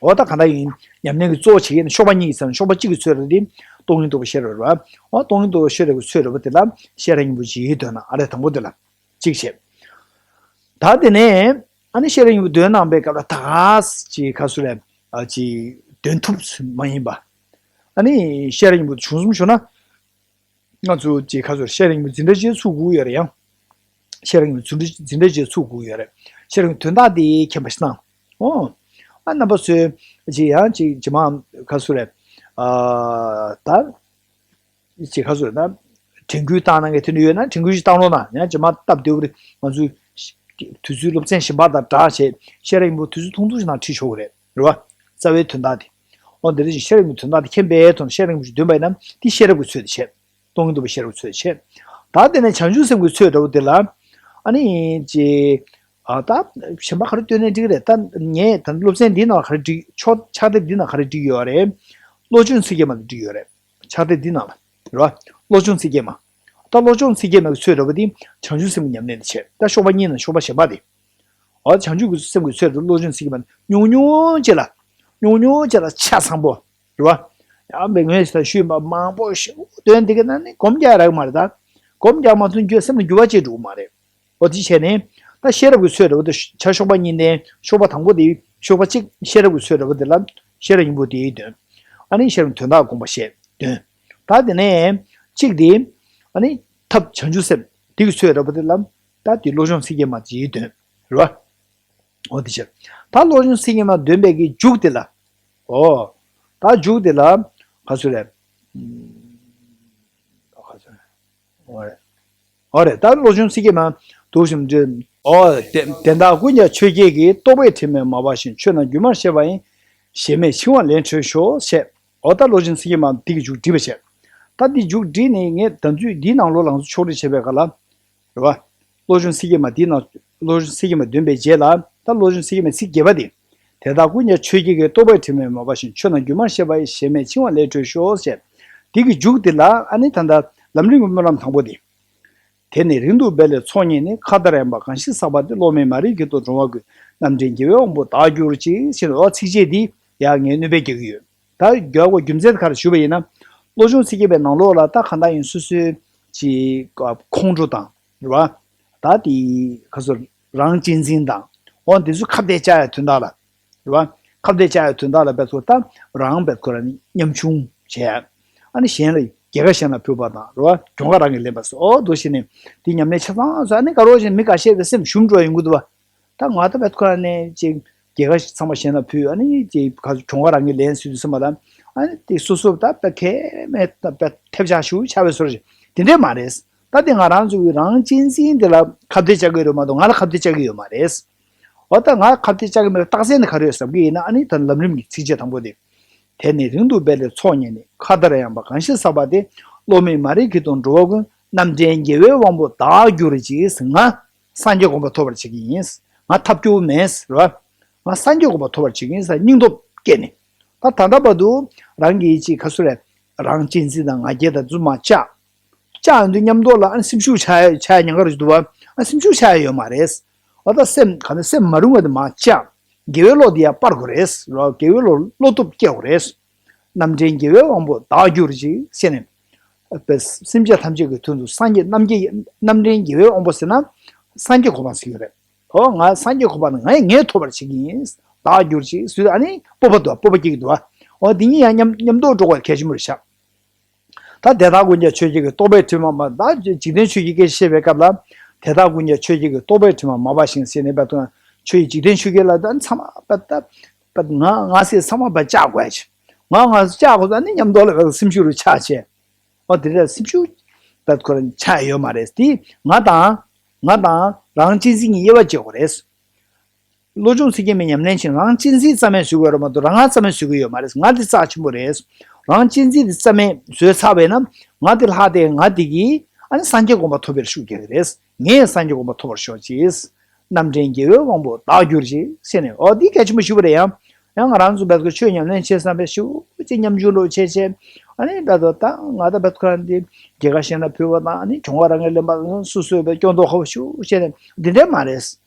འོ་ད་ག་འདྲ་ཡིན། ཉམས་ལེན་གྱི་གཙོ་བོ་བྱེད་ཀྱི་ཡིན་ན་གཤོག་པ་གཉིས་ཀྱི་ཚད་ན་གཤོག་པ་གཅིག་གི་ཚོད་རེད་དེ། སྟོང་ཉིད་རྟོགས་པའི་ཤེས་རབ་རེད་བ། འོ་སྟོང་ཉིད་རྟོགས་པའི་ཤེས་རབ་ཀྱི་ཚོད་འདྲ་བོ་དེ་ལ་ཤེས་རབ་སྙིང་པོ་ཅིག་འདོན་ན། ཨ་རེ་དང་པོ་དེ་ལ་གཅིག་བྱས། ད་དེ་ནས་ཨ་ནི་ཤེས་རབ་སྙིང་པོ་འདོན་གནང་པའི་སྐབས་ལ་ད་ག་ཅིག་ག་ཚོད་རེད། ཨ་ཅིག་འདོན་ཐུབ་མ་ཡིན་པ། ཨ་ནི་ཤེས་རབ་སྙིང་པོ་བྱུང་སོང་ཞུ་ན། ང་ཚོ་ཅིག་ག་ཚོད་ཤེས་རབ་སྙིང་པོ་འཛིན་གྲྭ་ཅིག་ཚུགས་དགོས་ཡོད་རེད་ཡང་། ཤེས་རབ་སྙིང་པོ་འཛིན་གྲྭ་འཛིན་གྲྭ་ཅིག་ཚུགས་དགོས་ཡོད་རེད། ཤེས་རབ་སྙིང་པོ་དོན་དག་དེ་མཁྱེན་པ་ཞིག་གནང་། ཨོ། ཨ་རྣམ་པ་ཚོས་ཅིག་ཡང་ཅིག་ཇི་མ་ག་ཚོད་རེད། ཨ་ད། ཅིག་ག་ཚོད་ན། དྲན་སྐུལ་བཏང་གནང་མཁན་དེ་འདྲ་ཡོད་ན་དྲན་སྐུལ་ཅིག་བཏང་རོགས་གནང་། ཡང་ཇི་མ་སྟབས་བདེ་པོ་རེད། ང་ཚོས་དུས་ཚོད་སློབ་ཚན་གཞན་པ་དང་སྦྲགས་བྱས་ཤེས་རབ་སྙིང་པོ་དུས་ཚོད་ཐུང་ཐུང་ཞིག་ནང་ཁྲིད་ཆོག་གི་རེད། རེད་བ། རྩ་བའི་དོན་དག་དེ། འོ་འདི་འདྲ་ཞིག་ཤེས་རབ་སྙིང་པོའི་དོན་དག་དེ་མཁྱེན་པའི་ཐོག་ནས་ཤེས་རབ་སྙིང་པོ་ཞིག་འདོན་པ་ཡིན་ན་དེ་ཤེས་རབ་ཀྱི་ཚོད་དུ་བྱས། སྟོང་ཉིད་རྟོགས་པའི་ཤེས་རབ་ཀྱི་ཚོད་བྱས། ད་དེ་ནས་བྱང་ཆུབ་སེམས་ཀྱི་ཚོད་འདྲ་བོ་དེ་ལ། ཨ་ནི་ཅེ། ཨ་ད། གཞན་པ་ག་རེ་བཏོན་ནའི་འགྲིག་གི་རེད། ད་ངས་ད་སློབ་ཚན་འདིའི་ནང་ལ་ག་རེ་འགྲིག་ཕྱོགས་ཕྱག་དེབ་འདི་ནང་ག་རེ་འགྲིག་ཡོད་རེད། བློ་སྦྱོང་ཚིག་བརྒྱད་མ་དེ་འགྲིག་ཡོད་རེད། ཕྱག་དེབ་འདི་ནང་ལ། རེད་བ། བློ་སྦྱོང་ཚིག་བརྒྱད་མ། ད་བློ་སྦྱོང་ཚིག་བརྒྱད་མའི་ཚོད་འདྲ་བོ་དེ་བྱང་ཆུབ་སེམས་ཀྱི་ཉམས་ལེན་དེ་བྱས། ད་གཤོག་པ་གཉིས་དང་གཤོག་པ་གཞན་པ་དེ། འོ་བྱང་ཆུབ་ཀྱི་སེམས་ཀྱི་ཚོད་དུ་བློ་སྦྱོང་ཚིག་བརྒྱད་མ་ཉུང་ཉུང་ཅིག་ལ། ཉུང་ཉུང་ཅིག་ལ་ཆ་ཚང་པོ། རེད་བ། ཡང་མི་ངོས་ད་ཞུས་མ་མང་པོ་ཞིག་འདོན་དེ་ག་ན་ནི་སྒོམ་རྒྱག་རག་མ་རེད་ད། སྒོམ་རྒྱག་མ་ཐུབ་རྒྱུ་སེམས་ལ་འགྱུར་བ་ཅིག་འགྲོ་གི་མ་རེད། འོ་དེ་བྱས་ནས། ད་ཤེས་རབ་ཀྱི་ཚོད་འདྲ་བོ་དེ་བྱ་གཤོག་པ་གཉིས་ལྡན་གཤོག་པ་དང་པོ་དེ་གཤོག་པ་གཅིག་ཤེས་རབ་ཀྱི་ཚོད་འདྲ་བོ་དེ་ལ་ཤེས་རབ་སྙིང་པོ་དེ་འདོན། ཨ་ནི་ཤེས་རབ་དོན་དག་དགོངས་པ་བཤད་འདོན། ད་དེ་ནས་གཅིག་དེ། ཨ་ནི་ཐབས་བྱང་ཆུབ་སེམས་དེ་གི་ཚོད་འདྲ་བོ་དེ་ལ་ ད་དེ་བློ་སྦྱོང་ཚིག་བརྒྱད་མ་དེའི་དོན་རེད་བ། འོ་དེ་ཕྱིར། ད་བློ་སྦྱོང་ཚིག་བརྒྱད་མ་འདོན་པའི་གི་མཇུག་དེ་ལ། འོ། ད་མཇུག་དེ་ལ། ག་ཚོད་རེད། ག་ཚོད་རེད། འོ་རེད། འོ་རེད། ད་བློ་སྦྱོང་ཚིག་བརྒྱད་མ་འདུག་ཞིམ་འདྲེ། འོ་དེ་དེ་དག་ཀུན་ཀྱང་ཆོས་བརྒྱད་ཀྱིས། རྟོག་པའི་དྲི་མས་མ་སྦགས་ཤིང་། ཆོས་རྣམས་རྒྱུན་མར་ཤེས་པ་ཡིན། ཞེན་མེད་འཆིང་བ་ལས་གྲོལ་ཤོག་ཅེས། འོ་ད་བློ་སྦྱོང་ཚིག་བརྒྱད་མ་འདི་གི་མཇུག་བསྒྲིལ་བ་བྱས། ད་འདི་མཇུག་བསྒྲིལ་ནས་ངས་ད་དུས་འདིའི་ནང་ལོགས་ལ་ང་ཚོ་ཕྱོགས་སྒྲིག་བྱེད་པའི་སྐབས་ལ། རེད་བ། བློ་སྦྱོང་ཚིག་བརྒྱད་མ་འདིའི་ནང་། བློ་སྦྱོང་ཚིག་བརྒྱད་མ་འདོན་པའི་རྗེས་ལ། ད་བློ་སྦྱོང་ཚིག་བརྒྱད་མའི་ཚིག་བརྒྱད་པ་འདི། དེ་དག་ཀུན་ཀྱང་ཆོས་བརྒྱད་ཀྱིས། རྟོག་པའི་དྲི་མས་མ་སྦགས་ཤིང་། ཆོས་རྣམས་རྒྱུན་མར་ཤེས་པ་ཡིན། ཞེན་མེད་འཆིང་བ་ལས་གྲོལ་ཤོག་ཅེས། འདི་གི་མཇུག་འདི་ལ་ཨ་ནི་ད་ལྟ་ལམ་རིམ་གྱི་སྨོན་ལམ་དང་པོ་འདི། དེ་ནས་རིང་དུ་འབད་ལས་ཚོགས་རྙེད་ནས། མཁའ་ལྟར་ཡངས་པ་གང་ཞིག་བསགས་པ་དེ། སློབ་མའི་མ་རིག་གྱེར་དུ་འགྲོ་བ་ཀུན། རྣམ་འདྲེན་རྒྱལ་བའི་དབང་པོ་བདག་གྱུར་ཅིག་ཟེར་ནས་འོ་ཚིགས་བཅད་འདི་ཡང་ངས་སྣོན་པ་རྒྱག་གི་ཡོད། ད་རྒྱག་དགོས་རྒྱུ་མཚན་ག་རེ་ཞུས་པ་ཡིན་ན། བློ་སྦྱོང་ཚིག་བརྒྱད་པའི་ནང་ལོགས་ལ་ད་གང་ལྟར་ཡིན་སོ་སོའི་ཅིག་ཁོང་ཁྲོ་དང་རེད་བ། ད་དེ་ག་ཚོད་རང་གཅེས་འཛིན་དང་འོ་འདི་ཚོ་ཁ་གཏད་བཅག་ཡ་དོན་དག་ལ། རེད་བ། ཁ་གཏད་བཅག་ཡ་དོན་དག་ལ་བས་ཚོ་ད་རང་བས་ཁོ་རང་ཉམ་ཆུང་བྱས། ཨ་ནི་གཞན་ལ་རྒྱལ་ཁ་གཞན་ལ་ཕུལ་བ་དང་རེད་བ། གྱོང་ཁ་རང་གིས་ལེན་པ་སོགས་འོ་འདུག་བྱས་ནས་དེ་ཉམས་ལེན་ཆ་ཚང་སོགས་ཨ་ནི་དགའ་རོགས་བྱས་ནས་མི་འགའ་ཤས་ཀྱི་སེམས་ཞུམ་འགྲོ་ཡོང་གི་འདུག་བ། ད་ང་ད་བས་ཁོ་རང་ནས་ཅིག་རྒྱལ་ཁ་ཚང་མ་གཞན་ལ་ཕུལ། ཨ་ནི་ཅིག་གྱོང་ཁ་རང་གིས་ལེན་སྲིད་དུ་སེམས་པ་ལ། ཨ་ནི་དེ་སོ་སོ་ད་བས་ཁེ་མེད་ད་བས་ཐེབས་ཆག་ཞུ་ཆག་བའི་སོར་དེ་འདྲས་མ་རེད། ད་དེ་ང་རང་ཚོ་གི་རང་གཅེས་འཛིན་དེ་ལ་ཁ་གཏད་བཅག་གི་ཡོད་མ་གཏོགས་ང་ལ་ཁ་གཏད་བཅག་གི་ཡོད་མ་རེད། འོ་ད་ང་ཁ་གཏད་བཅག་གི་མེད་པའི་རྟགས་མཚན་ནི་ག་རེ་ཡོད་བསམ་གི་ཡིན་ན། ཨ་ནི་ད་ལམ་རིམ་གྱི་ཚིགས་བཅད་དང་པོ་དེ། དེ་ནས་རིང་དུ་འབད་ལས་ཚོགས་རྙེད་ནས། མཁའ་ལྟར་ཡངས་པ་གང་ཞིག་བསགས་པ་དེ། སློབ་མའི་མ་རིག་གྱེར་དུ་འགྲོ་བ་ཀུན། རྣམ་འདྲེན་རྒྱལ་བའི་དབང་པོ་བདག་གྱུར་ཅིག་ང་སངས་རྒྱས་གོ་འཕང་ཐོབ་པར་བྱེད་ཀྱི་ཡིན། ང་ཐབས་སྐྱོ་བོ་མེད་རེད་བ། ང་སངས་རྒྱས་གོ་འཕང་ཐོབ་པར་བྱེད་ཀྱི་ཡིན་ཟེར་སྙིང་སྟོབས་སྐྱེས་ནས། ད་ད་ལྟ་བར་དུ་རང་གི་ཅིག་ག་ཚོད་རེད། རང་གཅེས་འཛིན་དང་ང་རྒྱལ་དང་རྫུན་མ་བཅག་བཅག་ཡོང་དུས་མཉམ་དུ་ལ་ཨ་ནི་སེམས་ཤུགས་ཆག་ཆག་ཉེན་ཁ་རེ་འདུག་བ། ཨ་སེམས་ཤུགས་ཆག་ཡོད་མ་རེད། འོ་ད་སེམས་ག་ནས་སེམས་མ་རུང་བ་དེ་མ་བཅག་དགེ་བའི་བློ་དེ་ཡང་སྤར་དགོས་རེད་རོ། དགེ་བའི་བློ་བློ་སྟོབས་སྐྱེ་དགོས་རེད། རྣམ་འདྲེན་རྒྱལ་བའི་དབང་པོ་བདག་གྱུར་ཅིག་ཟེར་ནས། པའི་སེམས་ཅན་ཐམས་ཅད་ཀྱི་དོན་དུ་སངས་རྒྱས་རྣམ་རྒྱལ་རྣམ་འདྲེན་རྒྱལ་བའི་དབང་པོ་ཟེར་ན། སངས་རྒྱས་གོ་འཕང་ཟེར་གྱི་རེད། འོ་ང་སངས་རྒྱས་གོ་འཕང་ནི་ང་ཡིས་ངས་ཐོབ་པར་བྱེད་ཀྱི་ཡིན། བདག་གྱུར་ཅིག་ཟེར་དུས་ཨ་ནི་སྤོབས་པ་འདུག་སྤོབས་པ་སྐྱེ་གི་འདུག་འོ་འདི་གཉིས་ཡང་མཉམ་མཉམ་དུ་འགྲོ་དགོས་གལ་ཆེན་པོ་རེད་ཤག་ད་དེ་དག་ཀུན་ཀྱང་ཆོས་བརྒྱད་ཀྱིས། རྟོག་པའི་དྲི་མ་མ། ད་འཇིག་རྟེན་ཆོས་བརྒྱད་སྐད་ཆ་བཤད་པའི་སྐབས་ལ། དེ་དག་ཀུན་ཀྱང་ཆོས་བརྒྱད་ཀྱིས། རྟོག་པའི་དྲི་མ་མ་སྦགས་ཤིང་ཟེར་ནས་བ་དང་ཆོས་ཀྱི་འཇིག་རྟེན་ཆོས་བརྒྱད་ལ་ད་ཚང་མ་བ་ད་བ་ང་ང་ཟེར་ཚང་མ་བ་བཅག་དགོས་ཀྱི། ང་ང་ཟེར་བཅག་དགོས་ད་ནི་མཉམ་དུ་ལ་བ་སེམས་ཤུགས་རུ་ཆག་བྱས། འོ་དེ་འདྲ་སེམས་ཤུགས་བ་ཁོ་རང་ཆག་ཡོད་མ་རེད། དེ་ང་དང་ང་དང་རང་གཅེས་འཛིན་གྱི་དབྱེ་བ་འབྱེད་དགོས་རེད། བློ་སྦྱོང་ཚིག་བརྒྱད་མའི་ཉམས་ལེན་བྱེད་རང་གཅེས་འཛིན་རྩ་མེད་བཟོ་གི་ཡོད་རེད་མ་གཏོགས་རང་ང་རྩ་མེད་བཟོ་གི་ཡོད་མ་རེད། ང་དེ་རྩ་ཆེན་པོ་རེད། རང་གཅེས་འཛིན་དེ་རྩ་མེད་བཟོས་ཚར་བས་ན་ང་དེ་ལྷག་སྟེ་ང་དེ་གིས་ཨ་ནི་སངས་རྒྱས་གོ་འཕང་ཐོབ་པའི་ཤུགས་རྒྱག་གི་རེད། ངས་སངས་རྒྱས་གོ་འཕང་ཐོབ་པར་ཤོག་ཅིག་རྣམ་འདྲེན་རྒྱལ་བའི་དབང་པོ་བདག་གྱུར་ཅིག་ཟེར་ནས་འོ་དེ་གལ་ཆེན་པོ་ཞུ་བ་རེད། ཡང་ཡང་ང་རང་ཚོ་བས་ཀྱི་ཆོས་ཉམས་ལེན་བྱེད་བསམ་པའི་ཤུགས་ཅིག་ཉམ་ཆུང་རོགས་བྱས་བྱས་ཨ་ནི་ད་དོ་ད་ང་ད་བས་ཁོ་རང་དེ་རྒྱལ་ཁ་གཞན་ལ་ཕུལ་བ་དང་ཨ་ནི་གྱོང་ཁ་རང་གིས་ལེན་པ་སོ་སོའི་བས་སྐྱོན་འདོགས་ཁ་བ་ཤུགས་བྱས་ནས་འདི་འདྲས་མ་རེད།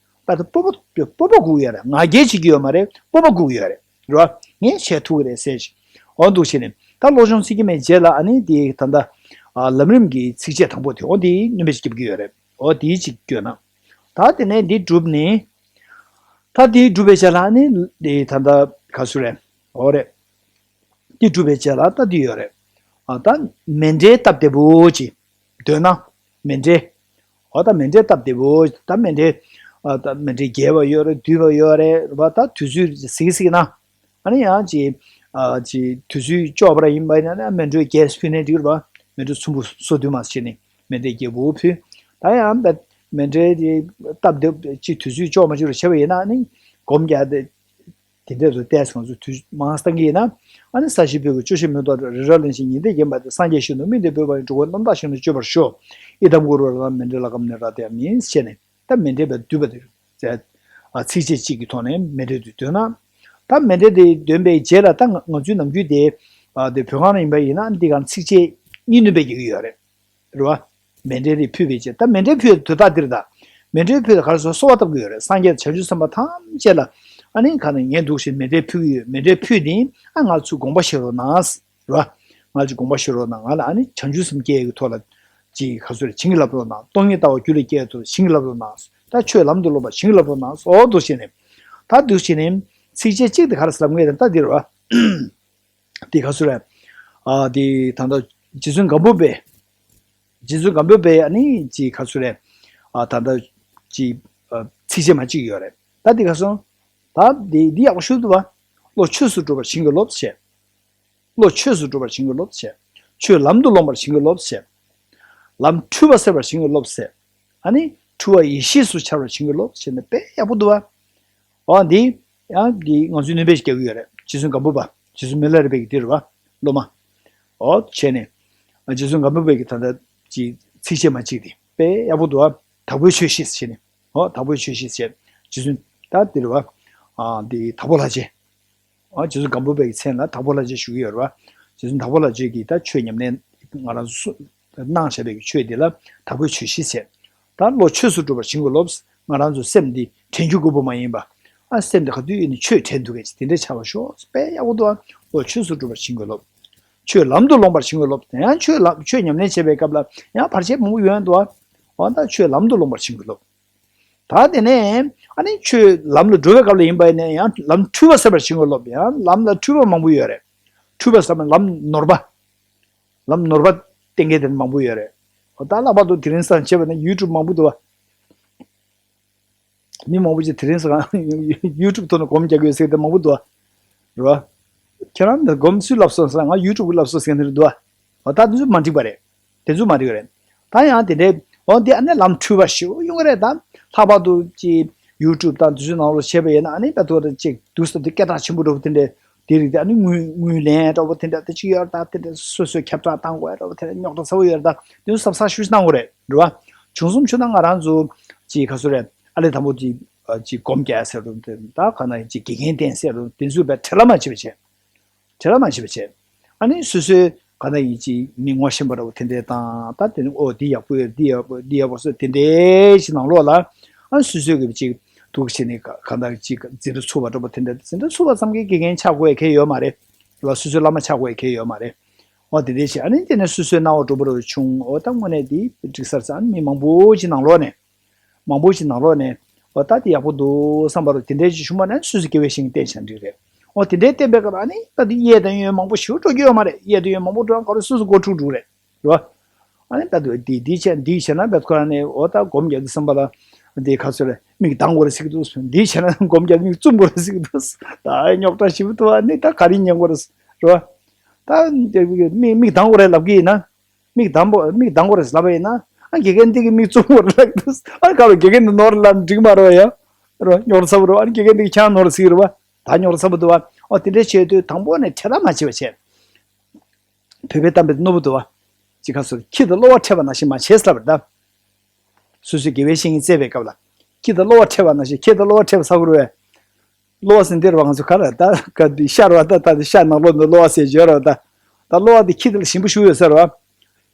པ་དེ་སྤོབས་པ་སྤོབས་པ་དགོས་ཡོད་རེད། ང་རྒྱལ་བྱེད་ཀྱི་ཡོད་མ་རེད། སྤོབས་པ་དགོས་ཀྱི་ཡོད་རེད། རེད་བ། ངས་བྱས་ཐུབ་ཀྱི་རེད་ཟེར་ཞིག་འོ་འདུག་བྱས་ནས་ད་བློ་སྦྱོང་ཚིག་བརྒྱད་མའི་རྗེས་ལ་ཨ་ནི་དེ་ད་ལྟ་ལམ་རིམ་གྱི་ཚིགས་བཅད་དང་པོ་དེ་འོ་དེ་སྣོན་པ་ཞིག་རྒྱབ་ཀྱི་ཡོད་རེད། འོ་དེ་ཅིག་བསྐྱོན་ན། ད་དེ་ནས་འདི་གྲུབ་ནས། ད་དེ་གྲུབ་པའི་རྗེས་ལ་ཨ་ནི་དེ་ད་ལྟ་ག་ཚོད་རེད། འོ་རེད། འདི་གྲུབ་པའི་རྗེས་ལ་ད་འདི་ཡོད་རེད། ཨ་ད་མཎྜལ་སྟབས་བདེ་པོ་ཅིག་འདོན་ན། མཎྜལ། འོ་ད་མཎྜལ་སྟབས་བདེ་པོ་ད་མཎྜལ། ཨ་ད་མཎྜལ་རྒྱས་པ་ཡོད་རེད། བསྡུས་པ་ཡོད་རེད། རེད་པ། ད་དུས་ཚོད་གཟིགས་གཟིགས་ན། ཨ་ནི་ཡང་ཅིག་ཨ་ཅིག་དུས་ཚོད་ལྕོགས་པ་ར་ཡིན་པ་ཡིན་ན་མཎྜལ་རྒྱས་ཕུལ་ནས་འགྲིག་རེད་པ། མཎྜལ་ཚོམ་བུ་སོ་བདུན་མ་བྱས་ནས་མཎྜལ་རྒྱས་པོ་ཕུལ། ད་ཡང་མཎྜལ་དེ་སྟབས་བདེ་ཅིག་དུས་ཚོད་ལྕོགས་མ་བྱུང་རུ་བྱས་པ་ཡིན་ན་ཨ་ནི་སྒོམ་རྒྱག་དེ། དེ་འདྲ་རུ་བལྟས་སོང་ཚུལ་དུས་མང་སྟངས་ཀྱི་ཡིན་ན། ཨ་ནི་ས་གཞི་སྤོས་ཀྱི་སྤྱོད་ཕྱིར་མེ་ཏོག་རི་རབ་གླིང་བཞི་ཉི་ཟླས་བརྒྱན་པ་སྟེ། སངས་རྒྱས་ཞིང་དུ་དམིགས་ཏེ་འབད་པ་ཡིས། འགྲོ་ཀུན་རྣམ་དག་ཞིང་དུ་སྤྱོད་པར་ཤོག་ཨི་དཾ་གུ་རུ་ལ་མཎྜལ་ཀཾ་ནི་རཏྣ་ཡཱ་མི་ཞེས་ནས་ད་མཎྜལ་བས་བསྡུས་པ་དེ་ཚིགས་བཅད་གཅིག་གི་ཐོག་ནས་མཎྜལ་དུ་འདོན་ན། ད་མཎྜལ་དེ་འདོན་པའི་རྗེས་ལ་ད་ང་ཚོའི་ནམ་རྒྱུན་དེ་དེ་བོད་ཁང་ནང་ཡིན་པ་ཡིན་ན་འདི་གར་ཚིགས་བཅད་གཉིས་སྣོན་པའི་རྒྱག་གི་ཡོད་རེད། རེད་བ། མཎྜལ་དེ་ཕུལ་བའི་རྗེས་ད་མཎྜལ་ཕུལ་དུས་ད་འདིར་ད། མཎྜལ་ཕུལ་དུས་ག་རེ་ཟེར་གསོལ་བ་བཏབ་ཀྱི་ཡོད་རེད། སངས་རྒྱས་བྱང་ཆུབ་སེམས་དཔའ་ཐམས་ཅད་ལ། ཨ་ནི་ག་ནས་ངས་འདུག་བཞིན་མཎྜལ་ཕུལ་གྱི་ཡོད། མཎྜལ་ཕུལ་ནས་ཨ་ང་ཚོས་དགོངས་པ་བཞེས་རོགས་གནང་། རེད་བ། ང་ཚོས་དགོངས་པ་བཞེས་རོགས་གནང་། ང་ལ་ཨ་ནི་བྱང་ཆུབ་སེམས་སྐྱེ་ཡག་གི་ཐོག་ལ་ཅིག་ག་ཚོད་རེད་བྱིན་གྱིས་བརླབ་རོགས་གནང་། སྟོང་ཉིད་ལྟ་བ་རྒྱུད་ལ་སྐྱེ་ཡག་ཐོག་ལ་བྱིན་གྱིས་བརླབ་རོགས་གནང་། ད་ཆོས་ལམ་དུ་སློབ་པ་བྱིན་གྱིས་བརླབ་རོགས་གནང་། འོ་འདུག་བཞིན་ནས། ད་འདུག་བཞིན་ནས་ཚིགས་བཅད་གཅིག་དེ་ག་རེ་ཟེར་ལབ་ངེས་རེད། ད་འདིར་བ། དེ་ག་ཚོད་རེད། ཨ་དེ་ད་ལྟ་རྗེ་བཙུན་སྒམ་པོ་པས། རྗེ་བཙུན་སྒམ་པོ་པས་ཨ་ནི་ཅིག་ག་ཚོད་རེད། ཨ་ད་ལྟ་ ཅིག་ཚིགས་བཅད་མ་གཅིག་ཡོད་རེད། ད་འདི་ག་སོང་། ད་འདི་འདི་ཡག་པོ་ཞུ་འདུག་བ། བློ་ཆོས་སུ་གྲུབ་པར་བྱིན་གྱིས་རློབས་བྱས། བློ་ཆོས་སུ་གྲུབ་པར་བྱིན་གྱིས་རློབས་བྱས། ཆོས་ལམ་དུ་ལོངས་པར་བྱིན་གྱིས་རློབས་བྱས། ལམ་འཁྲུལ་པ་སེལ་བར་བྱིན་གྱིས་རློབས་བྱས། ཨ་ནི་འཁྲུལ་བ་ཡེ་ཤེས་སུ་འཆར་བར་བྱིན་གྱིས་རློབས་བྱས་ནས་དཔེ་ཡག་པོ་འདུག་བ། འོ་འདི་ཡང་འདི་ང་ཚོའི་ནུས་པས་རྒྱག་གི་ཡོད་རེད། རྗེ་བཙུན་སྒམ་པོ་པ། རྗེ་བཙུན་མི་ལ་རས་པའི་གི་འདི་རེད་བ། སློབ་མ། འོ་བྱས་ནས། རྗེ་བཙུན་སྒམ་པོ་པའི་གི་ད་ལྟ་ཅི་ཚིགས་བཅད་མ་གཅིག་འདི་དཔེ་ཡག་པོ་འདུག་བ། དྭགས་པོའི་ཆོས་བཤེས་བྱས་ནས། འོ་དྭགས་པོའི་ཆོས་བཤེས་བྱས། རྗེ་བཙུན་ད་འདི་རེད་བ། ཨ་འདི་དྭགས་པོ་ལྷ་རྗེ། ཨ་རྗེ་བཙུན་སྒམ་པོ་པའི་གི་མཚན་ལ་དྭགས་པོ་ལྷ་རྗེ་ཞུ་གི་ཡོད་རེད་བ། རྗེ་བཙུན་དྭགས་པོ་ལྷ་རྗེ་གིས་ད་ཆོས་ཉམས་ལེན་ང་རང་ཚོ་གནང་བྱས་པའི་གི་ཆོས་འདི་ལ་དྭགས་པོའི་ཆོས་བཤེས་བྱས། ད་བློ་ཆོས་སུ་གྲུབ་པར་བྱིན་གྱིས་རློབས། ང་རང་ཚོ་སེམས་འདི་དྲན་རྒྱུ་དགོས་པ་མ་ཡིན་པ། ཨ་སེམས་འདི་ག་དུས་ཡིན་ནའི་ཆོས་དྲན་ཐུབ་མཁན་ཅིག་དེ་འདྲ་ཆགས་པ་ཤོག་དཔེ་ཡག་པོ་འདུག་ཨ། བློ་ཆོས་སུ་གྲུབ་པར་བྱིན་གྱིས་རློབས། ཆོས་ལམ་དུ་ལོངས་པར་བྱིན་གྱིས་རློབས། དེ་ཡང་ཆོས་ལམ་ཆོས་ཉམས་ལེན་བྱེད་པའི་སྐབས་ལ་ཡང་བར་ཆད་མང་པོ་ཡོང་འདུག་ཨ། འོ་ད་ཆོས་ལམ་དུ་ལོངས་པར་བྱིན་གྱིས་རློབས། ད་དེ་ནས་ཨ་ནི་ཆོས་ལམ་ལ་འགྲོ་བའི་སྐབས་ལ་ཡིན་པ་ཡིན་ན་ཡང་ལམ་འཁྲུལ་པ་སེལ་བར་བྱིན་གྱིས་རློབས། ཡང་ལམ་ལ་འཁྲུལ་པ་མང་པོ་ཡོད་རེད། འཁྲུལ་པ་ཟེར་ན་ལམ་ནོར་པ། ལམ་ནོར་པ་བསྟན་མཁན་དེ་མང་པོ་ཡོད་རེད། འོ་ད་ལྷག་པར་དུ་དེ་རིང་སང་བྱས་པ་ན་ཡུ་ཊུབ་མང་པོ་འདུག་བ། མི་མང་པོ་ཅིག་དེ་རིང་སང་ཡུ་ཊུབ་ཐོག་ནས་སྒོམ་རྒྱག་གི་ཡོད་ཟེར་དེ་མང་པོ་འདུག་བ། རེད་བ། ཁྱེད་རང་འདི་སྒོམ་སུས་བསླབས་སོང་ཟེར་ན་ང་ཡུ་ཊུབ་གིས་བསླབས་སོང་ཟེར་མཁན་དེ་འདྲ་འདུག་བ། འོ་ད་དེ་ཚོ་མ་འགྲིག་པ་རེད། དེ་ཚོ་མ་འགྲིག་པ་རེད། ད་ཡང་དེ་འདྲའི་འོ་འདི་ཨ་ནི་ལམ་འཁྲུལ་བ་ཞིག་ཡོང་གི་རེད་ད། ལྷག་པར་དུ་ཅིག་ཡུ་ཊུབ་དང་དེ་ཚོའི་ནང་ལོགས་བྱས་པ་ཡིན་ན་ཨ་ནི་ད་དུང་ཅིག་དུས་སུ་དེ་སྐད་གྲགས་ཆེན་པོ་འདྲ་པོ་དེ་འདྲའི་དེ་རིགས་དེ་ཨ་ནི་ངོས་ངོས་ལེན་འདྲ་པོ་དེ་འདྲ་དེ་ཅིག་ཡོད་རེད་ད། དེ་འདྲ་སོ་སོས་ཁྱབ་བསྒྲགས་གཏང་དགོས་རེད་པ། དེ་འདྲ་རྙོག་དྲ་ཚ་པོ་ཡོད་རེད་ད། དེ་ཚོ་གཟབ་གཟབ་ཞེ་པོ་ཅིག་གནང་དགོས་རེད། རེད་བ། བྱུང་སོང་བྱུང་ན་ང་རང་ཚོ་ཅིག་ག་ཚོད་རེད། ཨ་ལས་དང་པོ་ཅིག་ཅིག་སྒོམ་རྒྱག་ཟེར་རུང་དེ་ད་ག་ན་ཅིག་དགེ་རྒན་བསྟེན་ཟེར་རུང་དེ་ཚོ་བས་བྲེལ་བ་མ་བྱེད་པ་བྱས། བྲེལ་བ་མ་བྱེད་པ་བྱས། ཨ་ནི་སོ་སོའི་ག་ན་ཡིན་ཅིག་མི་ངོ་ཤེས་པ་འདྲ་པོ་དེ་འདྲའི་དང་ད་དེ་ནི་ཨོ་འདི་ཡག་པོ་ཡོད། འདི་ཡག་པོ་འདི་ཡག་པོ་ཟེར་དེ་འདྲའི་ཞིག་ནང་ལོགས་ལ་ཨ་སོ་སོའི་གི་ཅིག་འདུག་བྱས་ནས་ག་ག་ན་ཅིག་འཛིན་གྲྭ་ཚུགས་པ་འདྲ་པོ་དེ་འདྲ་འཛིན་གྲྭ་ཚུགས་པ་ཙམ་གྱིས་དགེ་རྒན་ཆགས་དགོས་ཡ་གལ་ཡོད་མ་རེད། ལ་སོ་སོའི་བླ་མ་ཆགས་དགོས་ཡ་གལ་ཡོད་མ་རེད། འོ་དེ་འདྲའི་ཞིག་ཨ་ནི་དེ་ནས་སོ་སོའི་སྣང་བ་འགྲོ་པོ་རུ་བྱུང་། འོ་ད་དངོས་གནས་འདི་འགྲིག་ས་རེད་ཟེར། ཨ་ནི་མི་མང་པོ་ཞིག་ནང་ལོགས་ནས། མང་པོ་ཞིག་ནང་ལོགས་ནས་འོ་ད་དེ་ཡག་པོ་འདུག་བསམ་པ་རུ་དེ་འདྲའི་ཞིག་བྱུང་བ་ན་སོ་སོ་དགེ་བའི་བཤེས་གཉེན་བསྟེན་བྱས་འགྲིག་རེད། འོ་དེ་འདྲའི་བསྟེན་པའི་སྐབས་ཨ་ནི་ད་དེ་གཡས་དང་གཡོན་མང་པོ་ཞིག་འགྲོ་རྒྱུ་ཡོད་མ་རེད། གཡས་དང་གཡོན་མང་པོ་འགྲོ་ན་ག་རེ་སོ་སོ་མགོ་འཁྲུག་འགྲོ་རེད། རེད་བ། ཨ་ནི་ད་དེ་འདི་བྱས་འདི་བྱས་ན་བེད་ཁོ་རང་ནས་འོ་ད་སྒོམ་རྒྱག་དུས་བསམ་པ་ལ་འདི་ག་ཚོད་རེད། མིག་གདངས་དགོས་རེད་ཟེར་གྱི་འདུག་འདི་བྱས་ན་སྒོམ་རྒྱག་མིག་བཙུམ་དགོས་རེད་ཟེར་གྱི་འདུག་ད་རྙོག་དྲ་ཞེ་པོ་འདུག་ཨ་ནི་ད་ག་རེ་ཉན་དགོས་རེད། རེད་བ། ད་མིག་མིག་གདངས་དགོས་རེད་ལབ་ཀྱི་ཡིན་ན། མིག་གདངས་པོ་མིག་གདངས་པོ་རེད་ལབ་པ་ཡིན་ན། ཨ་དགེ་རྒན་འདི་གིས་མིག་བཙུམ་པོ་རེད་ལབ་འདུག་ཨ་ཁ་བའི་དགེ་རྒན་འདི་ནོར་ལབ་འགྲིག་མ་རེད་ཡ། རེད་བ། རྙོག་དྲ་ཚ་པོ་རེད་བ། ཨ་དགེ་རྒན་འདི་གིས་ཁྱང་ནོར་ཟིག་རེད་བ། ད་རྙོག་དྲ་ཚ་པོ་འདུག་བ། ཨོ་དེ་འདྲ་བྱས་དུས་དང་པོ་ནས་བྲེལ་བ་མ་བྱེད་པ་བྱས། བོད་པའི་གཏམ་དཔེ་རྣོ་པོ་འདུག་བ། ཅི་ག་སོ་ཁྱི་དང་གློ་བ་འཕྲད་པ་ནང་བཞིན་མ་བྱེད་ལབ་རེད་ད། སོ་སོའི་དགེ་བའི་བཤེས་གཉེན་བཙལ་བའི་སྐབས་ལ། ཁྱི་དང་གློ་བ་འཕྲད་པ་ནང་བཞིན་ཁྱི་དང་གློ་བ་འཕྲད་པ་ཟེར་གི་རེད་བས། གློ་བ་ཟེར་འདི་རེད་བ། ང་ཚོ་ག་ལ་ད་ག་འདི་ཤ་རེད་བ། ད་ད་འདི་ཤ་ནང་ལོགས་འདི་གློ་བ་ཟེར་བརྗོད་རེད་བ་ད། ད་གློ་བ་འདི་ཁྱི་དེ་ལ་ཞིམ་པོ་ཞིག་ཡོད་ཟེར་བ།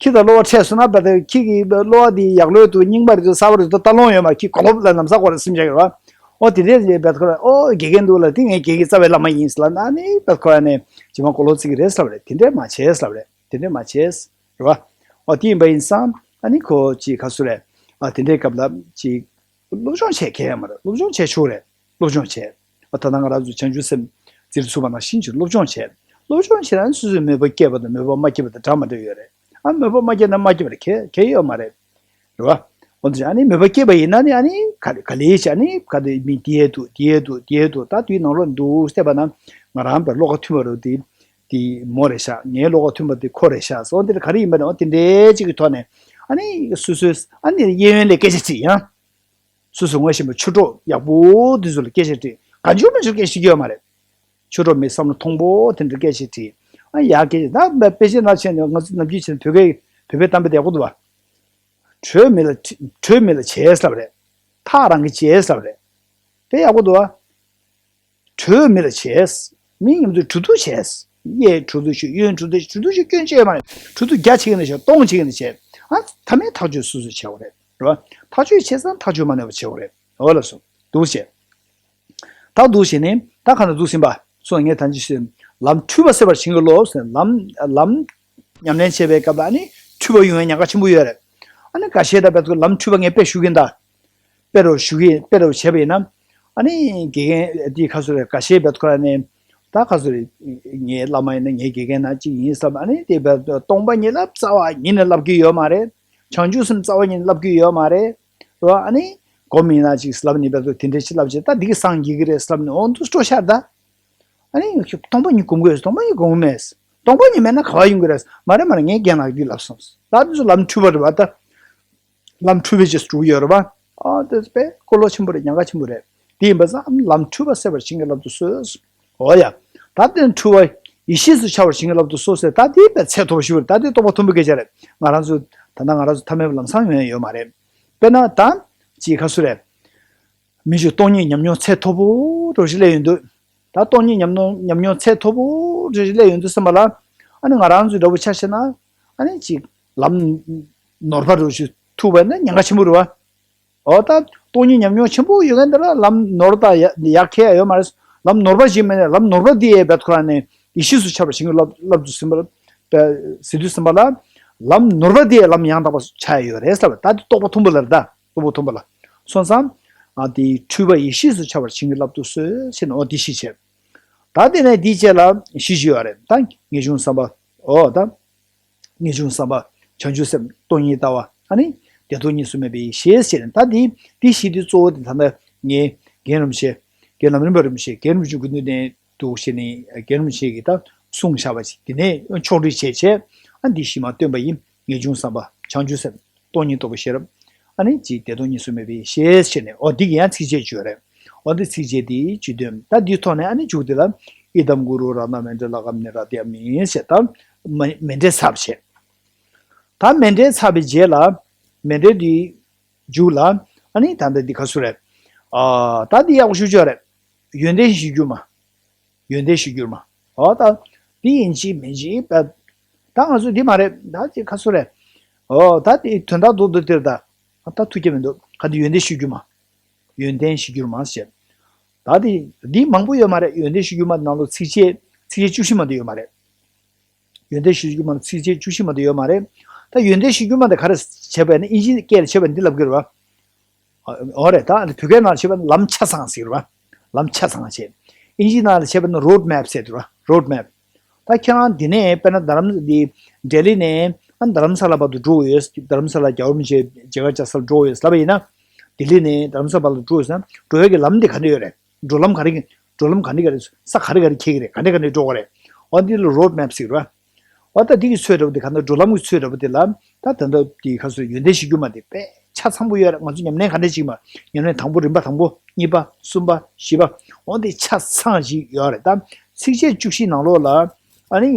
ཁྱི་དང་གློ་བ་འཕྲད་སོང་ན་བ་ད་ཁྱི་གི་གློ་བ་འདི་ཡག་ལོས་འདུག་རྙིང་པ་རེད་འདུག་གསར་པ་རེད་འདུག་ད་ལོང་ཡོད་མ་ཁྱི་གོ་ལོབ་ལ་ལམ་སང་གོ་རེ་སེམས་ཆགས་ཡོད་རེད་བ། ཨོ་དེ་འདྲས་རེད་བ། ཁོ་ར་ཨོ་དགེ་རྒན་འདུག་ལ་དེ་ངའི་དགེ་རྒན་རྩ་བའི་བླ་མ་ཡིན་ལབ་ན་ནི་བ་ཁོ་ར་ནས་རྗེས་མ་གོ་ལོབ་རྩི་གི་རེད་ལབ་རེད། དེ་འདྲས་མ་བྱེད་ལབ་རེད། དེ་འདྲས་མ་བྱེད། རེད་བ། ཨོ་དེ་ཡིན་པ་ཡིན་ཙང་ཨ་ནི་ཁོ་ཅིག་ག་སུ་རེད། ཨ་དེ་འདྲའི་སྐབས་ལ་ཅིག་སློབ་སྦྱོང་བྱེད་མཁན་ཡང་མ་རེད། སློབ་སྦྱོང་བྱེད་ཆོག་རེད། སློབ་སྦྱོང་བྱེད། ཨ་ད་ལྟ་ང་རང་ཚོ་བྱང་ཆུབ་སེམས་འཛིན་ཚུགས་པ་ནང་བཞིན་ཅིག་སློབ་སྦྱོང་བྱེད། སློབ་སྦྱོང་བྱེད་ན་སོ་སོའི་མོས་པ་སྐྱེས་པ་དང་མོས་པ་མ་སྐྱེས་པ་དང་འདྲ་མ་འདྲ་ཡོད་རེད། ཨ་མོས་པ་མ་སྐྱེས་ན་མ་སྐྱེས་པར་གལ་གལ་ཡོད་མ་རེད། རེད་བ། འོ་ན་ཨ་ནི་མོས་པ་སྐྱེས་པ་ཡིན་ན་ནི་ཨ་ནི་ག་ག་ལེ་བྱས་ཨ་ནི་ག་དེ་མི་དེ་ཡས་འདུག་དེ་ཡས་འདུག་དེ་ཡས་འདུག་ད་དུས་ནང་ལོགས་འདུག་བལྟས་པ་ན་ང་རང་པའི་བློ་ཁ་མཐུན་པ་རུ་དེ་དེ་མོ་རེད་ཤག་ངའི་བློ་ཁ་མཐུན་པ་དེ་ཁོ་རེད་ཤག་སོ་འདིར་ག་རེ་ཡིན་པ་ནི་འོ་དེ་འདྲའི་གཅིག་གི་ཐོག་ནས་ཨ་ནི་སོ་སོའི་ཨ་ནི་གཡས་གཡོན་ལ་སྐད་ཆ་དྲིས་ཡང་། སོ་སོ་ངོ་ཤེས་པའི་ཆོས་གྲོགས་ཡག་པོ་དེ་ཚོ་ལ་སྐད་ཆ་དྲིས། གང་བྱུང་མི་བྱུང་སྐད་ཆ་དྲི་གི་ཡོད་མ་རེད། ཆོས་གྲོགས་མི་བསམ་བློ་ཐོངས་པོ་དེ་འདྲ་སྐད་ཆ་དྲིས། ཨ་ཡག་སྐད་ཆ་ད་དཔེ་ཆའི་ནང་བྱས་ནས་ང་ཚོ་ནམ་རྒྱུན་བྱས་ནས་བོད་སྐད་བོད་པའི་གཏམ་དཔེ་དེ་ཡག་པོ་འདུག་བ། གྲོས་མི་ལ་གྲོས་མི་ལ་བྱས་ལབ་རེད། ཐག་རང་གིས་བཅད་ལབ་རེད། དཔེ་ཡག་པོ་འདུག་བ། གྲོས་མི་ལ་བྱས། མི་མཉམ་དུ་གྲོས་བསྡུར་བྱས། གཡས་གྲོས་བསྡུར་ཞུ་གཡོན་གྲོས་བསྡུར་ཞུ་གྲོས་བསྡུར་ཞུ་སྐྱོན་བཅོས་མ་རེད། གྲོས་བསྡུར་རྒྱ་ཆེ་གི་ནས་བྱས་སྟོང་ཆེ་གི་ནས་བྱས། ཨ་མཐའ་མའི་ཐག་གཅོད་སོ་སོས་བྱེད་དགོས་རེད། རེད་བ། ཐག་གཅོད་བྱས་ཙང་ཐག་གཅོད་མ་ནོར་བ་བྱེད་དགོས་རེད། འོ་ལགས་སོ། འདུག་བྱས། ད་འདུག་བྱས་ནས་ད་ག་ན་འདུག་ཟིན་པ། སོང་ངས་ད་ཅི་ཞུས། ལམ་འཁྲུལ་པ་སེལ་བར་བྱིན་གྱིས་རློབས་ཟེར། ལམ་ལམ་ཉམས་ལེན་བྱེད་པའི་སྐབས་ལ་ཨ་ནི་འཁྲུལ་པ་ཡོང་བའི་ཉེན་ཁ་ཆེན་པོ་ཡོད་རེད། ཨ་ནི་འགའ་ཤས་ད་བེད་ཁོ་ལམ་འཁྲུལ་པ་ངས་དཔེ་ཞུ་གིན་ད། དཔེ་རུ་ཞུ་གི་དཔེ་རུ་བྱས་པ་ཡིན་ན། ཨ་ནི་དགེ་རྒན་འདི་ཁ་སོ་རེད། འགའ་ཤས་བེད་ཁོ་ཨ་ནི། ད་ཁ་སོ་རེད། ངའི་བླ་མ་ཡིན་ན་ངའི་དགེ་རྒན་ན་གཅིག་ཡིན་བསམ། ཨ་ནི་དེ་བེད་སྟོང་པ་ཉིད་ལ་རྩ་བ་ཉིད་ནས་བསླབ་ཀྱི་ཡོད་མ་རེད། བྱང་ཆུབ་སེམས་རྩ་བ་ཉིད་ནས་བསླབ་ཀྱི་ཡོད་མ་རེད། རེད་བ། ཨ་ནི། སྒོམ་ཡིན་ན་ཅིག་ལབ་ནས་བས་སོ་དེ་འདྲའི་ཅིག་ལབ་བྱས། ད་འདི་གི་སངས་རྒྱས་ཀྱི་རེད་ལབ་ནས་འོ་འདུག་སྤྲོ་ཤར་ད། ཨ་ནི་སྟོང་པ་ཉིད་སྒོམ་དགོས། སྟོང་པ་ཉིད་སྒོམ་མེད། སྟོང་པ་ཉིད་མེད་ན་ག་བ་ཡོང་གི་རེད། མ་རེད་མ་རེད། ངས་རྒན་ལགས་འདི་ལབ་སོང་། ད་འདི་ཚོ་ལམ་འཁྲུལ་པ་རེད་བ་ད། ལམ་འཁྲུལ་པའི་རྗེས་སུ་འགྲོ་གི་ཡོད་རེད་བ། ཨ་དེ་དཔེ་ཀོ་ལོ་ཆེན་པོ་རེད། ཉེན་ཁ་ཆེན་པོ་རེད། དེ་ཡིན་པ་ཙང་ལམ་འཁྲུལ་པ་སེལ་བར་བྱིན་གྱིས་བརླབ་ཏུ་གསོལ། འོ་ཡ། ད་དེ་འཁྲུལ་པ་ཡེ་ཤེས་སུ་འཆར་བར་བྱིན་གྱིས་བརླབ་ཏུ་གསོལ་ཟེར། ད་དེ་དཔེ་ཚད་མཐོ་པོ་ཞིག་རེད། ད་དེ་རྟོགས་པ་མཐོན་པོའི་སྐད་ཆ་རེད། ང་རང་ཚོ་ད་ལྟ་ང་རང་ཚོ་ཐ་མལ་པ་ལམ་སང་ཡོང་ཡ་ཡོད་མ་རེད། དཔེར་ན་ད་ཅིག་ག་སུ་རེད། མི་ཞིག་སྟོང་ཉིད་ཉམས་མྱོང་ཚད་མཐོ་པོ་འདྲ་ཞིག་སླེབས་ཡོང་དུས། ད་སྟོང་ཉིད་ཉམས་མྱོང་ཉམས་མྱོང་ཚད་མཐོ་པོ་འདྲ་ཞིག་སླེབས་ཡོང་དུས་ཙམ་པ་ལ། ཨ་ནི་ང་རང་ཚོའི་འདྲ་པོ་ཆ་བཞག་ན། ཨ་ནི་ཅིག་ལམ་ནོར་བ་འདྲ་ཞིག་ཐུག་པ་ན་ཉེན་ཁ་ཆེན་པོ་རེད་བ། འོ་ད་སྟོང་ཉིད་ཉམས་མྱོང་ཆེན་པོ་ཡོད་མཁན་དེ་ལ་ལམ་ནོར་དང་ཡ་ཡག་ཁྱད་ཡོད་མ་རེད། ལམ་ནོར་བ་ཞིག་མེད་ནས་ལམ་ནོར་བ་འདི་ཡས་བེད་ཁོ་རང་ནས་ཡེ་ཤེས་སུ་འཆར་བར་བྱིན་གྱིས་བརླབ་བརླབ་ཏུ་ཟིན་པ་ལ། ཟེར་དུས་ཙམ་པ་ལ། ལམ་ནོར་བ་འདི་ཡས་ལམ་ཡང་དག་པ་ཆགས་ཡོད་རེད་ཟེར་བ། ད་འདི་རྟོགས་པ་མཐོན་པོ་ལ་རེད་ད། རྟོགས་པ་མཐོན་པོ་ལ། སོང་ཙང་། ཨ་དེ་འཁྲུལ་པ་ཡེ་ཤེས་སུ་འཆར་བར་བྱིན་གྱིས་བརླབ་ཏུ་གསོལ་ཟེར་ནས་འོ་དེ་བཞི་བྱས། ད་དེ་ནས་དེའི་རྗེས་ལ་བཞི་བཞི་ཡོད་རེད། ད་ངེས་འབྱུང་བསམ་པ། འོ་ད། ངེས་འབྱུང་བསམ་པ། བྱང་ཆུབ་སེམས། སྟོང་ཉིད་ལྟ་བ། ཨ་ནི་བདེ་སྟོང་གཉིས་སུ་མེད་པའི་ཡེ་ཤེས་ཟེར་ནས། ད་དེ་དེ་བཞི་དེ་གཙོ་བོ་དེ་ད་ལྟ་ངས་རྒན་རིན་པོ་ཆེ། རྒན་ལམ་རིམ་པ་རིན་པོ་ཆེ། རྒན་རིན་པོ་ཆེ་སྐུ་མདུན་ནས་འདུག་བྱས་ནས་རྒན་རིན་པོ་ཆེ་གིས་ད་གསུངས་བཞག་པ་ཅིག་དེ་ནས་ཕྱོགས་སྒྲིག་བྱས་བྱས། ཨ་འདི་བཞི་མར་བཏོན་པ་ཡིན། ངེས་འབྱུང་བསམ་པ། བྱང་ཆུབ་སེམས། སྟོང་ཉིད་རྟོགས་པའི་ཤེས་རབ། ཨ་ནི་ཅིག་བདེ་སྟོང་གཉིས་སུ་མེད་པའི་ཡེ་ཤེས་བྱས་ནས། འོ་འདི་གི་ཡང་ཚིགས་བཅད་བརྗོད་རེད། འོ་འདི་ཚིགས་བཅད་འདི་བརྗོད་དོན་ད་འདིའི་ཐོག་ནས། ཨ་ནི་མཇུག་དེ་ལ་ཨི་དམ་གུ་རུ་རཏྣ་མཎྜལ་ཀ་མནི་ར་དྷྱ་མི་ཞེས་ད་མ་མཎྜལ་ཚར་བྱས། ད་མཎྜལ་ཚར་བའི་རྗེས་ལ། མཎྜལ་འདི་མཇུག་ལ། ཨ་ནི་ད་ལྟ་འདི་ག་སུ་རེད། ཨ་ད་འདི་ཡག་པོ་ཞུ་ཆོག་རེད། ཡོན་ཏན་གཞིར་གྱུར་མ། ཡོན་ཏན་གཞིར་གྱུར་མ། འོ་ད། འདི་ཡིན་གཅིག་མིན་གཅིག་ད། ད་ང་ཚོ་འདི་མ་རེད། ད་ཅིག་ག་སུ་རེད། འོ་ད་འདི་དོན་དག་རྡོག་རྡོག་དེར་ད། ད་ཐུགས་ཁྱབ་མི་འདུག་ག་འདི་ཡོན་ཏན་གཞིར་གྱུར་མ། ཡོན་ཏན་གཞིར་གྱུར་མ་ཞེས། ད་འདི་འདི་མང་པོ་ཡོད་མ་རེད། ཡོན་ཏན་གཞིར་གྱུར་མ་ནང་ལོགས་ཚིགས་བཅད་ཚིགས་བཅད་བཅུ་བཞི་མ་གཏོགས་ཡོད་མ་རེད། ཡོན་ཏན་གཞིར་གྱུར་མ་ཚིགས་བཅད་བཅུ་བཞི་མ་གཏོགས་ཡོད་མ་རེད། ད་ཡོན་ཏན་གཞིར་གྱུར་མ་དེ་ག་རེ་བྱས་པ་ཡིན་ན། ཨིན་ཇིའི་སྐད་ལ་བྱས་པ་འདི་ལབ་ཀྱི་རེད་བ། འོ་རེད། ད་བོད་སྐད་ནང་ལ་བྱས་པ་ན་ལམ་ཆ་ཚང་ཟེར་བ། ལམ་ཆ་ཚང་བྱས། ཨིན་ཇིའི་ནང་ལ་བྱས་པ་ན་རོཌ་མེབ་ཟེར་དུས་ར། རོཌ་མེབ། ད་ཁྱེད་རང་འདི་ནས་དཔེར་ན་རྡ་རམ་འདི་ལྡི་ལི་ནས་ཨ་རྡ་རམ་ས་ལ་བར་དུ་འགྲོ་དགོས་ཡོད། རྡ་རམ་ས་ལ་རྒྱལ་བ་རིན་པོ་ཆེ་མཇལ་ཁ་བཅར་སར་འགྲོ་དགོས་ཡོད་ལབ་པ་ཡིན་ན། ལྡི་ལི་ནས་རྡ་རམ་ས་ལ་བར་དུ་འགྲོ་དགོས་ཡོད་ན་འགྲོ་ཡ་གི་ལམ་འདི་ག་འདྲ་ཡོད་རེད། འགྲོ་ལམ་ག་རེ་གི་འགྲོ་ལམ་ག་འདྲ་ག་རེ། ས་ག་རེ་ག་རེ་འཁེལ་གི་རེད། ག་འདྲ་ག་འདྲ་འགྲོ་གི་རེད། འོ་འདི་ལ་རོཌ་མེབ་ཟེར་བ། འོ་ད་འདི་གི་ཚོད་འདྲ་པོ་དེ་ག་འདྲ། འགྲོ་ལམ་གྱི་ཚོད་འདྲ་པོ་དེ་ལ་ད་ད་ལྟ་དེ་ག་སོ་ཡོན་ཏན་གཞིར་གྱུར་མ་དེ་དཔེ་ཆ་ཚང་པོ་ཡོད་རེད། ང་ཚོ་ཉམས་ལེན་ག་འདྲ་བྱེད་ཀྱི་ཡོད་མ། ཉམས་ལེན་དང་པོ་རིམ་པ་དང་པོ། གཉིས་པ། གསུམ་པ། བཞི་པ། འོ་དེ་ཆ་ཚང་ཞིག་ཡོད་རེད། ད་ཚིགས་བཅད་བཅུ་བཞི་ནང་ལོགས་ལ་ཨ་ནི་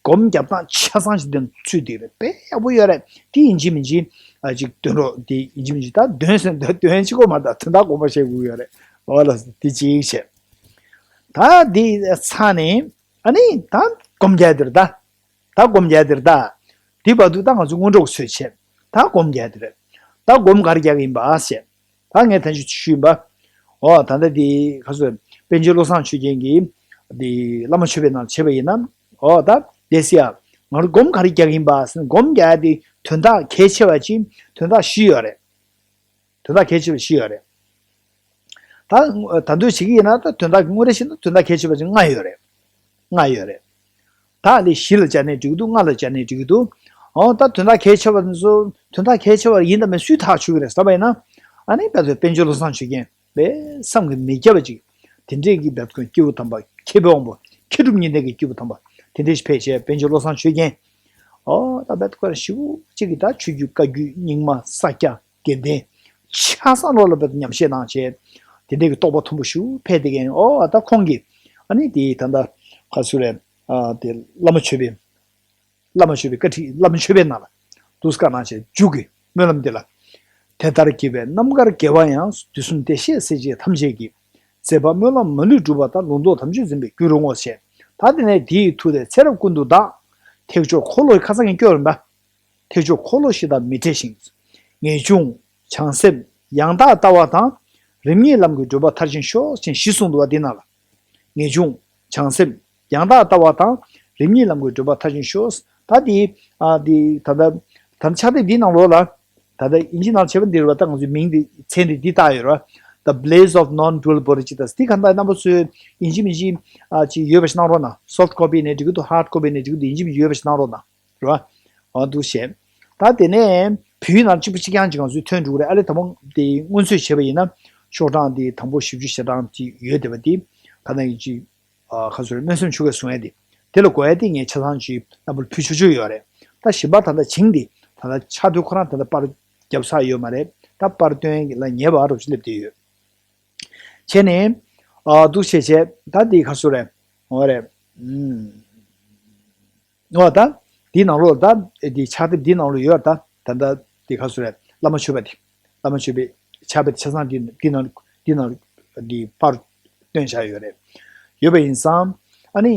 སྒོམ་རྒྱབ་སྟངས་ཆ་ཚང་ཞིག་དེ་ཚུད་དེ་རེད། དཔེ་ཡག་པོ་ཡོད་རེད། དེ་ཡིན་གཅིག་མིན་གཅིག་ཨ་ཅིག་འདོན་རོགས། དེ་ཡིན་གཅིག་མིན་གཅིག་ད་འདོན་ཟེར་འདོན་གཅིག་པོ་མ་རེད། ད་དོན་དག་དགོངས་པ་བཞེས་དགོས་ཡོད་རེད། འོ་ལ་དེ་གཅིག་བྱས། ད་དེ་ཚར་ནས། ཨ་ནི་ད་སྒོམ་རྒྱག་དེར་ད། ད་སྒོམ་རྒྱག་དེར་ད། དེ་བར་དུ་ད་ང་ཚོ་སྔོན་འགྲོ་གི་ཚོད་བྱས། ད་སྒོམ་རྒྱག་དེ་རེད། ད་སྒོམ་ག་རེ་རྒྱག་གི་ཡིན་པ་ཞེས། ད་ངས་ད་ཅི་ཞུས་ཡིན་པ། འོ་ད་ལྟ་དེ་ག་ཚོད་པཎ་ཆེན་བློ་བཟང་ཆོས་རྒྱན་གྱིས་དེ་བླ་མ་མཆོད་པའི་ནང་བྱས་པ་ཡིན་ན། འོ་ད་དེ་སི་ཡ། ང་རང་སྒོམ་ག་རེ་རྒྱག་གི་ཡིན་པ་ཟེར་ན། སྒོམ་རྒྱག་དེ་དོན་དག་གལ་ཆེ་བ་ཅིག་དོན་དག་བཞི་ཡོད་རེད། དོན་དག་གལ་ཆེ་བ་བཞི་ཡོད་རེད། ད་ད་དུང་བྱེད་ཀྱི་ཡིན་ན་ད་དོན་དག་གི་དངོས་གནས་བྱས་ན་དོན་དག་གལ་ཆེ་བ་ཅིག་ལྔ་ཡོད་རེད། ལྔ་ཡོད་རེད། ད་ལས་བཞི་ལ་སྦྱར་ནས་འགྲིག་གི་འདུག་ལྔ་ལ་སྦྱར་ནས་འགྲིག་གི་འདུག་འོ་ད་དོན་དག་གལ་ཆེ་བ་ཚོ་དོན་དག་གལ་ཆེ་བ་ཡིན་དང་མིན་སུས་ཐག་ཆོད་ཀྱི་རེད་ཟེར་བ་ཡིན་ན། ཨ་ནི་བལ་ཚོའི་དཔལ་འབྱོར་བློ་བཟང་ཆོས་རྒྱན་པས་བསམ་གྱིས་མི་ཁྱབ་པ་ཅིག་དེ་འདྲས་ཀྱི་བལ་ཚོའི་སྐྱེས་བུ་དམ་པ་མཁས་པའི་དབང་པོ་མཁས་གྲུབ་གཉིས་ལྡན་གྱི་སྐྱེས་བུ་དམ་པ་དེ་འདྲས་ཞིག་ཕེབས་བྱས། དཔལ་འབྱོར་བློ་བཟང་ཆོས་རྒྱན། ཨོ་ད་བལ་ཚོ་ཞིག་ཅིག་གིས་ད་ཆོས་བརྒྱུད་བཀའ་བརྒྱུད་རྙིང་མ་ས་སྐྱ་དགེ་ལྡན་ཆ་ཚང་ལོ་ལ་བལ་ཚོ་ཉམས་བཞེས་གནང་བྱས། དེ་འདྲས་ཀྱི་རྟོགས་པ་མཐོན་པོ་ཞིག་ཕེབས་དེ་གན། ཨོ་ད་ཁོང་གིས་ཨ་ནི་དེ་ད་ད་ག་ཚོད་རེད། ཨ་དེ་བླ་མ་མཆོད་པའི་བླ་མ་མཆོད་པའི་བཀའ་ཁྲིད། བླ་མ་མཆོད་པའི་ནང་ལ་འདུག་སེ་བཀའ་གནང་བྱས། མཇུག་གི་སྨོན་ལམ་འདི་ལ། དེ་ལྟར་དགེ་བའི་རྣམ་དཀར་དགེ་བ་ཡང་། དུས་གསུམ་བདེ་གཤེགས་སྲས་བཅས་ཐམས་ཅད་ཀྱི། མཛད་པ་སྨོན་ལམ་མ་ལུས་འགྲུབ་པ་དང་། ལུང་རྟོགས་དམ་ཆོས་འཛིན་པའི་རྒྱུར་འོང་ངོ་ཞེས། ད་དེ་ནས་དེ་ཡི་མཐུ་དེ་ཚེ་རབས་ཀུན་ཏུ་བདག་ཐེག་མཆོག་འཁོར་ལོ་ཁ་སང་གི་སྐྱོར་རིམ་པ། ཐེག་མཆོག་འཁོར་ལོ་བཞི་དང་མི་འབྲལ་ཞིང་། ངེས་འབྱུང་བྱང་སེམས་ཡང་དག་ལྟ་བ་དང་། རིམ་གཉིས་ལམ་གྱི་བགྲོད་པ་མཐར་ཕྱིན་ཤོག་ཅེས་བཞི་གསུངས་འདུག་པ་འདི་ནང་ལ། ངེས་འབྱུང་། བྱང་སེམས། ཡང་དག་ལྟ་བ་དང་། རིམ་གཉིས་ལམ་གྱི་བགྲོད་པ་མཐར་ཕྱིན་ཤོག་ད་དེ། ཨ་དེ་ད་ལྟ་ད་ཕྱག་དེབ་འདིའི་ནང་ལོགས་ལ། ད་ལྟ་ཨིན་ཇི་ནང་བྱས་པ་འདི་རེད་བ། ད་ང་ཚོའི་མིང་འདི་མཚན་འདི་འདི་བཏགས་ཡོད་རེད་བ། The Blaze of Non-Dual Bodhicitta། འདི་ག་འདྲ་རྣམ་པ་ཚོས་ཨིན་ཇི་མིན་ཇི་ཨ་ཅིག་ཡོད་པ་ཞིག་གནང་རོགས་གནང་། soft copy་ནས་འགྲིག་གི་འདུག hard copy་ནས་འགྲིག་གི་འདུག་ཨིན་ཇི་མིན་ཇི་ཡོད་པ་ཞིག་གནང་རོགས་གནང་། རེད་བ། འོ་འདུག་བྱས། ད་དེ་ནས་ བོད་ཡིག་ནང་གཅིག་པ་གཅིག་རྐྱང་གཅིག་གང་ཚུལ་ཐོན་འགྲོ་གི་རེད། ཨ་ལས་དང་པོ་དེ་སྔོན་ཚོད་བྱས་པ་ཡིན་ན་ཤོག་གྲངས་དེ་དང་པོ་བཞི་བཅུ་ཞེ་གྲངས་ཅིག་ཡོད་བསྡད་པ་དེ་ག་ན་ཡིན་གཅིག་ཨ་ག་ཚོད་རེད། སྨོན་སེམས་ཆོ་གས་བཟུང་ཡ་དེ་དེ་ལ་གོ་ཡ་དེ་ངས་ཆ་ཚང་ཅིག་རྣམ་པར་ཕུལ་ཆོག་ཆོག་ཡོད་རེད། ད་བཞི་པ་ད་ལྟ་བྱིངས་དེ་ད་ལྟ་ཆགས་དུས་ཁོ་རང་ད་ལྟ་པར་བརྒྱབ་ཚར་ཡོད་མ་རེད། ད་པར་སྟོན་ལ་ཉེ་བ་རོབ་ཅིག་སླེབས་བསྡད་ཡོད། བྱས་ནས་ཨ་འདུག་བྱས་བྱས་ད་དེ་ག་ཚོད་རེད། འོ་རེད། ཨུམ། འོ་ད། འདིའི་ནང་ལོགས་ད། འདི་ཕྱག་དེབ་འདིའི་ནང་ལོགས་ཡོད་ད། ད་ལྟ་འདི་ག་ཚོད་རེད། བླ་མ་མཆོད་པ་འདི། བླ་མ་མཆོད་པའི་ཕྱག་དཔེ་ཆ་ཚང་འདི་འདི་ནང་འདི་ནང་འདི་པར་བཏོན་བཞག་ཡོད་རེད། ཡོད་པ་ཡིན་ཙང་། ཨ་ནི་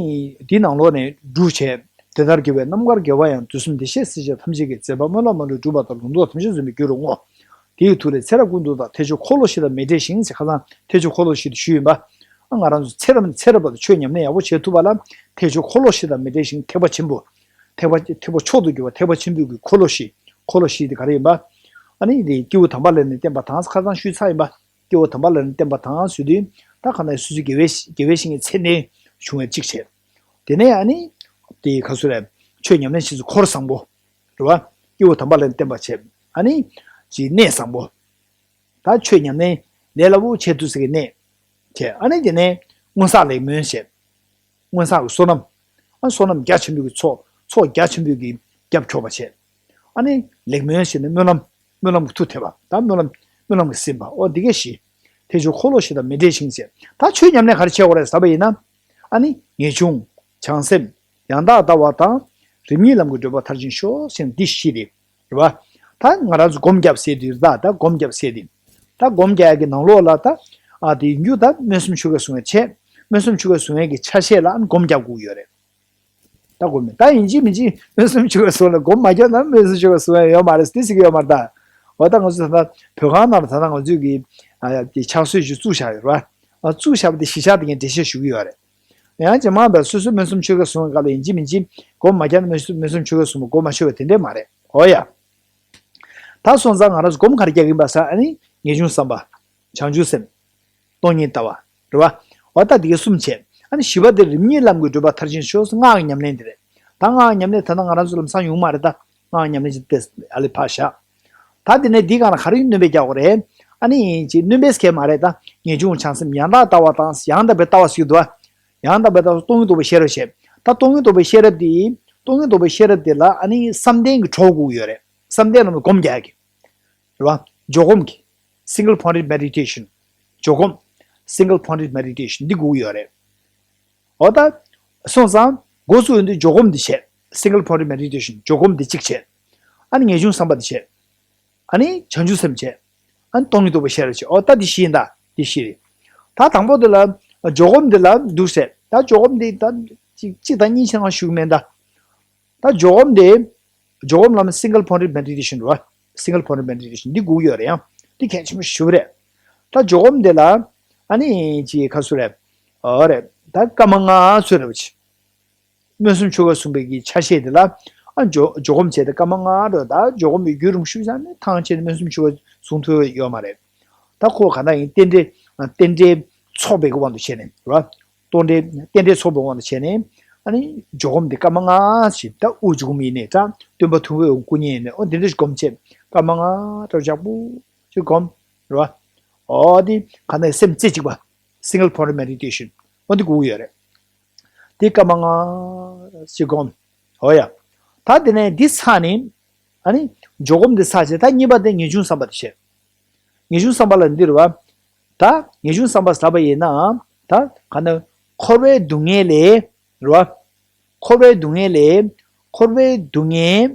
འདིའི་ནང་ལོགས་ནས་སྒྲུབ་བྱས། དེ་ལྟར་དགེ་བའི་རྣམ་དཀར་དགེ་བ་ཡང་། དུས་གསུམ་བདེ་གཤེགས་སྲས་བཅས་ཐམས་ཅད་ཀྱི། མཛད་པ་སྨོན་ལམ་མ་ལུས་འགྲུབ་པ་དང་། ལུང་རྟོགས་ཐམས་ཅད་འཛིན་པའི་རྒྱུ་རུ་བསྔོ། དེ་ཡི་མཐུ་ལས་ཚེ་རབས་ཀུན་ཏུ་བདག་ཐེག་མཆོག་འཁོར་ལོ་བཞི་དང་མི་འབྲལ་ཞིང་། ཞེས་ཁ་སང་ཐེག་མཆོག་འཁོར་ལོ་བཞི་དེ་ཞུས་ཡིན་པ། ང་རང་ཚོ་ཚེ་རབས་ནས་ཚེ་རབས་བར་དུ་ཆོས་ཉམས་ལེན་ཡག་པོ་བྱེད་ཐུབ་པ་ལ་ཐེག་མཆོག་འཁོར་ལོ་བཞི་དང་མི་འབྲལ་ཞིང་ཐེག་པ་ཆེན་པོ། ཐེག་པ་ཐེག་པ་མཆོག་ཏུ་གྱུར་པ་ཐེག་པ་ཆེན་པོའི་གི་འཁོར་ལོ་བཞི། འཁོར་ལོ་བཞི་དེ་ག་རེ་ཡིན་པ། ཨ་ནི་དེ་སྐྱེས་བུ་དམ་པ་ལ་ནི་བསྟན་པ་དང་ཁ་སང་ཞུས་ཚར་ཡིན་པ། སྐྱེས་བུ་དམ་པ་ལ་ནི་བསྟན་པ་དང་ཟེར་དུས་ད་ག་ནས་སོ་སོའི་དགེ་བའི་དགེ་བའི་བཤེས་གཉེན་མཚན་ལྡན་བྱུང་བའི་གཅིག་བྱས། དེ་ནས་ཨ་ནི་དེ་ག་ཚོད་རེད། ཆོས་ཉམས་ལེན་བྱེད་ཚུལ་འཁོར་བཟང་པོ། རེད་བ། སྐྱེས་བུ་དམ་པ་ལ་ནི་བསྟན་པ་བྱས། ཨ་ནི་ཅིག་གནས་བཟང་པོ། ད་ཆོས་ཉམས་ལེན་ལས་སླ་པོ་བྱེད་ཐུབ་ས་གི་གནས་བྱས། ཨ་ནི་དེ་ནས་སྔོན་བསགས་ལེགས་སྨོན་བྱས། སྔོན་བསགས་ཀྱི་བསོད་ནམས། ཨ་བསོད་ནམས་རྒྱ་ཆེན་པོའི་གི་ཚོགས་ཚོགས་རྒྱ་ཆེན་པོའི་གི་རྒྱབ་འཁྱོག་པ་བྱས། ཨ་ནི་ལེགས་སྨོན་བྱས་ནས་སྨོན་ལམ་སྨོན་ལམ་གྱི་མཐུ་ཐེབས་པ། ད་སྨོན་ལམ་སྨོན་ལམ་གྱིས་ཟིན་པ། ཨོ་འདི་གས་བཞི། ཐེག་མཆོག་འཁོར་ལོ་བཞི་དང་མི་འབྲལ་ཞིང་བྱས། ད་ཆོས་ཉམས་ལེན་ག་རེ་བྱེད་དགོས་རེད་ཟེར་བ་ཡིན་ན། ཨ་ནི་ངེས་འབྱུང་། བྱང་སེམས། ཡང་དག་ལྟ་བ་དང་། རིམ་གཉིས་ལམ་གྱི་བགྲོད་པ་མཐར་ཕྱིན་ཤོག་ཟེར་ནས་འདི་བཞི་རེད། རེད་བ། ད་ང་རང་ཚོ་སྒོམ་རྒྱབ་ཟེར་དུས་རེད་ད། ད་སྒོམ་རྒྱབ་ཟེར་དུས། ད་སྒོམ་རྒྱག་ཡ་གི་ནང་ལོགས་ལ་ད། ཨ་དེ་ཡིན་རྒྱུ་ད་སྨོན་སེམས་ཆོ་གས་བཟུང་བའི་ཆེད། སྨོན་སེམས་ཆོ་གས་བཟུང་བའི་གི་ཆ་ཤས་ལ་ཨ་ནི་སྒོམ་རྒྱག་དགོས་ཡོད་རེད། ད་སྒོམ་མེད་ད་ཡིན་གཅིག་མིན་གཅིག་སྨོན་སེམས་ཆོ་གས་བཟུང་ལ་སྒོམ་མ་རྒྱག་ན་སྨོན་སེམས་ཆོ་གས་བཟུང་ཡ་ཡོད་མ་རེད། དེ་ཟེར་གི་ཡོད་མ་རེད་ད། འོ་ད་ང་ཚོ་ད་ལྟ་བོད་ཁང་ནང་ལ་ད་ལྟ་ང་ཚོས་གི་ཨ་དེ་ཕྱག་སྲོལ་ཞིག་བཙུགས་བཞག་ཡོད་རེད་བ། ཨ་བཙུགས་བཞག་པ་དེ་གཞི་བཞག་དེ་ངས་འགྲེལ་བཤད་ཞུ་གི་ཡོད་རེད། ཡང་ཇེ་མང་བས་སོ་སོའི་སྨོན་སེམས་ཆོ་གས་བཟུང་བའི་སྐབས་ལ་ཡིན་གཅིག་མིན་གཅིག་སྒོམ་མ་རྒྱག་ན་སྨོན་སེམས་སྨོན་སེམས་ཆོ་གས་བཟུང་བ་སྒོམ་མ་ཆོད་པ་དེ་འདྲས་མ་རེད། འོ་ཡ། ད་སོང་ཙང་ང་རང་ཚོ་སྒོམ་ག་རེ་རྒྱག་གི་ཡིན་པ་ཟེར་ཨ་ནི་ངེས་འབྱུང་བསམ་པ། བྱང་ཆུབ་སེམས། སྟོང་ཉིད་ལྟ་བ། རེད་བ། འོ་ད་འདི་ག་གསུམ་བྱས། ཨ་ནི་བཞི་པ་དེ་རིམ་གཉིས་ལམ་གྱི་བགྲོད་པ་མཐར་ཕྱིན་ཤོག་སྔགས་ཀྱི་ཉམས་ལེན་དེ་རེད། ད་སྔགས་ཀྱི་ཉམས་ལེན་ད་ལྟ་ང་རང་ཚོ་ལམ་སང་ཡོང་མ་རེད་ད། སྔགས་ཀྱི་ཉམས་ལེན་ཅིག་ཏེ་ཨ་ལེ་ཕར་བཞག་ད་དེ་ནས་འདི་ག་ན་ག་རེ་སྣོན་པ་རྒྱག་དགོས་རེད། ཨ་ནི་ཅིག་སྣོན་པ་སྐད་མ་རེད་ད། ངེས་འབྱུང་བྱང་སེམས་ཡང་དག་ལྟ་བ་དང་ཡང་དག་པའི་ལྟ་བ་ཟེར་གྱི་འདུག་བ། ཡང་དག་པའི་ལྟ་བ་སྟོང་ཉིད་རྟོགས་པའི་ཤེས་རབ་བྱས། ད་སྟོང་ཉིད་རྟོགས་པའི་ཤེས་རབ་དེ། སྟོང་ཉིད་རྟོགས་པའི་ཤེས་རབ་དེ་ལ་ཨ་ནི་བསམ་གཏན་གྱི་གྲོགས་དགོས་ཀྱི་ཡོད་རེད། བསམ་གཏན་ལ་སྒོམ་རྒྱག་གི་རེད་བ། འཇོག་སྒོམ་གྱི། single pointed meditation། འཇོག་སྒོམ། single pointed meditation འདི་དགོས་ཀྱི་ཡོད་རེད། འོ་ད། སོང་ཙང་། འགོ་བཙུགས་ཡོང་དུས་འཇོག་སྒོམ་འདི་བྱས། single pointed meditation འཇོག་སྒོམ་འདི་གཅིག་བྱས། ཨ་ནི་ངེས་འབྱུང་བསམ་པ་འདི་བྱས། ཨ་ནི་བྱང་ཆུབ་སེམས་བྱས། ཨ་ནི་སྟོང་ཉིད་རྟོགས་པའི་ཤེས་རབ་བྱས། འོ་ད་འདི་བཞི་ཡིན་ད། འདི་བཞི་རེད། ད་དང་པོ་འདི་ལ། འཇོག་སྒོམ་འདི་ལ་འདུག་ཟེར། ད་འཇོག་སྒོམ་འདི་ད། གཅིག་གཅིག་དང་གཉིས་ཕྱིར་ང་ཞུ་གི་མེད་ད། ད་འཇོག་སྒོམ་དེ། འཇོག་སྒོམ་ལ་single pointed meditation རེད་བ། single pointed meditation འདི་དགོས་ཡོད་རེད་ཡང་། འདི་གལ་ཆེན་པོ་ཞེ་པོ་རེད། ད་འཇོག་སྒོམ་དེ་ལ། ཨ་ནི་ཅི་ཁ་སུ་རེད། ཨོ་རེད། ད་སྐར་མ་ལྔ་ཚོད་རེད་བ་ཅི། སྨོན་སེམས་ཆོ་ག་གསུངས་པའི་གི་ཆ་ཤས་དེ་ལ། ཨ་འཇོག་འཇོག་སྒོམ་བྱས་ཏེ་སྐར་མ་ལྔ་རེད། ད་འཇོག་སྒོམ་པའི་བརྒྱུད་རིམ་ཞུས་ཙང་ནི་ཐང་ཆད་ནས་སྨོན་སེམས་ཆོ་ག་གསུང་ཐུབ་ཡོད་མ་རེད། ད་ཁོ་ག་ན་ཡིན་རྟེན་འབྲེལ། རྟེན་འབྲེལ་ཚོགས་པའི་གི་དབང་དུ་བྱས་ནས་རེད་བ། རྟེན་འབྲེལ་རྟེན་འབྲེལ་ཚོགས་པའི་དབང་དུ་བྱས་ནས། ཨ་ནི་འཇོག་སྒོམ་འདི་སྐར་མ་ལྔ་ཞིག་ད་དབུགས་འཇུག་སྒོམ་ཡིན་ནའི་འདྲ། སྟོན་པ་ཐུབ་པའི་སྐུ་བརྙན་ཡིན་ནའི་ཨོ་འདི་འདྲ་ཞིག་སྒོམ་བྱེད། སྐར་མ་ལྔ་འདྲ་ཞག་པོ་ཞིག་སྒོམ། རེད་བ། ཨོ་འདི་ག་ནས་སེམས་རྩེ་གཅིག་པ། single point meditation ཨོ་འདི་དགོས་ཀྱི་ཡོད་རེད། འདི་སྐར་མ་ལྔ་ཞིག་སྒོམ། ཨོ་ཡ། ད་དེ་ནས་འདི་ཚར་ནས། ཨ་ནི་འཇོག་སྒོམ་འདི་ཚར་བྱས་ད་གཉིས་པ་དེ་ངེས་འབྱུང་བསམ་པ་དེ་བྱེད། ངེས་འབྱུང་བསམ་པ་ལ་འདི་རེད་བ། ད་ངེས་འབྱུང་བསམ་པ་ཟེར་བ་ཡིན་ན། ད་ག་ནས་འཁོར་བའི་སྡུག་བསྔལ་ལས། རེད་བ། འཁོར་བའི་སྡུག་བསྔལ་ལས། འཁོར་བའི་སྡུག་བསྔལ།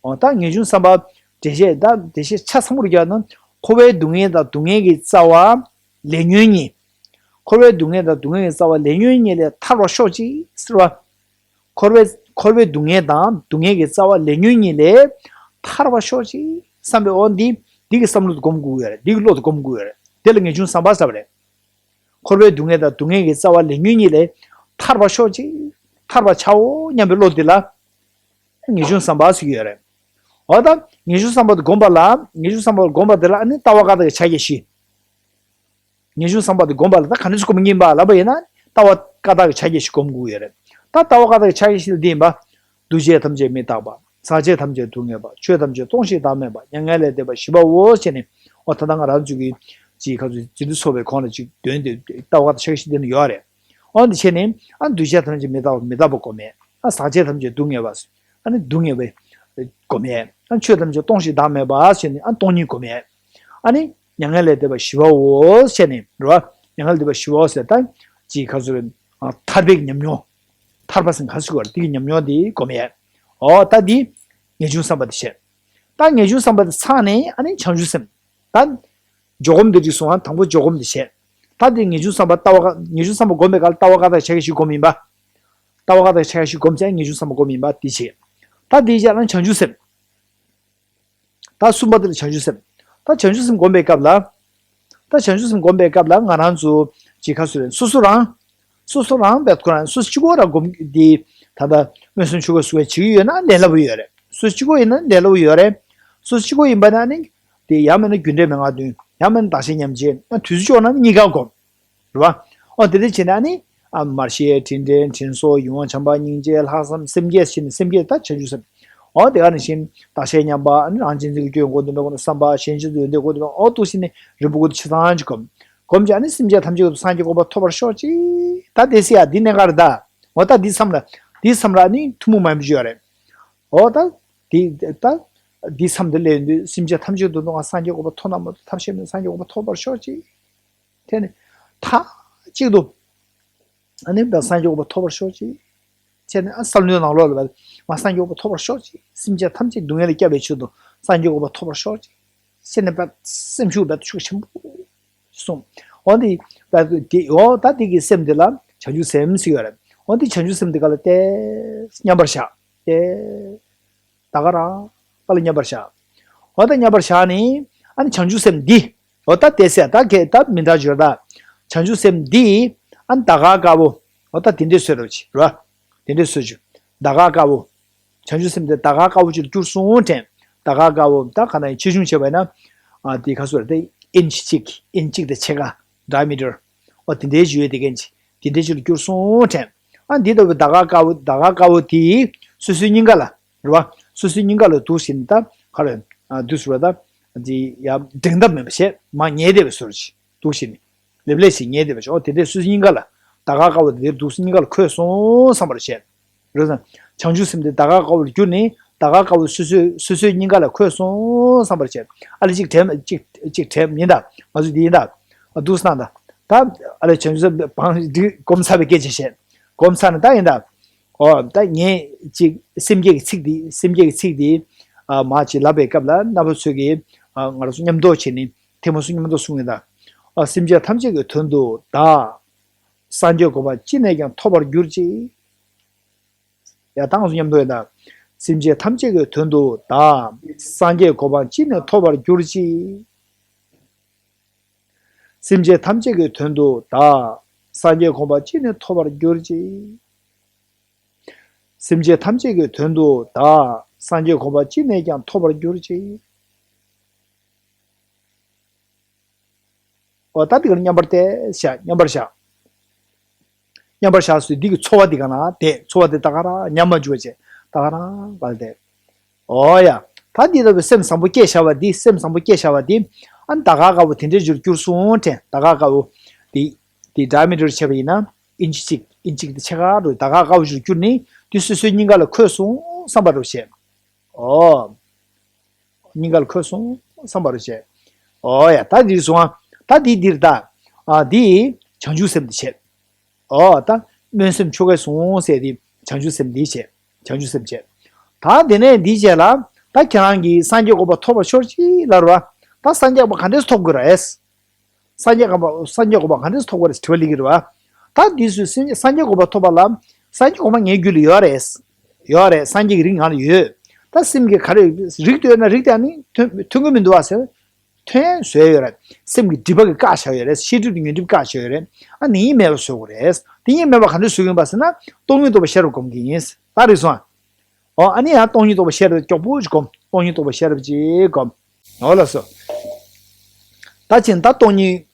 འོ་ད་ངེས་འབྱུང་བསམ་པ། འགྲེལ་བཤད་ད་འགྲེལ་བཤད་ཆ་ཚང་པོ་རྒྱག་ན། འཁོར་བའི་སྡུག་བསྔལ་དང་སྡུག་བསྔལ་གྱི་རྩ་བ། ལས་ཉོན་གཉིས། འཁོར་བའི་སྡུག་བསྔལ་དང་སྡུག་བསྔལ་གྱི་རྩ་བ་ལས་ཉོན་གཉིས་ལས་ཐར་བར་ཤོག་ཅིག་ཟེར་བ། འཁོར་བའི་འཁོར་བའི་སྡུག་བསྔལ་དང་སྡུག་བསྔལ་གྱི་རྩ་བ་ལས་ཉོན་གཉིས་ལས་ཐར་བར་ཤོག་ཅིག་བསམ་པའི་འོ་འདི་འདི་གི་བསམ་བློ་དུ་སྒོམ་དགོས་ཡོད་རེད། འདི་གི་བློ་དུ་སྒོམ་དགོས་ཡོད་རེད། དེ་ལ་ངེས་འབྱུང་བསམ་པ་ཟེར་བ་རེད། འཁོར་བའི་སྡུག་བསྔལ་དང་སྡུག་བསྔལ་གྱི་རྩ་བ་ལས་ཉོན་གཉིས་ལས་ཐར་བར་ཤོག་ཅིག་ཐར་བར་བྱའོ་སྙམ་པའི་བློ་འདི་ལ་ངེས་འབྱུང་བསམ་པ་ཟེར་གྱི་ཡོད་རེད། འོ་ད་ངེས་འབྱུང་བསམ་པ་དུ་སྒོམ་པ་ལ་ངེས་འབྱུང་བསམ་པ་དུ་སྒོམ་པ་འདི་ལ་ཨ་ནི་ལྟ་བ་བཀའ་རྟགས་ཀྱི་ཕྱག་རྒྱ་བཞི། ངེས་འབྱུང་བསམ་པ་དེ་སྒོམ་པ་ལ་ད་ག་འདྲ་ཞིག་སྒོམ་གྱིན་པ་ལབ་པ་ཡིན་ན། ལྟ་བ་བཀའ་རྟགས་ཀྱི་ཕྱག་རྒྱ་ཞིག་སྒོམ་དགོས་ཡོད་རེད། ད་ལྟ་བ་བཀའ་རྟགས་ཀྱི་ཕྱག་རྒྱ་ཞིག་ལ་འདི་ཡིན་པ། འདུ་བྱེད་ཐམས་ཅད་མི་རྟག་པ། ཟག་བཅས་ཐམས་ཅད་སྡུག་བསྔལ་བ། ཆོས་ཐམས་ཅད་སྟོང་ཞིང་བདག་མེད་པ། མྱ་ངན་ལས་འདས་པ་བཞི་པའོ་ཞེས་ནས། འོ་ད་ལྟ་ང་རང་ཚོ་གི་ཅིག་ཁ་ཚུ་འཛིན་གྲྭ་ཚོགས་པའི་གོང་ལ་ཅིག་འདོན་ཏེ་ལྟ་བ་ཁ་ཆག་ཤི་དེ་ནི་ཡོད་རེད། འོ་འདི་བྱས་ནས་ཨ་འདུས་བྱས་ཐམས་ཅད་མི་རྟག་པ་མི་རྟག་པ་སྒོམ་ཡས། ཨ་ཟག་བཅས་ཐམས་ཅད་སྡུག་བསྔལ་བ། ཨ་ནི་སྡུག་བསྔལ་བའི་སྒོམ་ཡས། ཨ་ཆོས་ཐམས་ཅད་སྟོང་ཞིང་བདག་མེད་པ་ཞེས་ནས་ཨ་སྟོང་ཉིད་སྒོམ་ཡས། ཨ་ནི་མྱ་ངན་ལས་འདས་པ་བཞི་པའོ་ཞེས་ནས་རེད་བ། མྱ་ངན་ལས་འདས་པ་བཞི་པའོ་ཟེར་ད་ཅིག་ཁ་ཚུ་རེད། ཨ་ཐར་པའི་ཉམས་མྱོང་། ཐར་པ་ཟེར་ག་ཟེར་གོ་རེད། དེ་གི་ཉམས་མྱོང་དེ་སྒོམ་ཡས། འོ་ད་འདི་ངེས་འབྱུང་བསམ་པ་དེ་བྱས། ད་ངེས་འབྱུང་བསམ་པ་དེ་ཚར་ནས་ཨ་ནི་བྱང་ཆུབ་སེམས། ད་འཇོག་སྒོམ་དེ་འགྲིག་སོང་ཨ། དང་པོ་འཇོག་སྒོམ་དེ་བྱས། ད་དེ་ངེས་འབྱུང་བསམ་པ་ལྟ་བ་ག་ངེས་འབྱུང་བསམ་པ་སྒོམ་པའི་སྐབས་ལ་ལྟ་བ་ག་དང་ཆ་ག་ཞིག་སྒོམ་ཡིན་པ། ལྟ་བ་ག་དང་ཆ་ག་ཞིག་སྒོམ་བྱས་ངེས་འབྱུང་བསམ་པ་སྒོམ་ཡིན་པ་དེ་བྱས། ད་དེའི་རྗེས་ལ་བྱང་ཆུབ་སེམས། ད་གསུམ་པ་དེ་ལ་བྱང་ཆུབ་སེམས། ད་བྱང་ཆུབ་སེམས་སྒོམ་པའི་སྐབས་ལ། ད་བྱང་ཆུབ་སེམས་སྒོམ་པའི་སྐབས་ལ་ང་རང་ཚོ་ཅིག་ཁ་ཚུ་རེད། སོ་སོ་རང་། སོ་སོ་རང་བས་ཁོ་རང་སོ་སོ་གཅིག་པོ་རང་སྒོམ་དེ། ད་ལྟ་མངོན་སུམ་ཆོས་སྐོར་སུ་བས་བྱེད་ཀྱི་ཡོད་ན་ལས་སླ་པོ་ཡོད་རེད། སོ་སོ་གཅིག་པོ་ཡིན་ན་ལས་སླ་པོ་ཡོད་རེད། སོ་སོ་གཅིག་པོ་ཡིན་པ་ན་ནི། དེ་ཡང་མིན་ན་རྒྱུ་འབྲས་མན་ངག་བདུན། ཡང་མིན་ན་བདག་གཞན་མཉམ་བརྗེ། ཡང་དུས་ཚོད་ལྕོགས་ན་ནི་གཉིས་ཀ་སྒོམ། རེད་བ། ཨོ་དེ་འདྲ་བྱས་ན་ནི། ཨ་མར་ཤེས་དྲིན་དྲན་དྲིན་གཟོ་ཡིད་དབང་བྱམས་པ་སྙིང་རྗེ་ལྷག་བསམ་སེམས་བསྐྱེད་བྱས་ནས་སེམས་བསྐྱེད་ད་བྱང་ཆུབ་སེམས། ཨོ་དེ་ག་ནང་བཞིན་བདག་གཞན་མཉམ་པ་ཨ་ནི་རང་གཅེས་འཛིན་གྱི་སྐྱོན་གོ་འདུན་པའི་སྒོ་ནས་བསམ་པ་གཞན་གཅེས་འཛིན་ཡོན་ཏན་གོ་འདུན་པའི་ཨོ་འདུག་བྱས་ནས་རིམ་པ་དགུ་དེ་ཆ་ཚང་ཅིག་སྒོམ། སྒོམ་བྱས་ཨ་ནི་སེམས་ཅན་ཐམས་ཅད་ཀྱི་སངས་རྒྱས་གོ་འཕང་ཐོབ་པར་ཤོག་ཅིག་ད་དེ་སྲིད་ཡ་འདི་གནད་འགག་རེད་ད། ཨོ་ད་འདི་མཚམས་ལ་འདི་མཚམས་ལ་ཨ་ནི་ཐུན་མོང་མ་ཡིན་པ་ཅིག་ཡོད་རེད། ཨོ་ད་འདི་ད་འདི་མཚམས་འདི་སླེབས་ཡོང་དུས་སེམས་ཅན་ཐམས་ཅད་དུ་ང་སངས་རྒྱས་གོ་འཕང་ཐོབ་ན་མ་ཐོབ་ཐབས་ཤེས་མེད། སངས་རྒྱས་གོ་འཕང་ཐོབ་པར་ཤོག་ཅིག་དེ་ནི་མཐའ་གཅིག་ཏུ་ཨ་ནི་བས་སངས་རྒྱས་གོ་འཕང་ཐོབ་པར་ཤོག་ཅིག་བྱས་ནས་ཨ་བསམ་བློའི་ནང་ལོགས་ལ་བས་ང་སངས་རྒྱས་གོ་འཕང་ཐོབ་པར་ཤོག་ཅིག་སེམས་ཅན་ཐམས་ཅད་སྡུག་བསྔལ་ལས་སྐྱབས་པའི་ཆེད་དུ་སངས་རྒྱས་གོ་འཕང་ཐོབ་པར་ཤོག་ཅིག་བྱས་ནས་བས་སེམས་ཤུགས་བས་ཤུགས་ཆེན་པོ་གསུངས། འོ་འདི་བས་དེ་འོ་ད་དེ་གི་སེམས་དེ་ལ་བྱང་ཆུབ་སེམས་ཟེར་ཡོད་རེད། འོ་འདི་བྱང་ཆུབ་སེམས་དེ་ག་ལ་བལྟས། མཉམ་པར་བཞག་བལྟས། ད་ག་རང་པ་ལ་མཉམ་པར་བཞག་འོ་ད་མཉམ་པར་བཞག་ནི་ཨ་ནི་བྱང་ཆུབ་སེམས་འདི། འོ་ད་དེ་ཟེར་ད་གས་ད་མི་འདྲ་འབྱོར་ད། བྱང་ཆུབ་སེམས་འདི་ཨ་ནི་ད་ག་དཀར་པོ། འོ་ད་དེ་འདྲས་བཟོས་རོགས་བྱེད་ར། དེ་འདྲས་བཟོས་བྱུང་། ད་ག་དཀར་པོ། བྱང་ཆུབ་སེམས་དེ་ད་ག་དཀར་པོ་ཅིག་ལ་གྱུར་སོང་དྲན། ད་ག་དཀར་པོ་ད་ག་ན་ཡང་ཆེ་ཆུང་བྱས་པ་ཡིན་ན། ཨ་དེ་ག་སོ་ར་དེ་ཨིན་ཅི་གཅིག་ཨིན་ཅི་གཅིག་དང་ཕྱེད་ཀ་ཌའི་མི་ཊར། འོ་དེ་འདྲའི་ཞུ་ཡས་དེ་གན་ཅིག་དེ་འདྲའི་ཅིག་ལ་གྱུར་སོང་དྲན། ཨ་འདི་ལྟ་བུའི་ད་ག་དཀར་པོ་ད་ག་དཀར་པོ་དེ་སོ་སོའི་སྙིང་ག་ལ། རེད་བ། སོ་སོའི་སྙིང་ག་ལ་འདུག་བྱས་ནས་ད་ག་རེ། ཨ་འདུག་ཟེར་བ་ད། འདི་ཡ་འགྲེང་ཐབས་མེད་པ་བྱས་མར་ཉལ་བསྡད་པའི་བཟོ་འདྲ་ཅིག་འདུག་བྱས་ནས། ལེབ་ལེབ་ཞིག་ཉལ་བསྡད་པ་བྱས། འོ་དེ་འདྲའི་སོ་སོའི་སྙིང་ག་ལ་ད་ག་དཀར་པོ་དེ་འདིར་འདུག་སྙིང་ག་ལ་འཁོད་སོང་བསམ་པར་བྱས། རེད་བསམ། བྱང་ཆུབ་སེམས་དེ་ད་ག་དཀར་པོ་ལ་གྱུར་ནས་ད་ག་དཀར་པོ་སོ་སོའི་སོ་སོའི་སྙིང་ག་ལ་འཁོད་སོང་བསམ་པར་བྱས། ཨ་ལེ་གཅིག་དྲན་གཅིག་གཅིག་དྲན་ཡིན་ད། ང་ཚོ་འདི་ཡིན་ད། ཨ་འདུག་སེ་གནང་ད། ད་ཨ་ལེ་བྱང་ཆུབ་སེམས་དེ་བང་སྒྲིག་སྒོམ་ཚར་བའི་སྐད་ཆ་བཤད། སྒོམ་ཚར་ནས་ད་ཡིན་ད། ཨོ་ད་ངས་གཅིག་སེམས་བསྐྱེད་ཀྱི་ཚིག་འདི་སེམས་བསྐྱེད་ཀྱི་ཚིག་འདི་ཨ་མར་ཅིག་ལབ་པའི་སྐབས་ལ་རྣམ་པ་ཚོས་ཀྱིས་ཨ་ང་རང་ཚོ་མཉམ་དུ་བྱས་ནས་ཐལ་མོ་སོ་མཉམ་དུ་གསུང་གི་ཡིན་ད། ཨ་སེམས་ཅན་ཐམས་ཅད་ཀྱི་དོན་དུ་བདག་སངས་རྒྱས་གོ་འཕང་ཅི་ནས་ཀྱང་ཐོབ་པར་གྱུར་ཅིག་ཡ་ད་ང་ཚོ་མཉམ་དུ་ཡིན་ད། སེམས་ཅན་ཐམས་ཅད་ཀྱི་དོན་དུ་བདག་སངས་རྒྱས་གོ་འཕང་ཅི་ནས་ཐོབ་པར་གྱུར་ཅིག་སེམས་ཅན་ཐམས་ཅད་ཀྱི་དོན་དུ་བདག་སངས་རྒྱས་གོ་འཕང་ཅི་ནས་ཐོབ་པར་གྱུར་ཅིག་སེམས་ཅན་ཐམས་ཅད་ཀྱི་དོན་དུ་བདག་སངས་རྒྱས་གོ་འཕང་ཅི་ནས་ཀྱང་ཐོབ་པར་གྱུར་ཅིག་འོ་ད་འདི་གར་མཉམ་པར་བལྟས་བཞག་མཉམ་པར་བཞག་མཉམ་པར་བཞག་སུ་འདི་གི་ཚོར་བ་འདི་ག་ན་བསྡད། ཚོར་བ་འདི་ད་ག་རང་ཉམས་མ་འཇུག་བྱས་ད་ག་རང་བལ་བསྡད། འོ་ཡ། ད་འདི་ལྟ་བུའི་སེམས་བཟང་པོ་སྐྱེ་བཞག་པ་འདི་སེམས་བཟང་པོ་སྐྱེ་བཞག་པ་འདི། ཨ་ནི་ད་ག་དཀར་པོ་དེ་འདྲའི་ཅིག་ལ་གྱུར་སོང་དྲན། ད་ག་དཀར་པོ་འདི་འདི་ཌའི་མི་ཊར་བྱས་པ་ཡིན་ན་ཨིན་ཅི་གཅིག་ཨིན་ཅི་གཅིག་དང་ཕྱེད་ཀ་འདྲ་ད་ག་དཀར་པོ་ཅིག་ལ་གྱུར་ནས་འདི་སོ་སོའི་སྙིང་ག་ལ་འཁོད་སོང་བསམ་པ་འདྲ་བྱས། ཨོ། སྙིང་ག་ལ་འཁོད་སོང་བསམ་པ་རེ་བྱས། ཨོ་ཡ་ད་འདིར་སོང་ཨ། ད་འདི་འདིར་ད། ཨ་འདི་བྱང་ཆུབ་སེམས་འདི་བྱས། ཨོ་ད་སྨོན་སེམས་ཆོ་གས་སོང་ཟེར་དེ་བྱང་ཆུབ་སེམས་འདི་བྱས། བྱང་ཆུབ་སེམས་བྱས། ད་དེ་ནས་འདི་བྱས་ལ་ད་ཁྱེད་རང་གིས་སངས་རྒྱས་གོ་འཕང་ཐོབ་པར་ཤོག་ཅིག་ལབ་ར། ད་སངས་རྒྱས་གོ་འཕང་ག་འདྲས་ཐོབ་དགོས་ར་ཨེས། སངས་རྒྱས་གོ་འཕང་སངས་རྒྱས་གོ་འཕང་ག་འདྲས་ཐོབ་དགོས་རེད་དྲི་བ་སླེབས་ཀྱི་རེད་བ། ད་འདི་སུ་སེམས་སངས་རྒྱས་གོ་འཕང་ཐོབ་པ་ལ། སངས་རྒྱས་གོ་འཕང་ངའི་རྒྱུད་ལ་ཡོད་རེད། ཡོད་རེད་སངས་རྒྱས་ཀྱི་རིགས་ང་ལ་ཡོད། ད་སེམས་ཀྱི་ག་རེ་རིགས་དུ་ཡོད་ན་རིགས་དེ་ནི་ཐོན་ཐོན་གི་མི་འདུག་བ་ཟེར། ཐོན་བཟོས་ཡོད་རེད། སེམས་ཀྱི་སྒྲིབ་པ་གི་བཀག་བཞག་ཡོད་རེད། ཤེས་སྒྲིབ་དང་ཉོན་སྒྲིབ་བཀག་བཞག་ཡོད་རེད། ཨ་ནི་ཡིན་མེད་པ་བཟོ་དགོས་རེད། དེ་ཡིན་མེད་པ་ག་འདྲས་བཟོ་གི་ཡིན་པ་ཟེར་ན་སྟོང་ཉིད་རྟོགས་པའི་ཤེས་རབ་སྒོམ་གི་ཡིན། ད་རེད་སོང་ཨ། ཨོ་ཨ་ནི་ཡང་སྟོང་ཉིད་རྟོགས་པའི་ཤེས་རབ་མགྱོགས་པོ་ཅིག་སྒོམ། སྟོང་ཉིད་རྟོགས་པའི་ཤེས་རབ་ཅིག་སྒོམ། ཨོ་ལགས་སོ། ད་ཕྱིན་ད་སྟོང་ཉིད།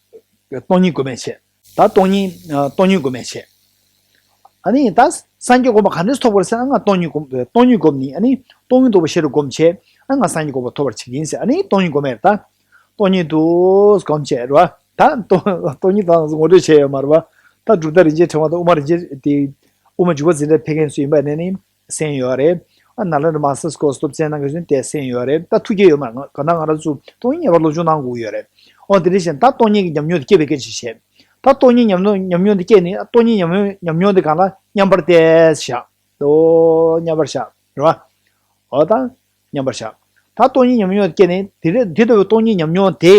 སྟོང་ཉིད་སྒོམ་མེད་བྱས། ད་སྟོང་ཉིད་ཨ་སྟོང་ཉིད་སྒོམ་མེད་བྱས། ཨ་ནི་ད་སངས་རྒྱས་གོ་འཕང་ག་འདྲས་ཐོབ་དགོས་རེད་ཟེར་ན། ང་སྟོང་ཉིད་སྒོམ་སྟོང་ཉིད་སྒོམ་ནི། ཨ་ནི་སྟོང་ཉིད་རྟོགས་པའི་ཤེས་རབ་སྒོམ་བྱས། ཨ་ང་སངས་རྒྱས་གོ་འཕང་ཐོབ་པར་བྱེད་ཀྱི་ཡིན་ཟེར། ཨ་ནི་སྟོང་ཉིད་སྒོམ་ཡས་རེད། ད་སྟོང་ཉིད་དུ་སྒོམ་བྱས་རེད་བ། ད་སྟོང་སྟོང་ཉིད་དང་ངོ་སྤྲོད་བྱས་ཡོད་མ་རེད་བ། ད་གྲུབ་མཐའ་རིན་ཆེན་ཕྲེང་བ་དང་དབུ་མ་རིན་ཆེན་དེ་དབུ་མ་འཇུག་པ་འཛིན་གྲྭ་ཕེབས་མཁན་ཚོ་ཡིན་པ་ནས་ནི་གསན་ཡོད་རེད། ཨ་ནཱ་ལེནྡྲ་མཱ་སི་ཊར་སི་ཀོར་སི་ཐོབ་ཚན་ནང་གི་ཚུན་དེ་གསན་ཡོད་རེད། ད་ཐུགས་བསྐྱེད་ཡོད་མ་རེད། གང་ལྟར་ང་རང་ཚོ་སྟོང་ཉིད་ངེས་པར་སློབ་སྦྱོང་གནང་དགོས་ཡོད་རེད། འོ་དེ་འདྲ་བྱས་ད་སྟོང་ཉིད་ཀྱི་ཉམས་མྱོང་དེ་སྐྱེ་བའི་སྐད་ཆ་བཤད། ད་སྟོང་ཉིད་ཉམས་མྱོང་ཉམས་མྱོང་དེ་སྐྱེས་ནས། སྟོང་ཉིད་ཉམས་མྱོང་ཉམས་མྱོང་དེ་གང་ལ་མཉམ་པར་བལྟས་བཞག། ཨོ་མཉམ་པར་བཞག་རེད་བ། ཨོ་ད་མཉམ་པར་བཞག། ད་སྟོང་ཉིད་ཉམས་མྱོང་དེ་སྐྱེས་ནས་དེ་རེད། དེ་ལྟ་བུའི་སྟོང་ཉིད་ཉམས་མྱོང་དེ་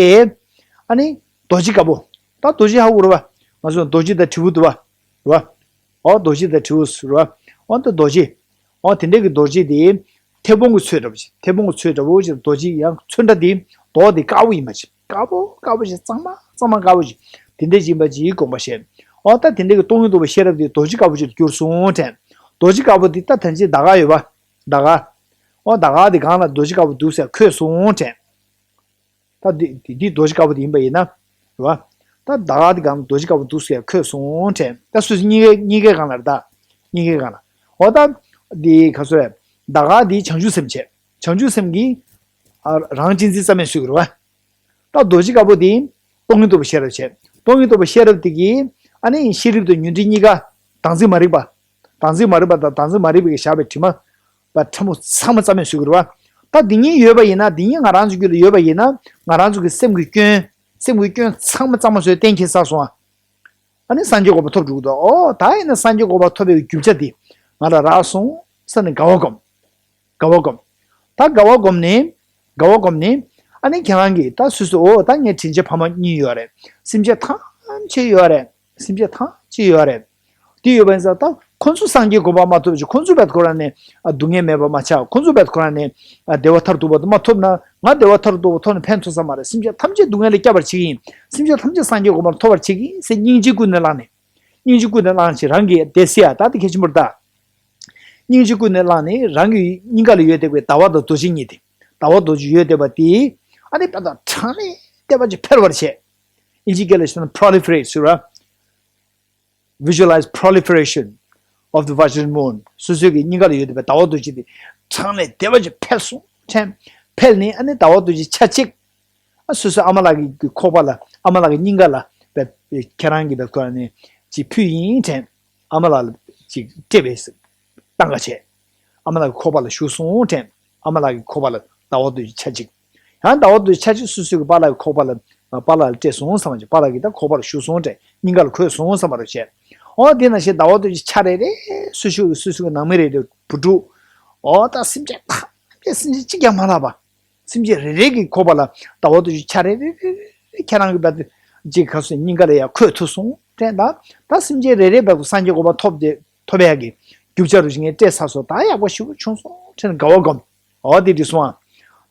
ཨ་ནི་རྡོ་རྗེ་དཀར་པོ། ད་རྡོ་རྗེ་ཧ་གོ་རེད་བ། ང་ཚོ་རྡོ་རྗེ་དང་དྲིལ་བུ་འདུག་བ། རེད་བ། ཨོ་རྡོ་རྗེ་དང་དྲིལ་བུ་རེད་བ། ཨོ་ད་རྡོ་རྗེ། ཨོ་དེ་འདྲའི་གི་རྡོ་རྗེ་དེ་མཐེ་བོང་གི་ཚོས་འདྲ་པོ་ཅིག། མཐེ་བོང་གི་ཚོས་འདྲ་པོ་ཅིག། རྡོ་རྗེ་ཡང་ཚོན་ཁྲ་དེ་མདོག་དེ་དཀར་པོ་ཡིན་པ་ཅིག། དཀར་པོ་དཀར་པོ་ཅིག། གཙང་མ་གཙང་མ་དཀར་པོ་ཅིག། དེ་འདྲ་ཅིག་ཡིན་པ་ཅིག་དགོངས་པ་བཞེས། ཨོ་ད་དེ་འདྲའི་གི་སྟོང་ཉིད་རྟོགས་པའི་ཤེས་རབ་དེ་རྡོ་རྗེ་དཀར་པོ་ཅིག་ཏུ་གྱུར་སོང་དྲན། རྡོ་རྗེ་དཀར་པོ་དེ་ད་ཐམས་ཅད་ད་ག་ཡོད་པ། ད་ག། ཨོ་ད་ག་དེ་གང་ལ་རྡོ་རྗེ་དཀར་པོ་འདུག་ཟེར་འཁོད་སོང་དྲན། ད་འདི་འདི་འདི་རྡོ་རྗེ་དཀར་པོ་དེ་ཡིན་པ་ཡིན་ན། རེད་བ། ད་ད་ག་དེ་གང་རྡོ་རྗེ་དཀར་པོ་འདུག་ཟེར་འཁོད་སོང་དྲན། ད་སོ་སོ་གཉིས་ཀའི་གཉིས་ཀའི་སྒང་ལ་རེད། ད་གཉིས་ཀའི་སྒང་ལ། འོ་ད་འདི་ག་སོ་རེད། ད་ག་འདི་བྱང་ཆུབ་སེམས་བྱས། བྱང་ཆུབ་སེམས་ཀྱིས་ཨ་རང་གཅེས་འཛིན་རྩ་མེད་བཟོས་ཀྱི་རེད་བ། ད་རྡོ་རྗེ་དཀར་པོ་དེ་སྟོང་ཉིད་རྟོགས་པའི་ཤེས་རབ་བྱས། སྟོང་ཉིད་རྟོགས་པའི་ཤེས་རབ་དེ་གིས་ཨ་ནི་ཤེས་རིག་དང་ཉོན་སྒྲིབ་གཉིས་ཀ་དམ་ཚིག་མ་རིག་པ། དམ་ཚིག་མ་རིག་པ་དང་དམ་ཚིག་མ་རིག་པའི་བཞག་པའི་དྲི་མ་པ་ཕྲ་མོ་ཚང་མ་རྩ་མེད་བཟོས་ཀྱི་རེད་བ། ད་འདི་གཉིས་ཡོད་པ་ཡིན་ན། འདི་གཉིས་ང་རང་ཚོ་རྒྱུད་ལ་ཡོད་པ་ཡིན་ན། ང་རང་ཚོ་གི་སེམས་ཀྱི་སྐྱོན། སེམས་ཀྱི་སྐྱོན་ཚང་མ་གཙང་མ་བཟོས་གཏན་འཁེལ་ཚར་སོང་ཨ། ཨ་ནི་སངས་རྒྱས་གོ་འཕང་ཐོབ་འགྲོ་གི་འདུག། ཨོ་ད་ཡིན་ན་སངས་རྒྱས་གོ་འཕང་ཐོབ་པའི་རྒྱུ་ཆ་འདི་ང་ལ་རག་སོང་ས་ནས་དགའ་བ་སྒོམ། དགའ་བ་སྒོམ། ད་དགའ་བ་སྒོམ་ནས། དགའ་བ་སྒོམ་ནས། ཨ་ནི་ཁྱེད་རང་གིས་ད་སོ་སོ། ཨོ་ད་ངའི་དྲིན་ཅན་ཕ་མ་གཉིས་ཡོད་རེད། སེམས་ཅན་ཐམས་ཅད་ཡོད་རེད། སེམས་ཅན་ཐམས་ཅད་ཡོད་རེད། དེ་ཡོད་པ་ཡིན་ཙང་ད་ཁོ་ཚོ་སངས་རྒྱས་གོ་འཕང་མ་ཐོབ་ཅིག། ཁོ་ཚོ་བས་ཁོ་རང་ནས་ཨ་སྡུག་བསྔལ་མེད་པ་མ་ཆགས། ཁོ་ཚོ་བས་ཁོ་རང་ནས་ཨ་བདེ་བ་མཐར་ཐུག་པ་དེ་མ་ཐོབ་ན། ང་བདེ་བ་མཐར་ཐུག་པ་ཐོབ་ནས་ཕན་ཐོགས་ས་མ་རེད། སེམས་ཅན་ཐམས་ཅད་སྡུག་བསྔལ་ལས་སྐྱབས་པར་བྱེད་ཀྱི་ཡིན། སེམས་ཅན་ཐམས་ཅད་སངས་རྒྱས་གོ་འཕང་ཐོབ་པར་བྱེད་ཀྱི་ཡིན་ཟེར་སྙིང་རྗེ་ཀུན་ནས་བསླངས་ནས། སྙིང་རྗེ་ཀུན་ནས་བསླངས་བྱས་རང་གིས་བསྡད་སྲིད་ཡ། ད་དེ་གལ་ཆེན་པོ་རེད་ད། སྙིང་རྗེ་ཀུན་ནས་བསླངས་ནས་རང་གི་སྙིང་ག་ལ་ཡོད་བསྡད་པའི་ཟླ་བ་དང་རྡོ་རྗེ་གཉིས་དེ། ཟླ་བ་རྡོ་རྗེ་ཡོད་བསྡད་པ་དེ་ཨ་ནི་དཔེ་དང་གྲངས་ལས་འདས་པ་ཅིག་འཕེལ་བར་བྱེད། ཨིན་ཇི་སྐད་ལ་བཤད་ན་proliferate ཟེར་བ། Visualize proliferation of the Vajramoon. སོ་སོའི་གི་སྙིང་ག་ལ་ཡོད་བསྡད་པའི་ཟླ་བ་རྡོ་རྗེ་དེ་གྲངས་ལས་འདས་པ་ཅིག་འཕེལ་སོང་དྲན། འཕེལ་ནས་ཨ་ནི་ཟླ་བ་རྡོ་རྗེ་ཆ་གཅིག། ཨ་སོ་སོའི་ཨ་མ་ལགས་ཀྱི་ཁོག་པ་ལ། ཨ་མ་ལགས་ཀྱི་སྙིང་ག་ལ་བས་ཁྱེད་རང་གི་བས་ཁོ་ནས་ཅིག་ཕུལ་ཡིན་དྲན། ཨ་མ་ལགས་ལ་ཅིག་སྤྲད་པའི་སྟངས་ཀ་བྱས། ཨ་མ་ལགས་ཀྱི་ཁོག་པ་ལ་ཞུགས་སོང་དྲན། ཨ་མ་ལགས་ཀྱི་ཁོག་པ་ལ་ཟླ་བ་རྡོ་རྗེ་ཆ་གཅིག། ཡང་ཟླ་བ་རྡོ་རྗེ་ཆ་གཅིག་སོ་སོའི་གི་པཱ་ལགས་ཀྱི་ཁོག་པ་ལ། པཱ་ལགས་ལ་སྤྲད་སོང་བསམ་པ་ཅིག། པཱ་ལགས་ཀྱི་ད་ཁོག་པ་ལ་ཞུགས་སོང་དྲན། སྙིང་ག་ལ་འཁོད་སོང་བསམ་པ་རེད་བྱས། ཨོ་དེ་ནང་བཞིན་ཟླ་བ་རྡོ་རྗེ་ཆ་རེ་རེ་སོ་སོའི་གི་སོ་སོའི་གི་ནང་མི་རེ་རེ་བུ་ཕྲུག། ཨོ་ད་སེམས་ཅན་ཐམས་ཅད་སེམས་ཅན་གཅིག་ཀྱང་མ་ལྷག་པ། སེམས་ཅན་རེ་རེ་གི་ཁོག་པ་ལ་ཟླ་བ་རྡོ་རྗེ་ཆ་རེ་རེ་རེ་རེ་ཁྱེད་རང་གི་བར་དུ་ཅིག་ག་སོ་སྙིང་ག་ལ་ཡང་འཁོད་ཐུབ་སོང་དྲན། ད་ད་སེམས་ཅན་རེ་རེ་བར་དུ་སངས་རྒྱས་གོ་འཕང་ཐོབ་སྟེ་ཐོབ་ཡག་གི་རྒྱུ་ཆ་རུ་ཞིག་ངས་སྤྲད་ཚར་སོང་། ད་ཡག་པོ་ཞེ་པོ་བྱུང་སོང་དྲན་དགའ་བ་སྒོམ། འོ་དེ་འགྲིག་སོང་ཨ།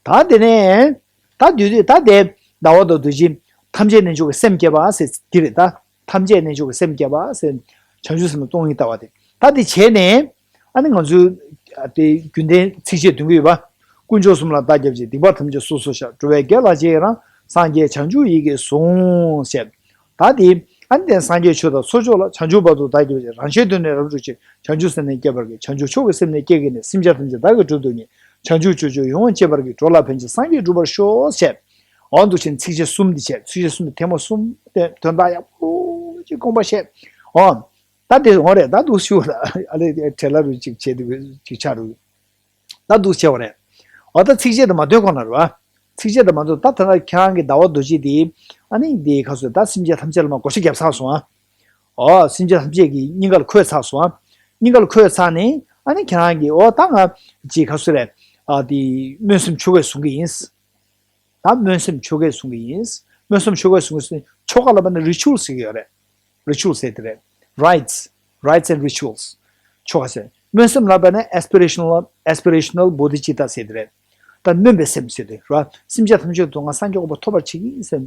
ད་དེ་ནས་ད་དུས་དུས་ད་དེ་ཟླ་བ་རྡོ་རྗེ་ཐམས་ཅད་རྣལ་འབྱོར་གྱི་སེམས་བསྐྱེད་པ་ཟེར་དེ་རེད་ད། ཐམས་ཅད་རྣལ་འབྱོར་གྱི་སེམས་བསྐྱེད་པ་ཟེར། བྱང་ཆུབ་སེམས་ལ་སྟོང་ཉིད་ལྟ་བ་དེ། ད་དེ་བྱས་ནས་ཨ་ནི་ང་ཚོའི་དེ་རྒྱུན་ལྡན་ཚིགས་བཅད་བདུན་གྱི་ཡོད་པ། དཀོན་མཆོག་གསུམ་ལ་བདག་སྐྱབས་མཆི། སྡིག་པ་ཐམས་ཅད་སོ་སོར་བཤགས། འགྲོ་བའི་དགེ་ལ་རྗེས་ཡི་རང་། སངས་རྒྱས་བྱང་ཆུབ་ཡིད་ཀྱིས་ཟུངས། ཞེས། ད་དེ་ཨ་ནི་དེ་སངས་རྒྱས་ཆོས་དང་ཚོགས་མཆོག་ལ། བྱང་ཆུབ་བར་དུ་བདག་སྐྱབས་མཆི། རང་གཞན་དོན་ནི་རབ་ཏུ་ཕྱིན། བྱང་ཆུབ་སེམས་ནི་བསྐྱེད་པར་བགྱི། བྱང་ཆུབ་མཆོག་གི་སེམས་ནི་བསྐྱེད་བགྱིས་ནས། སེམས་ཅན་ཐམས་ཅད་བདག་གིས་སྒྲུབ་ཐུབ་ཉིད། བྱང་ཆུབ་སྤྱོད་མཆོག་ཡོངས་བ་བསྐྱེད་པར་བགྱི། འགྲོ་ལ་ཕན་ཕྱིར་སངས་རྒྱས་འགྲུབ་པར་ཤོག། ཞེས། འོ་འདུག་ཕྱིན་ཚིགས་བཅད་གསུམ་འདི་བྱས། ཚིགས་བཅད་གསུམ་འདི་ཐེངས་མ་གསུམ་དེ་དོན་དག་ཡག་པོ་ཅིག་དགོངས་པ་བཞེས། འོ། ད་དེ་འོ་རེད། ད་འདུག་ཞུ་ལ་ཨ་ལེ་བྲེལ་ལ་རུ་ཅིག་བྱས་འདུག་ཅིག་ཆགས་འདུག་ད་འདུག་བྱས་པ་རེད། འོ་ད་ཚིགས་བཅད་དེ་མ་ཐོན་གོང་ལ་རེད་བ། ཚིགས་བཅད་དེ་མ་ཐོན། ད་ད་ལྟ་ཁྱེད་རང་གི་ཟླ་བ་རྡོ་རྗེ་དེ་ཨ་ནི་དེ་ག་སོ་ད་སེམས་ཅན་ཐམས་ཅད་ལ་མ་བགོ་བཤའ་བརྒྱབ་ཚར་སོང་ཨ། འོ་སེམས་ཅན་ཐམས་ཅད་ཀྱི་སྙིང་ག་ལ་འཁོད་ཚར་སོང་ཨ། སྙིང་ག་ལ་འཁོད་ཚར་ནས་ཨ་ནི་ཁྱེད་རང་གིས་འོ་ད་ང་ཅིག་ག་སོ་རེད། ཨ་དེ་སྨོན་སེམས་ཆོ་གས་བཟུང་གི་ཡིན། ད་སྨོན་སེམས་ཆོ་གས་བཟུང་གི་ཡིན། སྨོན་སེམས་ཆོ་གས་བཟུང་གི་ཡིན། ཆོ་ག་ལ་བར་ན་ritual ཟེར་གྱི་ཡོད་རེད། Ritual ཟེར་དེ་རེད། Rites, rites and rituals. ཆོ་ག་ཟེར། སྨོན་སེམས་ལ་བར་ན་aspirational, aspirational bodhicitta ཟེར་དེ་རེད། ད་སྨོན་པའི་སེམས་ཟེར་དེ་རེད། སེམས་ཅན་ཐམས་ཅད་དུ་ང་སངས་རྒྱས་གོ་འཕང་ཐོབ་པར་བྱེད་ཀྱི་ཡིན་ཟེར།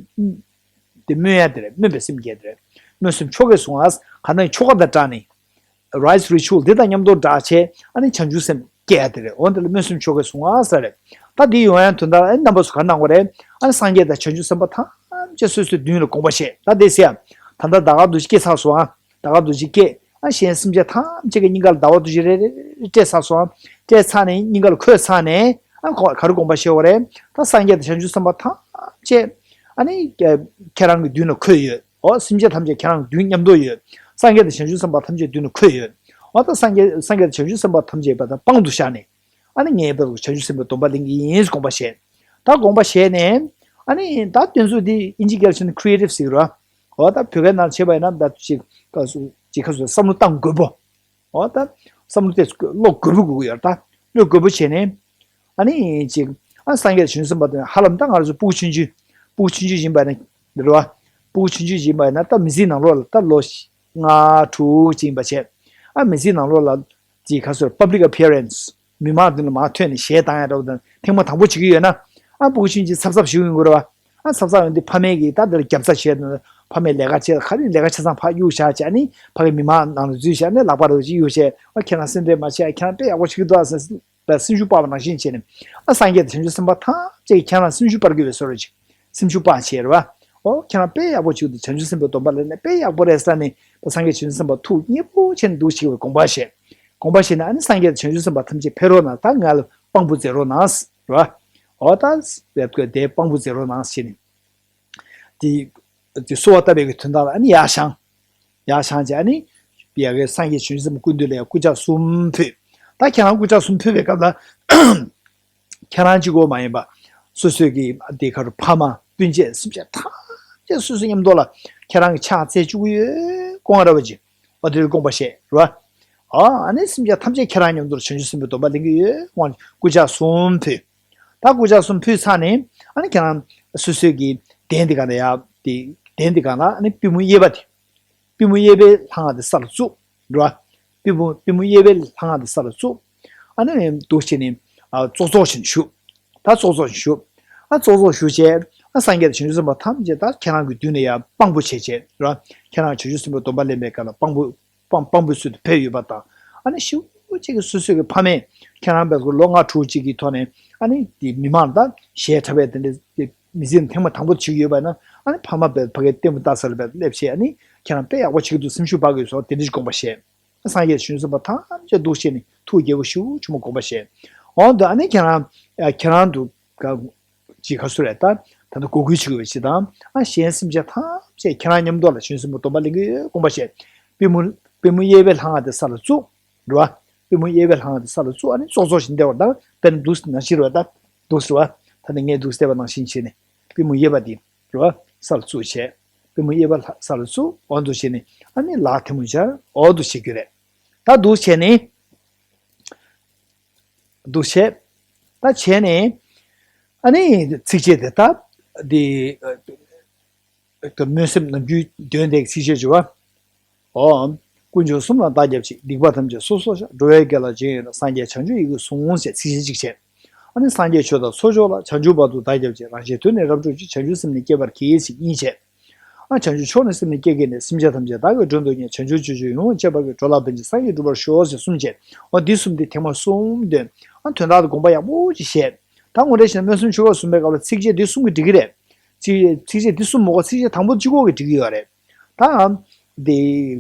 དེ་སྨོན་ཡ་དེ་རེད། སྨོན་པའི་སེམས་བསྐྱེད་དེ་རེད། སྨོན་སེམས་ཆོ་གས་བཟུང་ཨ། ག་ན་ཆོ་ག་དང་སྦྲགས་ནས། Rites, ritual དེ་དང་མཉམ་དུ་སྦྲགས་བྱས་ཨ་ནི་བྱང་ཆུབ་སེམས་སྐྱེ་ཡ་དེ་རེད། འོ་དེ་ལ་སྨོན་སེམས་ཆོ་གས་བཟུང་བ་ཟེར་རེད། ད་འདི་ཡོང་ཡ་དོན་དག་ཨ་ནི་རྣམ་པ་ཚོ་ག་གནང་དགོས་རེད། ཨ་ནི་སངས་རྒྱས་དང་བྱང་ཆུབ་སེམས་དཔའ་ཐམས་ཅད་སོ་སོའི་མདུན་ལ་དགོངས་པ་བཞེས། ད་དེ་ཟེར་ཡ། ད་ལྟ་ཟླ་སྐར་རྡོ་རྗེ་སྐྱེས་ཚར་སོང་ཨ། ཟླ་སྐར་རྡོ་རྗེ་སྐྱེས། ཨ་གཞན་སེམས་ཅན་ཐམས་ཅད་ཀྱི་སྙིང་ག་ལ་ཟླ་བ་འདུ་བྱེད་རེ་རེ་རེ་སྤྲད་ཚར་སོང་། སྤྲད་ཚར་ནས་སྙིང་ག་ལ་འཁོད་ཚར་ནས་ཨ་ག་རེ་དགོངས་པ་བཞེས་པ་རེད། ད་སངས་རྒྱས་དང་བྱང་ཆུབ་སེམས་དཔའ་ཐམས་ཅད་ཨ་ནི་ཁྱེད་རང་གི་མདུན་ལ་འཁོད་ཡོད། འོ་སེམས་ཅན་ཐམས་ཅད་ཁྱེད་རང་གི་མདུན་མཉམ་དུ་ཡོད། སངས་རྒྱས་དང་བྱང་ཆུབ་སེམས་དཔའ་ཐམས་ཅད་མདུན་ལ་འཁོད་ཡོད། འོ་ད་སངས་རྒྱས་སངས་རྒྱས་དང་བྱང་ཆུབ་སེམས་དཔའ་ཐམས་ཅད་པ་དང་དཔང་དུ་བཞག་ནས། ཨ་ནི་ངས་བྱང་ཆུབ་སེམས་དཔའི་སྡོམ་པ་ལེན་གྱི་ཡིན་དགོངས་པ་བཞེས། ད་དགོངས་པ་བཞེས་ནས་ཨ་ནི་ད་དེ་ཚོ་འདི་ཨིན་ཇི་སྐད་ལ་བྱས་ན་creative་ཟེར་གྱི་རེད་བ། འོ་ད་བོད་སྐད་ནང་བྱས་པ་ཡིན་ན་ད་ཅིག་ཁ་སུ་ཅིག་ཁ་སུ་བསམ་བློ་བཏང་དགོས་པོ། འོ་ད་བསམ་བློ་དེ་བློ་དགོས་པོ་དགོས་ཀྱི་ཡོད་རེད། ད་བློ་དགོས་པོ་བྱས་ནས་ཨ་ནི་ཅིག་ཨ་སངས་རྒྱས་བྱང་ཆུབ་སེམས་དཔའ་དེ་ཧ་ལམ་ད་ང་རང་ཚོ་ཕྲུ་གུ་ཆུང་ཆུང་ཕྲུ་གུ་ཆུང་ཆུང་ཡིན་པ་ཡིན་ན་རེད་བ། ཕྲུ་གུ་ཆུང་ཆུང་ཡིན་པ་ཡིན་ན་ད་མི་ཚེའི་ནང་ལོགས་ལ་ད་ལོ་ལྔ་དྲུག་ཅིག་ཡིན་པ་བྱས། ཨ་མི་ཚེའི་ནང་ལོགས་ལ་ཅིག་ཁ་སོར་public appearance། མི་མང་མདུན་ལ་མར་ཐོན་ནས་གཞས་བཏང་ཡ་འདྲ་བོ་དང་ཐེངས་མ་དང་པོ་བྱེད་ཀྱི་ཡོད་ན། ཨ་ཕྲུ་གུ་ཆུང་ཆུང་ཚབ་ཚབ་ཞིག་ཡོང་གི་རེད་བ། ཨ་ཚབ་ཚབ་ཡོང་དུས་ཕ་མས་ཀྱིས་ད་འདིར་རྒྱབ་རྩ་བྱས་དང་ཕ་མས་ལས་ཀ་བྱས་ག་རེ་ལས་ཀ་ཆ་ཚང་ཕར་གཡུག་བཞག་བྱས། ཨ་ནི་ཕ་གི་མི་མང་ནང་ལ་འཛུལ་བྱས་ནས་ལག་པ་རེ་ཅིག་གཡུག་བྱས། ཨ་ཁྱེད་རང་སེམས་ཁྲལ་མ་བྱེད། ཨ་ཁྱེད་རང་དཔེ་ཡག་པོ་བྱེད་ཀྱི་འདུག་ཨ་ཟེར་བའི་སེམས་ཤུགས་སྤར་བ་ནང་བཞིན་བྱས་ནས། ཨ་སངས་རྒྱས་དང་བྱང་ཆུབ་སེམས་དཔའ་ཐམས་ཅད་ཀྱིས་ཁྱེད་རང་སེམས་ཤུགས་སྤར་གྱི་ཡོད་བཟོ་འདྲ་ཅིག་སེམས་ཤུགས་སྤར་བྱས་རེད་བ། ཨོ་ཁྱེད་རང་དཔེ་ཡག་པོ་བྱེད་ཀྱི་འདུག་བྱང་ཆུབ་སེམས་དཔའི་སྡོམ་པ་ལེན་ནས་དཔེ་ཡག་པོ་རེད་ཟེར་ནས་ད་སངས་རྒྱས་བྱང་ཆུབ་སེམས་དཔའ་ཐུགས་མཉེས་པོ་བྱས་ནས་འདུག་བྱེད་ཀྱི་དགོངས་པ་བཞེས། དགོངས་པ་བཞེས་ནས་ཨ་ནི་སངས་རྒྱས་དང་བྱང་ཆུབ་སེམས་དཔའ་ཐམས་ཅད་ཕེབས་རོགས་གནང་། ད་ང་ལ་དཔང་པོ་མཛད་རོགས་གནང་ཟེར་བ། ཨོ་ད་བེབ་ཀོ་དེ་དཔང་པོ་མཛད་རོགས་གནང་ཟེར་ནས། དེ་དེ་གསོལ་བ་བཏབ་པའི་གི་དོན་དག་ལ་ཨ་ནི་ཡར་བཞེངས། ཡར་བཞེངས་བྱས་ཨ་ནི་ཡ་གི་སངས་རྒྱས་བྱང་ཆུབ་སེམས་དཔའི་སྐུ་མདུན་ལ་ཡ་སྐུ་ཕྱག་གསུམ་ཕུལ། ད་ཁྱེད་རང་སྐུ་ཕྱག་གསུམ་ཕུལ་བའི་སྐབས་ལ། ཁྱེད་རང་གཅིག་པོ་མ་ཡིན་པ། སོ་སོའི་གི་དེ་ག་རུ་ཕ་མ་སྤུན་མཆེད་སེམས་ཅན་ཐམས་ཅད་སོ་སོ་མཉམ་དུ་ལ་ཁྱེད་རང་གི་ཕྱག་འཚལ་བཅུག་གི་ཡོད་དགོངས་ར་བ་ཅིག་འོ་དེ་རུ་དགོངས་པ་བཞེས་ར། ཨ་ནི་སེམས་ཅན་ཐམས་ཅད་ཁྱེད་རང་མཉམ་དུ་ལ་བྱང་ཆུབ་སེམས་དཔའི་སྡོམ་པ་ལེན་གི་ཡོད་དགོངས་སྐུ་ཕྱག་གསུམ་ཕུལ། ད་སྐུ་ཕྱག་གསུམ་ཕུལ་ཚར་ནས་ཨ་ནི་ཁྱེད་རང་སོ་སོའི་གི་གདན་དེ་ག་ན་ཡ་དེ་གདན་དེ་ག་ན་ཨ་ནི་པུས་མོ་གཡས་པ་དེ། པུས་མོ་གཡས་པའི་ལྷ་ང་དེ་ས་ལ་བཙུགས། རེད་བ། པུས་མོ་པུས་མོ་གཡས་པའི་ལྷ་ང་དེ་ས་ལ་བཙུགས། ཨ་ནི་འདུག་བྱས་ནས་ཨ་ཙོག་ཙོག་བྱས་ནས་བཞུགས། ད་ཙོག་ཙོག་བྱས་བཞུགས། ཨ་ཙོག་ཙོག་བཞུགས་བྱས། ཨ་སངས་རྒྱས་དང་བྱང་ཆུབ་སེམས་དཔའ་ཐམས་ཅད་ད་ཁྱེད་རང་གི་མདུན་ནས་ཡར་དཔང་པོ་བྱས་བྱས་རེད་བ། ཁྱེད་རང་བྱང་ཆུབ་སེམས་དཔའི་སྡོམ་པ་ལེན་པའི་སྐབས་ལ་དཔང་པོ་དཔང་དཔང་པོའི་ཚུལ་དུ་ཕེབས་ཡོད་པ་དང་། ཨ་ནི་ཤི་བོ་གཅིག་གིས་སོ་སོའི་གི་ཕ་མས་ཁྱེད་རང་བས་ལོ་ལྔ་དྲུག་ཅིག་གི་ཐོག་ནས་ཨ་ནི་དེ་མི་མང་ལ་ད་གཞས་འཁྲབ་པའི་དེ་འདྲའི་མི་ཚེ་ཐེངས་མ་དང་པོ་བྱེད་ཀྱི་ཡོད་པ་ན། ཨ་ནི་ཕ་མ་བས་ཕ་གིའི་ལྟད་མོ་ལྟ་ས་ལ་བས་སླེབས་བྱས་ཨ་ནི་ཁྱེད་རང་དཔེ་ཡག་པོ་བྱེད་ཀྱི་འདུག་སེམས་ཤུགས་སྤར་གྱི་ཡོད་སོགས་དེ་འདྲ་ཞིག་དགོངས་པ་བཞེས། སངས་རྒྱས་བྱང་ཆུབ་སེམས་དཔའ་ཐམས་ཅད་འདུག་བྱས་ནས་ཐུགས་དགྱེས་པོ་ཞེ་པོ་ཆེན་པོ་དགོངས་པ་བཞེས། འོང་དུ་ཨ་ནི་ཁྱེད་རང་ཁྱེད་རང་དུ་ཅིག་ག་སུ་རེད་ད། ད་ལྟ་འགོག་རྒོལ་བྱེད་དགོས་པའི་ཕྱིར་དང་། ཨ་གཞན་སེམས་ཅན་ཐམས་ཅད་ཁྱེད་རང་མཉམ་དུ་ལ་བྱང་ཆུབ་སེམས་དཔའི་སྡོམ་པ་ལེན་གྱི་ཡོད་དགོངས་པ་བཞེས། པུས་མོ་པུས་མོ་གཡས་པའི་ལྷ་ང་དེ་ས་ལ་བཙུགས། རེད་བ། པུས་མོ་གཡས་པའི་ལྷ་ང་དེ་ས་ལ་བཙུགས། ཨ་ནི་ཙོག་ཙོག་བྱས་བསྡད་པ་དང་དཔེར་ན་འདུག་ནང་བཞིན་རེད་བ། ད་འདུག་ཟེར་བ། ད་ནི་ངས་འདུག་བསྡད་པ་ནང་བཞིན་བྱས་ནས་པུས་མོ་གཡས་པ་དེ་རེད་བ། ས་ལ་བཙུགས་བྱས། པུས་མོ་གཡས་པ་ལྷ་ས་ལ་བཙུགས། འོ་འདུག་བྱས་ནས་ཨ་ནི་ལག་ཐལ་མོ་སྦྱར། འོ་འདུག་བྱེད་རྒྱུ་རེད། ད་འདུག་བྱས་ནས། འདུག་བྱས། ད་བྱས་ནས། ཨ་ནི་ཚིགས་བཅད་དེ་ད། འདི། སྨོན་སེམས་ནམ་རྒྱུན་འདོན་བསྡད་ཚིགས་བཅད་བྱས་པ། འོ། དཀོན་མཆོག་གསུམ་ལ་བདག་སྐྱབས་མཆི། སྡིག་པ་ཐམས་ཅད་སོ་སོར་བཤགས། འགྲོ་བའི་དགེ་ལ་རྗེས་ཡོང་ན། སངས་རྒྱས་བྱང་ཆུབ་ཡི་གེ་ཟུང་ཟེར་ཚིགས་བཅད་གཅིག་བྱས། ཨ་ནི་སངས་རྒྱས་ཆོས་དང་ཚོགས་མཆོག་ལ། བྱང་ཆུབ་བར་དུ་བདག་སྐྱབས་མཆི། རང་གཞན་དོན་ནི་རབ་བསྒྲུབ་ཕྱིར། བྱང་ཆུབ་སེམས་ནི་བསྐྱེད་པར་བགྱི་ཞེས་གཉིས་བྱས། ཨ་བྱང་ཆུབ་མཆོག་ནི་སེམས་ནི་བསྐྱེད་བགྱིས་ནས། སེམས་ཅན་ཐམས་ཅད་བདག་གིས་མགྲོན་དུ་གཉེར། བྱང་ཆུབ་སྤྱོད་ཕྱིར་ཡིད་འོང་བསྐྱེད་པར་བགྱི། འགྲོ་ལ་ཕན་ཕྱིར་སངས་རྒྱས་འགྲུབ་པར་ཤོག་ཟེར་གསུམ་བྱས། ཨ་འདི་གསུམ་འདི་ཐེངས་མ་གསུམ་འདོན། ཨ་དོན་དག་དེ་དགོངས་པ་ཡག་པོ་ཅིག་བཞེས། ད་དངོས་འབྲེལ་བྱས་ན་སྨོན་སེམས་མཆོད་པ་གསུམ་པའི་སྐབས་ལ་ཚིགས་བཅད་འདི་གསུམ་གྱིས་འགྲིག་གི་རེད། ཚིགས་ཚིགས་བཅད་འདི་གསུམ་མ་དགོས། ཚིགས་བཅད་དང་པོ་གཅིག་པོ་གིས་འགྲིག་གི་ཡོད་རེད། ད། འདི་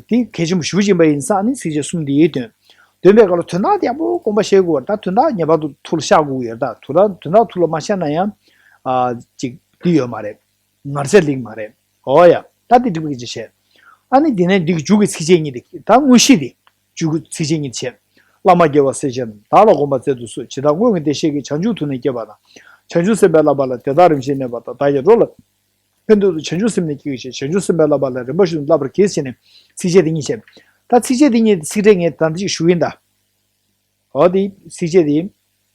འདི་གལ་ཆེན་པོ་ཞེ་པོ་ཅིག་ཡིན་པ་ཡིན་ཙང་ཨ་ནི་ཚིགས་བཅད་གསུམ་འདི་འདོན། འདོན་པའི་སྐབས་ལ་དོན་དག་དེ་ཡག་པོ་དགོངས་པ་བཞེས་དགོས་པ་རེད། ད་དོན་དག་ངེས་པར་དུ་ཐུགས་ལ་ཤར་དགོས་ཀྱི་ཡོད་རེད། ད་དོན་དག་དོན་དག་ཐུགས་ལ་མ་ཤར་ན་ཡང་། ཨ་ཅིག་འདི་ཡོད་མ་རེད། ངར་ཚད་ལེགས་མ་རེད། འོ་ཡ། ད་འདི་འགྲིག་པ་གི་ཅིག་བྱས། ཨ་ནི་འདི་ནས་འདི་གི་མཇུག་གི་ཚིགས་བཅད་གཉིས་དེ་ད་དངོས་གཞི་དེ། མཇུག་གི་ཚིགས་བཅད་གཉིས་བྱས། བླ་མ་དགེ་བ་སྲས་བཅས་རྣམས། བདག་ལ་དགོངས་པ་མཛད་དུ་གསོལ། ཇི་ལྟར་སྔོན་གྱི་བདེ་གཤེགས་ཀྱིས། བྱང་ཆུབ་ཐུགས་ནི་བསྐྱེད་པ་དང་། བྱང་ཆུབ་སེམས་དཔའི་བསླབ་པ་ལ། དེ་དག་རིམ་བཞིན་གནས་པ་དང་། བདག་ཀྱང་འགྲོ་ལ་ཕན་ཐོགས་ཏེ། བྱང་ཆུབ་སེམས་ནི་བསྐྱེད་བགྱི་ཞིང་། བྱང་ཆུབ་སེམས་དཔའི་བསླབ་པ་ལ། རིམ་པ་བཞིན་དུ་བསླབ་པར་བགྱི་ཟེར་ནས་ཚིགས་བཅད་དེ་གཉིས་བྱས། ད་ཚིགས་བཅད་དེ་གཉིས་ཚིག་ཕྲད་ངས་ད་ལྟ་ཅིག་ཞུ་གི་ཡིན་ད། འོ་དེ་ཚིགས་བཅད་དེ་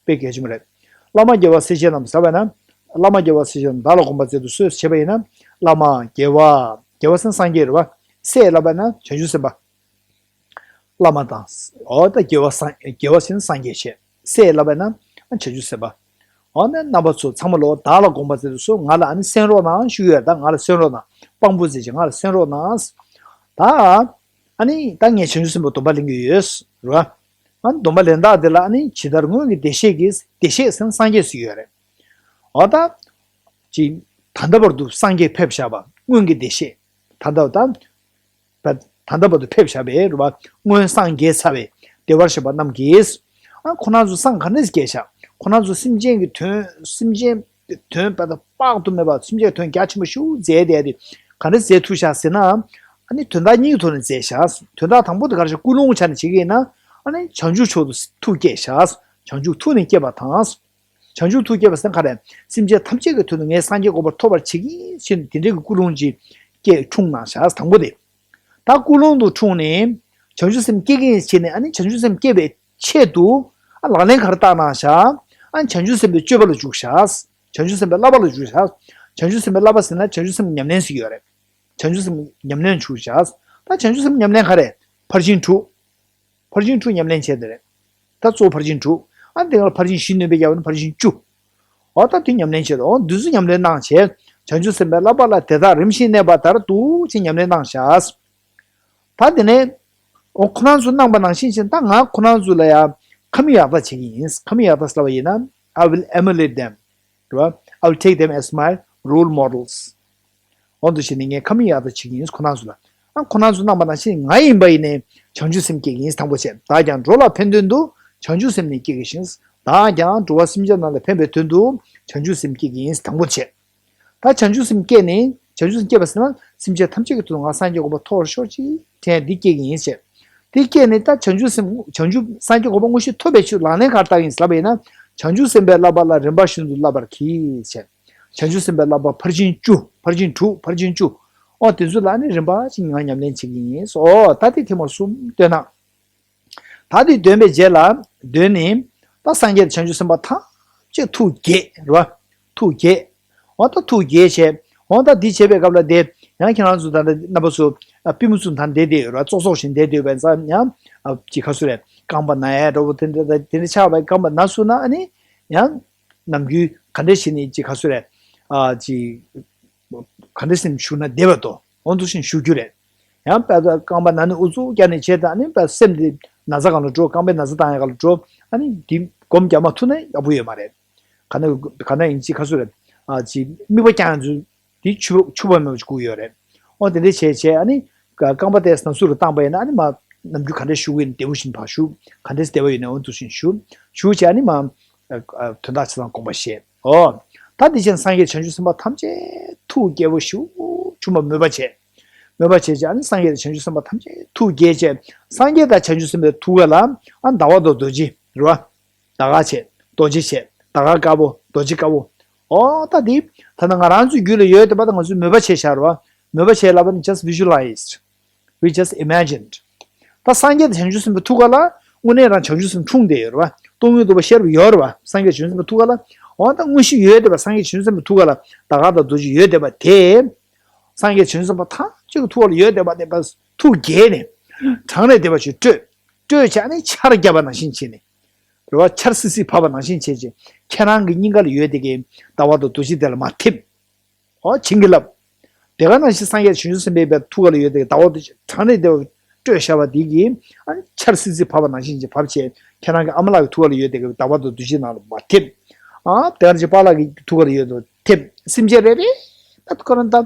དཔེ་གལ་ཆེན་པོ་རེད། བླ་མ་དགེ་བ་སྲས་བཅས་རྣམས་ཟེར་བ་ན། བླ་མ་དགེ་བ་སྲས་བཅས་རྣམས། བདག་ལ་དགོངས་པ་མཛད་དུ་གསོལ་ཞེས་པ་ཡིན་ན། བླ་མ་དགེ་བ། དགེ་བ་ཟེར་ན་སངས་རྒྱས་རེད་བ། སྲས་ལབ་པ་ན་བྱང་ཆུབ་སེམས་དཔའ། བླ་མ་དང་། འོ་ད་དགེ་བ་སངས་དགེ་བ་ཟེར་ན་སངས་རྒྱས་བྱས། སྲས་ལབ་པ་ན་བྱང་ཆུབ་སེམས་དཔའ། འོ་ན་རྣམ་པ་ཚོ་ཚང་མ་ལོ་བདག་ལ་དགོངས་པ་མཛད་དུ་གསོལ། ང་ལ་ཨ་ནི་གསན་རོགས་གནང་ཞུ་གི་ཡོད། ད་ང་ལ་གསན་རོགས་གནང་། དཔང་པོ་མཛད་ཅིང་ང་ལ་གསན་རོགས་གནང་། ད། ཨ་ནི་ད་ངས་བྱང་ཆུབ་སེམས་དཔའི་སྡོམ་པ་ལེན་གྱི་ཡོད། རེད་བ། ཨ་ནི་སྡོམ་པ་ལེན་སྟངས་དེ་ལ་ཨ་ནི་ཇི་ལྟར་སྔོན་གྱི་བདེ་གཤེགས་ཀྱིས། བདེ་གཤེགས་ཟེར་ན་སངས་རྒྱས་ཟེར་གྱི་ཡོད་རེད། འོ་ད། ཅིག་ད་ལྟ་བར་དུ་སངས་རྒྱས་ཕེབས་བཞག་པ་སྔོན་གྱི་བདེ་གཤེགས། ད་ལྟ་བར་དུ། བ། ད་ལྟ་བར་དུ་ཕེབས་བཞག་པའི་རེད་བ། སྔོན་སངས་རྒྱས་ཚར་བའི་བདེ་བར་གཤེགས་པ་རྣམས་ཀྱིས། ཨ་ཁོ་རང་ཚོ་སངས་ག་འདྲས་རྒྱས་བཞག་ཁོ་རང་ཚོ་སེམས་ཅན་གྱི་དོན་སེམས་ཅན་དོན་དཔེ་ད་དཔག་ཏུ་མེད་པ་སེམས་ཅན་དོན་རྒྱ་ཆེན་པོ་ཞེ་པོ་མཛད་བསྡད་དེ་ག་འདྲས་མཛད་ཐུབ་བཞག་ཟེར་ན། ཨ་ནི་དོན་དག་གཉིས་ཀྱི་ཐོག་ནས་མཛད་བཞག་དོན་དག་དང་པོ་དེ་ག་རེ་ཞིག་ཀུན་སློང་ཆ་ནས་བྱེད་ཀྱི་ཡིན་ན། ཨ་ནི་བྱང་ཆུབ་མཆོག་ཏུ་ཐུགས་བསྐྱེད་བཞག་བྱང་ཆུབ་ཐུགས་ནི་བསྐྱེད་པ་དང་། བྱང་ཆུབ་ཐུགས་བསྐྱེད་པ་ཟེར་ན་ག་རེ། སེམས་ཅན་ཐམས་ཅད་ཀྱི་དོན་དུ་ངས་སངས་རྒྱས་གོ་འཕང་ཐོབ་པར་བྱེད་ཀྱི་ཡིན་ཞེས་དེ་འདྲའི་གི་ཀུན་སློང་ཅིག་སྐྱེས་འཁྲུངས་གནང་བཞག་དང་པོ་དེ། ད་ཀུན་སློང་དུ་འཁྲུངས་ནས་བྱང་ཆུབ་སེམས་སྐྱེ་གི་ཡིན་ཞེས་ནས། ཨ་ནི་བྱང་ཆུབ་སེམས་སྐྱེ་བའི་ཆེད་དུ་ཨ་ལག་ལེན་ག་རེ་བསྟར་གནང་བཞག་ཨ་བྱང་ཆུབ་སེམས་དཔའི་སྤྱོད་པ་ལ་འཇུག་བཞག་བྱང་ཆུབ་སེམས་དཔའི་བསླབ་པ་ལ་འཇུག་བཞག་བྱང་ཆུབ་སེམས་དཔའི་བསླབ་པ་ཟེར་ན་བྱང་ཆུབ་སེམས་ཉམས་ལེན་ཟེར་གྱི་ཡོད་རེད། བྱང་ཆུབ་སེམས་ཉམས་ལེན་འཇུག་བཞག་ད་བྱང་ཆུབ་སེམས་ཉམས་ལེན་ག་རེ། ཕར་ཕྱིན་དྲུག་ཕར་ཕྱིན་དྲུག་ཉམས་ལེན་བྱས་དེ་རེད། ད་གཙོ་བོ་ཕར་ཕྱིན་དྲུག་ཨ་དེ་ག་ལ་ཕར་ཕྱིན་བཞི་ནོན་པའི་རྒྱལ་བ་ནི་ཕར་ཕྱིན་བཅུ། འོ་ད་དེ་ཉམས་ལེན་བྱས་ཏོ། འོ་འདི་ཚོ་ཉམས་ལེན་གནང་བྱས། བྱང་ཆུབ་སེམས་དཔའི་བསླབ་པ་ལ་དེ་དག་རིམ་བཞིན་གནས་པ་ལྟར་དུ་ཅིག་ཉམས་ལེན་གནང་བཞག་ད་དེ་ནས་འོ་ཁོ་རང་ཚོ་གནང་པ་ནང་བཞིན་བྱས། ད་ང་ཁོ་རང་ཚོ་ལ་ཡང་ཁ་མིག་ཡག་ལྟ་བྱེད་ཀྱི་ཡིན། ཁ་མིག་ཡག་ལྟ་ཟེར་བ་ཡིན་ན། I will emulate them. རེད་བ། I will take them as my role models. འོ་འདུག་བྱས་ནས་ངས་ཁ་མིག་ཡག་ལྟ་བྱེད་ཀྱི་ཡིན་ཁོ་རང་ཚོ་ལ། ཨ་ཁོ་རང་ཚོ་གནང་པ་ནང་བཞིན་ང་ཡིན་པ་ཡིན་ནའི་བྱང་ཆུབ་སེམས་སྐྱེ་གི་ཡིན་དང་པོ་བྱས། བདག་ཀྱང་འགྲོ་ལ་ཕན་དོན་དུ། བྱང་ཆུབ་སེམས་ནི་སྐྱེ་གི་ཞིང་། བདག་ཀྱང་འགྲོ་བ་སེམས་ཅན་རྣམས་ལ་ཕན་པའི་དོན་དུ་བྱང་ཆུབ་སེམས་སྐྱེ་གི་ཡིན་དང་པོ་བྱས། ད་བྱང་ཆུབ་སེམས་སྐྱེས་ནས་བྱང་ཆུབ་སེམས་སྐྱེས་པ་ཟེར་ན་སེམས་ཅན་ཐམས་ཅད་ཀྱི་དོན་དུ་ང་སངས་རྒྱས་གོ་འཕང་ཐོབ་པར་ཤོག་ཅིག་དྲན་འདི་སྐྱེ་གི་ཡིན་བྱས། དེ་སྐྱེས་ནས་ད་བྱང་ཆུབ་སེམས་བྱང་ཆུབ་སངས་རྒྱས་གོ་འཕང་དངོས་གཞི་ཐོབ་པའི་ཕྱིར་ལག་ལེན་ག་རེ་བསྟར་གི་ཡིན་ཟེར་ལབ་པ་ཡིན་ན། བྱང་ཆུབ་སེམས་དཔའི་བསླབ་པ་ལ་རིམ་པ་བཞིན་དུ་བསླབ་པར་གྱིས་བྱས། བྱང་ཆུབ་སེམས་དཔའི་བསླབ་པ་ཕར་ཕྱིན་བཅུ་ཕར་ཕྱིན་དྲུག་ཕར་ཕྱིན་བཅུ། ཨོ་དེ་ཚོ་ལ་ནི་རིམ་པ་བཞིན་ང་ཉམས་ལེན་བྱེད་ཀྱི་ཡིན། ཨོ་ད་དེ་ཐེངས་མ་གསུམ་བཏོན་ན། ད་དེ་འདོན་པའི་རྗེས་ལ་འདོན་ནས་ད་སངས་རྒྱས་དང་བྱང་ཆུབ་སེམས་དཔའ་ཐམས་ཅད་ཐུགས་དགྱེས་རེད་བ། ཐུགས་དགྱེས། འོ་ད་ཐུགས་དགྱེས་བྱས། འོ་ད་འདི་བྱས་པའི་སྐབས་ལ་དེ་ཡང་ཁྱེད་རང་ཚོ་ད་ལྟ་རྣམ་པ་ཚོ་ཨ་པུས་མོ་ཚོ་ད་བསྡད་བསྡད་ཡོད་རེད། ཙོག་ཙོག་བཞིན་བསྡད་བསྡད་པའི་ཙང་ཡང་ཨ་ཅི་ག་ཚོད་རེད། རྐང་པ་ན་ཡ་འདྲ་བོ་དེ་འདྲ་དེ་འདྲ་ཆགས་པའི་རྐང་པ་ན་སོང་ན། ཨ་ནི་ཡང་ནམ་རྒྱུན་ག་འདྲ་བྱས་ནས་ཅི་ག་ཚོད་རེད། ཨ་ཅི་ག་འདྲ་སེམས་ཞུགས་ན་བདེ་བ་དོ། འོ་འདུག་བཞིན་ཞུགས་རྒྱུ་རེད། ཡང་དཔེ་ད་རྐང་པ་ན་ནི་ཨུ་ཚུགས་རྒྱག་ནས་བྱས་ད་ནི་དཔེ་སེམས་དེ་ན་ཚ་སྒང་ལ་འགྲོ། རྐང་པའི་ན་ཚ་བཏང་ཡ་སྒང་ལ་འགྲོ། ཨ་ནི་འདི་སྒོམ་རྒྱག་མ་ཐུབ་ན་ཡག་པོ་ཡོད་མ་རེད། ག་ན་ག་ན་ཡིན་ཅི་ག་ཚོད་རེད། ཨ་ཅི་དམིགས་པ་རྐྱང་ཡང་ཚུལ་དེ་ཆུ་ཆུ་བ་མེད་པ་ཅིག་དགོས་ཡོད་རེད། འོ་དེ་འདྲ་བྱས་བྱས་ཨ་ནི་རྐང་པ་དེ་ན་ཟུག་རུ་བཏང་པ་ཡིན་ན། ཨ་ནི་མ་ནམ་རྒྱུན་ག་འདྲ་ཞུགས་ཡིན་བདེ་བོ་བཞིན་ཕར་ཞུགས། ག་འདྲ་བདེ་བ་ཡོད་ན་འོ་འདུག་བཞིན་ཞུགས་ཞུགས་བྱས། ཨ་ནི་མ་ཨ་ཨ་དོན་དག་ཆ་ཚང་དགོངས་པ་བཞེས། ཨོ། ད་འདི་ཕྱིར་སངས་རྒྱས་བྱང་ཆུབ་སེམས་དཔའ་ཐམས་ཅད་ཐུགས་དགྱེས་པོ་ཞུགས་བྱུང་བ་མོས་པ་བྱས། མོས་པ་བྱས་བྱས་ཨ་ནི་སངས་རྒྱས་དང་བྱང་ཆུབ་སེམས་དཔའ་ཐམས་ཅད་ཐུགས་དགྱེས་བྱས། སངས་རྒྱས་དང་བྱང་ཆུབ་སེམས་དཔའི་ཐུགས་ཀ་ལ་ཨ་ཟླ་བ་དང་རྡོ་རྗེ་རེད་བ། ཟླ་དཀར་བྱས། རྡོ་རྗེ་བྱས། ཟླ་དཀར་དཀར་པོ་རྡོ་རྗེ་དཀར་པོ། ཨོ་ད་འདི་ད་ལྟ་ང་རང་ཚོའི་རྒྱུད་ལ་ཡོད་བསྡད་པ་དང་ང་ཚོས་མོས་པ་བྱས་བཞག་རེད་བ། མོས་པ་བྱས་ལབ་པ་ནི་just visualized. We just imagined. ད་སངས་རྒྱས་དང་བྱང་ཆུབ་སེམས་དཔའི་ཐུགས་ཀ་ལ་དངོས་གནས་རང་བྱང་ཆུབ་སེམས་འཁྲུངས་བསྡད་ཡོད་རེད་བ། སྟོང་ཉིད་རྟོགས་པ་ཤར་བ་ཡོད་རེད་བ། སངས་རྒྱས་བྱང་ཆུབ་སེམས་དཔའི་ཐུགས་ཀ་ལ། འོ་ད་དངོས་གཞི་ཡོད་བསྡད་པ་སངས་རྒྱས་བྱང་ཆུབ་སེམས་དཔའི་ཐུགས་ཀ་ལ་ཟླ་དཀར་དང་རྡོ་རྗེ་ཡོད་བསྡད་པ་དེ། སངས་རྒྱས་བྱང་ཆུབ་སེམས་དཔའ་ཐམས་ཅད་ཀྱི་ཐུགས་ཀ་ལ་ཡོད་བསྡད་པ་དེ་ཕར་ཐུགས་དགྱེས་ནས་གྲང་ནས་བསྡད་པ་ཞིག་སྤྲོས། སྤྲོས་བྱས་ནས་ཆར་བརྒྱབ་པ་ནང་བཞིན་བྱས་ནས། རེད་བ། ཆར་སིལ་སིལ་བབས་པ་ནང་བཞིན་བྱས་བྱས་ཁྱེད་རང་གི་སྙིང་ག་ལ་ཡོད་བསྡད་ཀྱི་ཟླ་བ་དང་རྡོ་རྗེ་དེ་ལ་མར་ཐིམ། ཨོ་བྱིན་གྱིས་བརླབས། དེ་ག་ནང་བཞིན་སངས་རྒྱས་བྱང་ཆུབ་སེམས་དཔའི་ཐུགས་ཀ་ལ་ཡོད་དེ་ཟླ་བ་དེ་གྲང་ནས་བསྡད་པ་སྤྲོས་བཞག་པ་དེ་གིས་ཨ་ཆར་སིལ་སིལ་བབས་པ་ནང་བཞིན་ཅིག་བབས་བྱས་ཁྱེད་རང་གི་ཨ་མ་ལགས་ཀྱི་ཐུགས་ཀ་ལ་ཡོད་དེ་ཟླ་བ་དང་རྡོ་རྗེ་ནང་ལ་མར་ཐིམ། ཨ་དེ་ག་ནང་བཞིན་པཱ་ལགས་ཀྱི་ཐུགས་ཀ་ལ་ཡོད་དེ་ཐིམ། སེམས་ཅན་རེ་རེ་ད་ཁོ་རང་ད་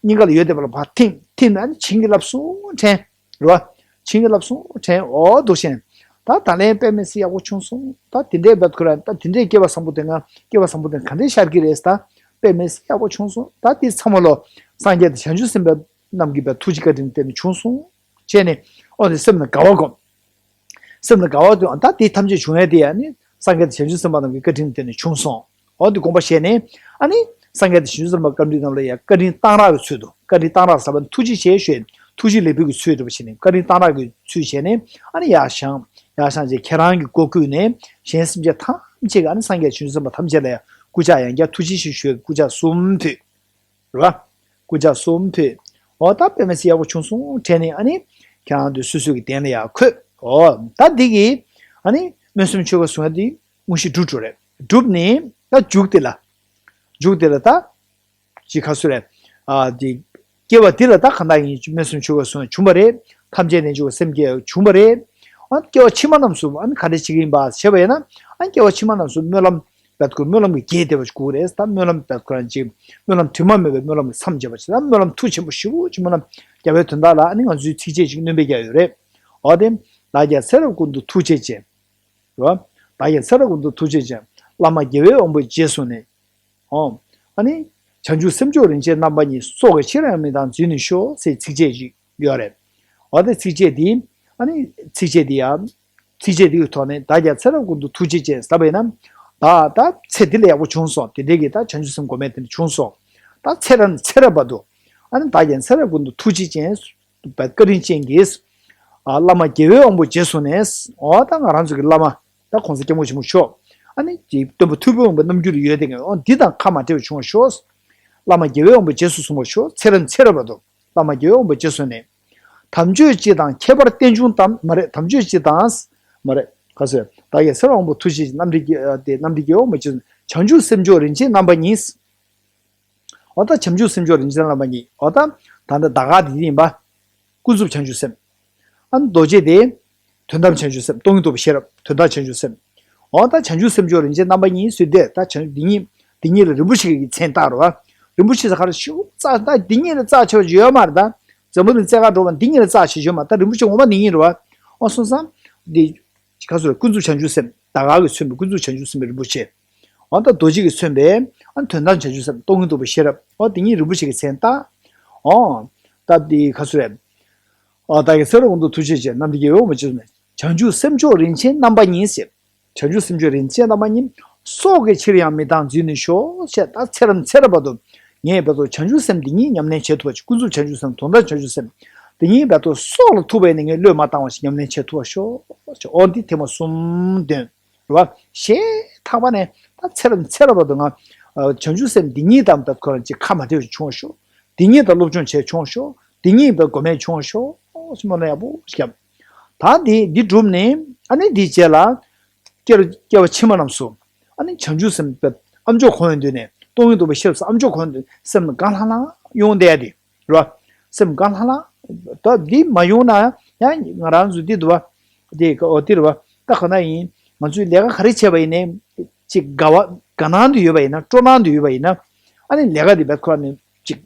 སྙིང་ག་ལ་ཡོད་བསྡད་པ་ལ་མར་ཐིམ་ཐིམ་ཨ་ནི་བྱིན་གྱིས་བརླབས་སོང་དྲན། རེད་བ། བྱིན་གྱིས་བརླབས་སོང་དྲན། ཨོ་འདུག་བཞིན། ད་ད་ལན་དཔེ་མི་སྲིད་ཡག་པོ་བྱུང་སོང་། ད་དེ་འདྲའི་བད་ཁོ་ར་ད་དེ་འདྲའི་སྐལ་བ་བཟང་པོ་དེ་ང་སྐལ་བ་བཟང་པོ་དེ་ག་འདྲའི་ཤར་གྱི་རེད། ད་དཔེ་མི་སྲིད་ཡག་པོ་བྱུང་སོང་། ད་དེ་ཚང་མ་ལོ་སངས་རྒྱས་དང་བྱང་ཆུབ་སེམས་དཔའ་རྣམས་ཀྱི་བའི་ཐུགས་རྗེ་བཀའ་དྲིན་བརྟེན་ནས་བྱུང་སོང་བྱས་ནས། ཨོ་དེ་སེམས་ལ་དགའ་བ་སྒོམ། སེམས་ལ་དགའ་བ་དང་ད་དེ་ཐམས་ཅད་བྱུང་ཡ་དེ་ཡང་ནི་སངས་རྒྱས་དང་བྱང་ཆུབ་སེམས་དཔའ་རྣམས་ཀྱི་བཀའ་དྲིན་བརྟེན་ནས་བྱུང་སོང་། འོ་འདི་དགོངས་པ་བཞེས་ནས། ཨ་ནི་སངས་རྒྱས་དང་བྱང་ཆུབ་སེམས་དཔའ་བཀའ་དྲིན་རྣམས་ལ་ཡང་བཀའ་དྲིན་གཏང་རག་གི་ཚུལ་དུ། བཀའ་དྲིན་གཏང་རག་ཟེར་བ་ནི་ཐུགས་རྗེ་ཆེ་ཞུ་ཡ། ཐུགས་རྗེ་ལེགས་འབུལ་གྱི་ཚུལ་འདྲ་པོ་བྱས་ནས་བཀའ་དྲིན་གཏང་རག་གི་ཚུལ་བྱས་ནས། ཨ་ནི་ཡར་བཞེངས། ཡར་བཞེངས་བྱས་ཁྱེད་རང་གི་སྒོ་བརྒྱུད་ནས་གཞན་སེམས་ཅན་ཐམས་ཅད་ཀྱི་ཨ་ནི་སངས་རྒྱས་བྱང་ཆུབ་སེམས་དཔའ་ཐམས་ཅད་ལ་ཡང་སྐུ་ཕྱག་ཡང་བསྐྱར་ཐུགས་རྗེ་ཆེ་ཞུ་ཡ་གི་སྐུ་ཕྱག་གསུམ་ཕུལ། རེད་བ། སྐུ་ཕྱག་གསུམ་ཕུལ། འོ་ད་དཔེ་མི་སྲིད་ཡག་པོ་བྱུང་སོང་དྲན་ནས། ཨ་ནི་ཁྱེད་རང་ཚོས་སོ་སོ་གི་གདན་ལ་ཡར་འཁོད། འོ་ད་འདི་གི་ཨ་ནི་སྨོན་གསུམ་ཆོ་ག་གསུང་ཡ་འདི་དངོས་གཞི་འགྲུབ་འགྲོ་རེད། གྲུབ་ནས་ད་མཇུག་དེ་ལ། མཇུག་དེ་ལ་ད་ཅི་ག་ཚོད་རེད། ཨ་དེ་སྐྱེ་བ་འདི་ལ་ད་གང་ལྟར་ཡིན་སྨོན་གསུམ་ཆོ་ག་གསུང་ཡ་བྱུང་བ་རེད། ཐམས་ཅད་ནས་འབྱུང་བའི་སེམས་བསྐྱེད་བྱུང་བ་རེད། ཨ་སྐྱེ་བ་ཕྱི་མ་རྣམས་སུ་ཨ་ནི་ག་འདྲ་བྱེད་ཀྱི་ཡིན་པ་བྱས་པ་ཡིན་ན། ཨ་སྐྱེ་བ་ཕྱི་མ་རྣམས་སུ་སྨོན་ལམ་ བད་ཁོ་སྨོན་ལམ་གྱི་རྒྱས་འདེབས་པ་ཞིག་དགོས་རེད། ད་སྨོན་ལམ་བད་ཁོ་རང་ཅིག་སྨོན་ལམ་དྲི་མ་མེད་པའི་སྨོན་ལམ་གྱི་མཚམས་བཅད་པ་ཞིག་ད་སྨོན་ལམ་མཐུ་ཆེན་པོ་ཞེ་པོ་ཅིག་སྨོན་ལམ་རྒྱག་པའི་དོན་དག་ལ་ཨ་ནི་ང་ཚོས་ཚིགས་བཅད་ཅིག་སྣོན་པའི་རྒྱག་ཡོད་རེད། འོ་དེ། བདག་ཀྱང་ཚེ་རབས་ཀུན་ཏུ་ཐུགས་རྗེ་ཅན། རེད་བ། བདག་ཀྱང་ཚེ་རབས་ཀུན་ཏུ་ཐུགས་རྗེ་ཅན། བླ་མ་དགེ་བའི་དབང་པོའི་རྗེས་སུ་བསྔོས། ཨོ། ཨ་ནི། བྱང་ཆུབ་སེམས་མཆོག་རིན་ཆེན་རྣམ་པ་གཉིས། སྲོག་གི་ཕྱིར་ཡང་མི་གཏང་འཛིན་ནས་ཤོག་ཟེར་ཚིགས་བཅད་ཅིག་ཡོད་རེད། འོ་དེ་ཚིགས་བཅད་འདི། ཨ་ནི། ཚིགས་བཅད་འདི་ཡང་། ཚིགས་བཅད་འདིའི་ཐོག་ནས་བདག་ཀྱང་ཚེ་རབས་ཀུན་ཏུ་ཐུགས་རྗེ་ཅན་ཟེར་བས་ན། ད་ད་ཚེ་འདི་ལ་ཡག་པོ་བྱུང་སོང་དེ་འདྲའི་གི་ད་བྱང་ཆུབ་སེམས་སྒོམ་མེད་དེ་འདྲ་བྱུང་སོང་། ད་ཚེ་རབས་ནས་ཚེ་རབས་བར་དུ། ཨ་ནི་བདག་ཀྱང་ཚེ་རབས་ཀུན་ཏུ་ཐུགས་རྗེ་ཅན། བཀའ་དྲིན་ཅན་གྱིས། ཨ་བླ་མ་དགེ་བའི་དབང་པོ་རྗེས་སུ་བསྔོས། འོ་ད་ང་རང་ཚོ་གི་བླ་མ། ད་གོང་ས་སྐྱབས་མགོན་ཆེན་པོ་མཆོག་ཨ་ནི་ཀྱི་སྟོན་པ་ཐུབ་པའི་དབང་པོ་རྣམ་འགྱུར་ཡོད་དེ་ངས་འོ་འདི་དང་ཁ་མ་བྲལ་བ་བྱུང་བར་ཤོག་བླ་མ་དགེ་བའི་དབང་པོ་རྗེས་སུ་བཟུང་བར་ཤོག་ཚེ་རབས་ཚེ་རབས་བར་དུ། བླ་མ་དགེ་བའི་དབང་པོ་རྗེས་སུ་བསྔོས། དམ་ཆོས་སྤྱི་དང་ཁྱད་པར་རྟེན་འབྱུང་དམ། མ་རེད་དམ་ཆོས་སྤྱི་དང་། མ་རེད་ག་ཟེར་བདག་གིས་ཚེ་རབས་དབང་པོ་ཐུགས་རྗེ་ཅན་རྣམ་འདྲེན་གྱི་ཨ་དེ་རྣམ་འདྲེན་གྱི་དབང་པོ་རྗེས་སུ་བསྔོས། བྱང་ཆུབ་སེམས་མཆོག་རིན་ཆེན་རྣམ་པ་གཉིས། འོ་ད་བྱང་ཆུབ་སེམས་མཆོག་རིན་ཆེན་རྣམ་པ་གཉིས། འོ་ད་ད་ལྟ་ད་ག་དེ་ཡིན་པ། ཀུན་རྫོབ་བྱང་ཆུབ་སེམས། ཨ་ནི་རྡོ་རྗེ་དེ། དོན་དམ་བྱང་ཆུབ་སེམས། སྟོང་ཉིད་རྟོགས་པའི་ཤེས་རབ་དོན་དམ་བྱང་ཆུབ་སེམས། འོ་ད་བྱང་ཆུབ་སེམས་མཆོག་རིན་ཆེན་རྣམ་པ་གཉིས་ཟེར་དེ་ད་བྱང་འདི་གཉིས། འདི་གཉིས་ལ་རིན་པོ་ཆེ་གི་མཚན་བཏགས་རེད་བ། རིན་པོ་ཆེ་ཟེར་ག་རེ་ཞུ་རྩ་ད་འདི་གཉིས་ལ་རྩ་ཆེ་བ་ཅིག་ཡོད་མ་རེད་ད། འཛམ་བུ་གླིང་རྩེ་ག་འགྲོ་བ་འདི་གཉིས་ལ་རྩ་ཆེ་ཡོད་མ་ད་རིན་པོ་ཆེ་ངོ་མ་འདི་གཉིས་རེད་བ། འོ་སོང་ཙང་། འདི། ག་ཚོད་ཀུན་རྫོབ་བྱང་ཆུབ་སེམས་ད་ག་གིས་མཚོན་པའི་ཀུན་རྫོབ་བྱང་ཆུབ་སེམས་རིན་པོ་ཆེ། འོ་ད་རྡོ་རྗེ་གིས་མཚོན་པའི་ཨ་དོན་དམ་བྱང་ཆུབ་སེམས་སྟོང་ཉིད་རྟོགས་པའི་ཤེས་རབ་འོ་དེ་ཉིད་རིན་པོ་ཆེ་གི་མཚན་བཏགས། འོ། ད་འདི་ག་ཚོད་རེད། འོ་ད་གི་ཚེ་རབས་ཀུན་ཏུ་ཐུགས་རྗེ་ཅན་རྣམས་ཀྱི་དགེ་བའི་དབང་པོ་ཅི་ཟེར་ན་བྱང་ཆུབ་སེམས་མཆོག་རིན་ཆེན་རྣམ་པ་གཉིས་ཟེར། བྱང་ཆུབ་སེམས་མཆོག་རིན་ཆེན་རྣམ་པ་གཉིས། སྲོག་གི་ཕྱིར་ཡང་མི་གཏང་འཛིན་ནས་ཤོག་ཅེས་ད་ཚེ་རབས་ཚེ་རབས་བར་དུ། ངས་བར་དུ་བྱང་ཆུབ་སེམས་འདི་ཉིད་ཉམས་ལེན་བྱེད་ཐུབ་པ་ཞིག་ཀུན་རྫོབ་བྱང་ཆུབ་སེམས་དོན་དམ་བྱང་ཆུབ་སེམས། འདི་ཉིད་བར་དུ་སྲོག་ལ་ཐུག་པས་ནི་ངས་བློས་མ་བཏང་བ་ཞིག་ཉམས་ལེན་བྱེད་ཐུབ་པར་ཤོག་འོ་འདི་ཐེངས་མ་གསུམ་འདོན། རེད་བ། ཞེས་ཐག་པ་ནས་ད་ཚེ་རབས་ཚེ་རབས་བར་དུ་ང་། བྱང་ཆུབ་སེམས་འདི་ཉིད་དང་བར་དུ་ཁོ་རང་གཅིག་ཁ་མ་བྲལ་བ་ཞིག་བྱུང་བ་ཤོག་འདི་ཉིད་དང་སློབ་སྦྱོང་བྱས་བྱུང་བ་ཤོག་འདི་ཉིད་བར་དུ་གོ་མེད་བྱུང་བ་ཤོག་སྨོན་ལམ་ཡག་པོ་ཞིག་བརྒྱབ། ད་འདི་འདི་བསྒྲུབས་ནས་ཨ་ནི་འདིའི་རྗེས་ལ། སྐྱེ་སྐྱེ་བ་ཕྱི་མ་རྣམས་སུ། ཨ་ནི་བྱང་ཆུབ་སེམས་དཔའ་ཨ་མཆོག་གང་ཡོད་འདུག་ནས་སྟོང་ཉིད་རྟོགས་པའི་ཤེས་རབ་ཨ་མཆོག་གང་ཡོད་འདུག་སེམས་ལ་དགའ་ལྷང་ལྷང་ཡོང་བསྡད་དེ། རེད་བ། སེམས་དགའ་ལྷང་ལྷང་། ད་འདི་མ་ཡོང་ན་ཡང་ང་རང་ཚོ་འདི་འདུག་བ། འདི་ཨོ་འདི་རེད་བ། ད་ག་ན་ཡིན། ང་ཚོས་ལས་ཀ་ག་རེ་བྱས་པ་ཡིན་ནའི། ཅིག་དགའ་བ་དགའ་སྣང་དུ་ཡོད་པ་ཡིན་ན་སྤྲོ་སྣང་དུ་ཡོད་པ་ཡིན་ན། ཨ་ནི་ལས་ཀ་འདི་བེད་ཁོ་ནི་ཅིག་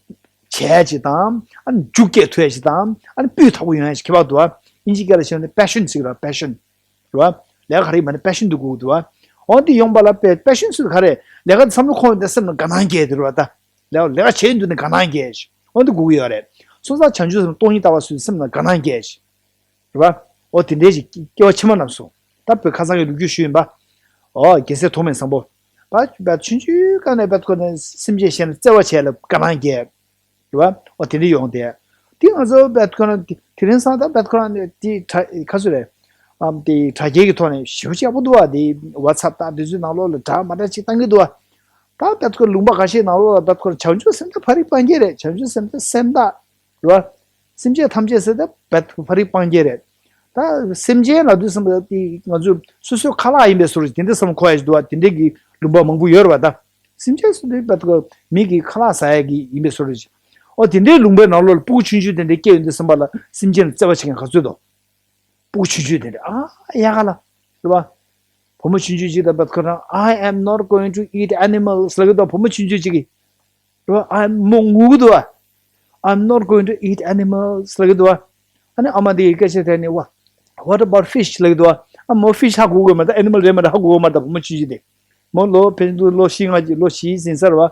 བྱས་ཅིག་དང་། ཨ་ནི་རྒྱུ་སྐྱེད་ཐུབ་ཡ་ཅིག་དང་། ཨ་ནི་སྤུས་དག་པོ་ཡོང་ཡ་ཅིག་ཁྱད་པར་འདུག་བ། ཨིན་ཇི་སྐད་ལ་བཤད་ན་པེ་ཤོན་ཟེར་གི་རེད་པེ་ཤོན། རེད་བ། ལས་ཀ་ག་རེ་ཡིན་པ་ནི་པེ་ཤོན་དུ་དགོས་ཀྱི་འདུག་བ། འོ་འདི་ཡོང་པ་ལ་པེ་པེ་ཤོན་ཟེར་ག་རེ། ལས་ཀ་འདི་བསམ་བློ་འཁོར་བ་འདི་སེམས་ལ་དགའ་སྣང་སྐྱེས་དེ་རེད་བ་ད། ལས་ལས་ཀ་བྱེད་འདུག་ནས་དགའ་སྣང་སྐྱེས་ཤིག་འོ་འདི་དགོས་ཀྱི་ཡོད་རེད། སོང་ཙང་བྱང་ཆུབ་སེམས་སྟོང་ཉིད་ལྟ་བ་སུ་སེམས་ལ་དགའ་སྣང་སྐྱེས་ཤིག་རེད་བ། འོ་དེ་འདྲའི་ཞིག་སྐྱེ་བ་ཕྱི་མ་རྣམས་སུ། ད་བོད་ཁ་སང་གི་ལོ་རྒྱུས་ཞུས་ཡིན་པ། འོ་རྒྱལ་སྲས་ཐོགས་མེད་བཟང་པོ། བ་བ་ཆུང་ཆུང་སྐབས་ནས་བད་ཁོ་ནས་སེམས་ཅན་གཞན་ལ་བརྩེ་བ་བྱས་ལ་དགའ་སྣང་སྐྱེས། རེད་བ། འོ་དེ་འདྲ་ཡོང་དེ། དེ་ང་ཚོ་བད་ཁོ་ན་དེ་རིང་སང་ད་བད་ཁོ་ན་དེ་དྲ་ག་ཚོད་རེད། ཨམ་དེ་དྲ་རྒྱའི་གི་ཐོག་ནས་ཞེ་པོ་ཅིག་ཡག་པོ་འདུག་བ། དེ་ཝ་ཚབ་དང་དེ་ཚོའི་ནང་ལོགས་ལ་དྲ་མ་དྲ་ཅིག་བཏང་གི་འདུག་བ། ད་བད་ཁོ་ལུང་པ་ཁ་ཤས་ནང་ལོགས་ལ་བད་ཁོ་བྱང་ཆུབ་སེམས་དེ་ཕ་རི་སྤང་རྒྱལ་རེད། བྱང་ཆུབ་སེམས་དེ་སེམས་དག་རེད་བ། སེམས་ཅན་ཐམས་ཅད་ཟེར་ཏེ་བད་ཕ་རི་སྤང་རྒྱལ་རེད། ད་སེམས་ཅན་ལབ་དུས་ཙམ་པ་དེ་ང་ཚོས་སོ་སོའི་ཁ་ལག་ཡིན་པའི་བཟོ་འདྲ་དེ་འདྲ་བསམ་གོ་ཡ་ཞིག་འདུག་བ། དེ་འདྲའི་གི་ལུང་པ་མང་པོ་ཡོད་རེད་བ་ད། སེམས་ཅན་ཟེར་དུས་བད་ཁོ་མི་གི་ཁ་ལག་ཟ་ཡ་གི་ཡིན་པའི་བཟོ་འདྲ་ཞིག་འོ་དེ་འདྲའི་ལུང་པའི་ནང་ལོགས་ལ་སྤུ་གུ་ཆུང་ཆུང་དེ་འདྲ་སྐྱེས་ཡོང་དུས་ཙམ་པ་ལ་སེམས་ཅན་ལ་བརྩེ་བ་བྱེད་མཁན་ག་ཚོད་འདུག་སྤུ་གུ་ཆུང་ཆུང་དེ་འདྲ་ཨ་ཡག་ག་ལ། རེད་བ། བུ་མོ་ཆུང་ཆུང་ཅིག་དང་བད་ཁོ་རང་I am not going to eat animals ལབ་གི་འདུག་བུ་མོ་ཆུང་ཆུང་ཅིག་གིས། རེད་བ། ཨ་མོ་ངུ་གི་འདུག་བ། I'm not going to eat animals ལབ་གི་འདུག་བ། ཨ་ནི་ཨ་མ་དེ་གིས་སྐད་ཆ་དྲིས་ནས་བ། What about fish ལབ་གི་འདུག་བ། ཨ་མོ་ཕི་ཤི་ཧ་གོ་གི་མ་རེད། ཨེ་ནི་མལ་རེད་མ་རེད་ཧ་གོ་གི་མ་རེད། བུ་མོ་ཆུང་ཆུང་དེ། མོ་ལོ་ཕལ་ཆེར་འདུག་ལོ་བཞི་ལྔ་ཅིག་ལོ་བཞི་ཟིན་ས་རེད་བ།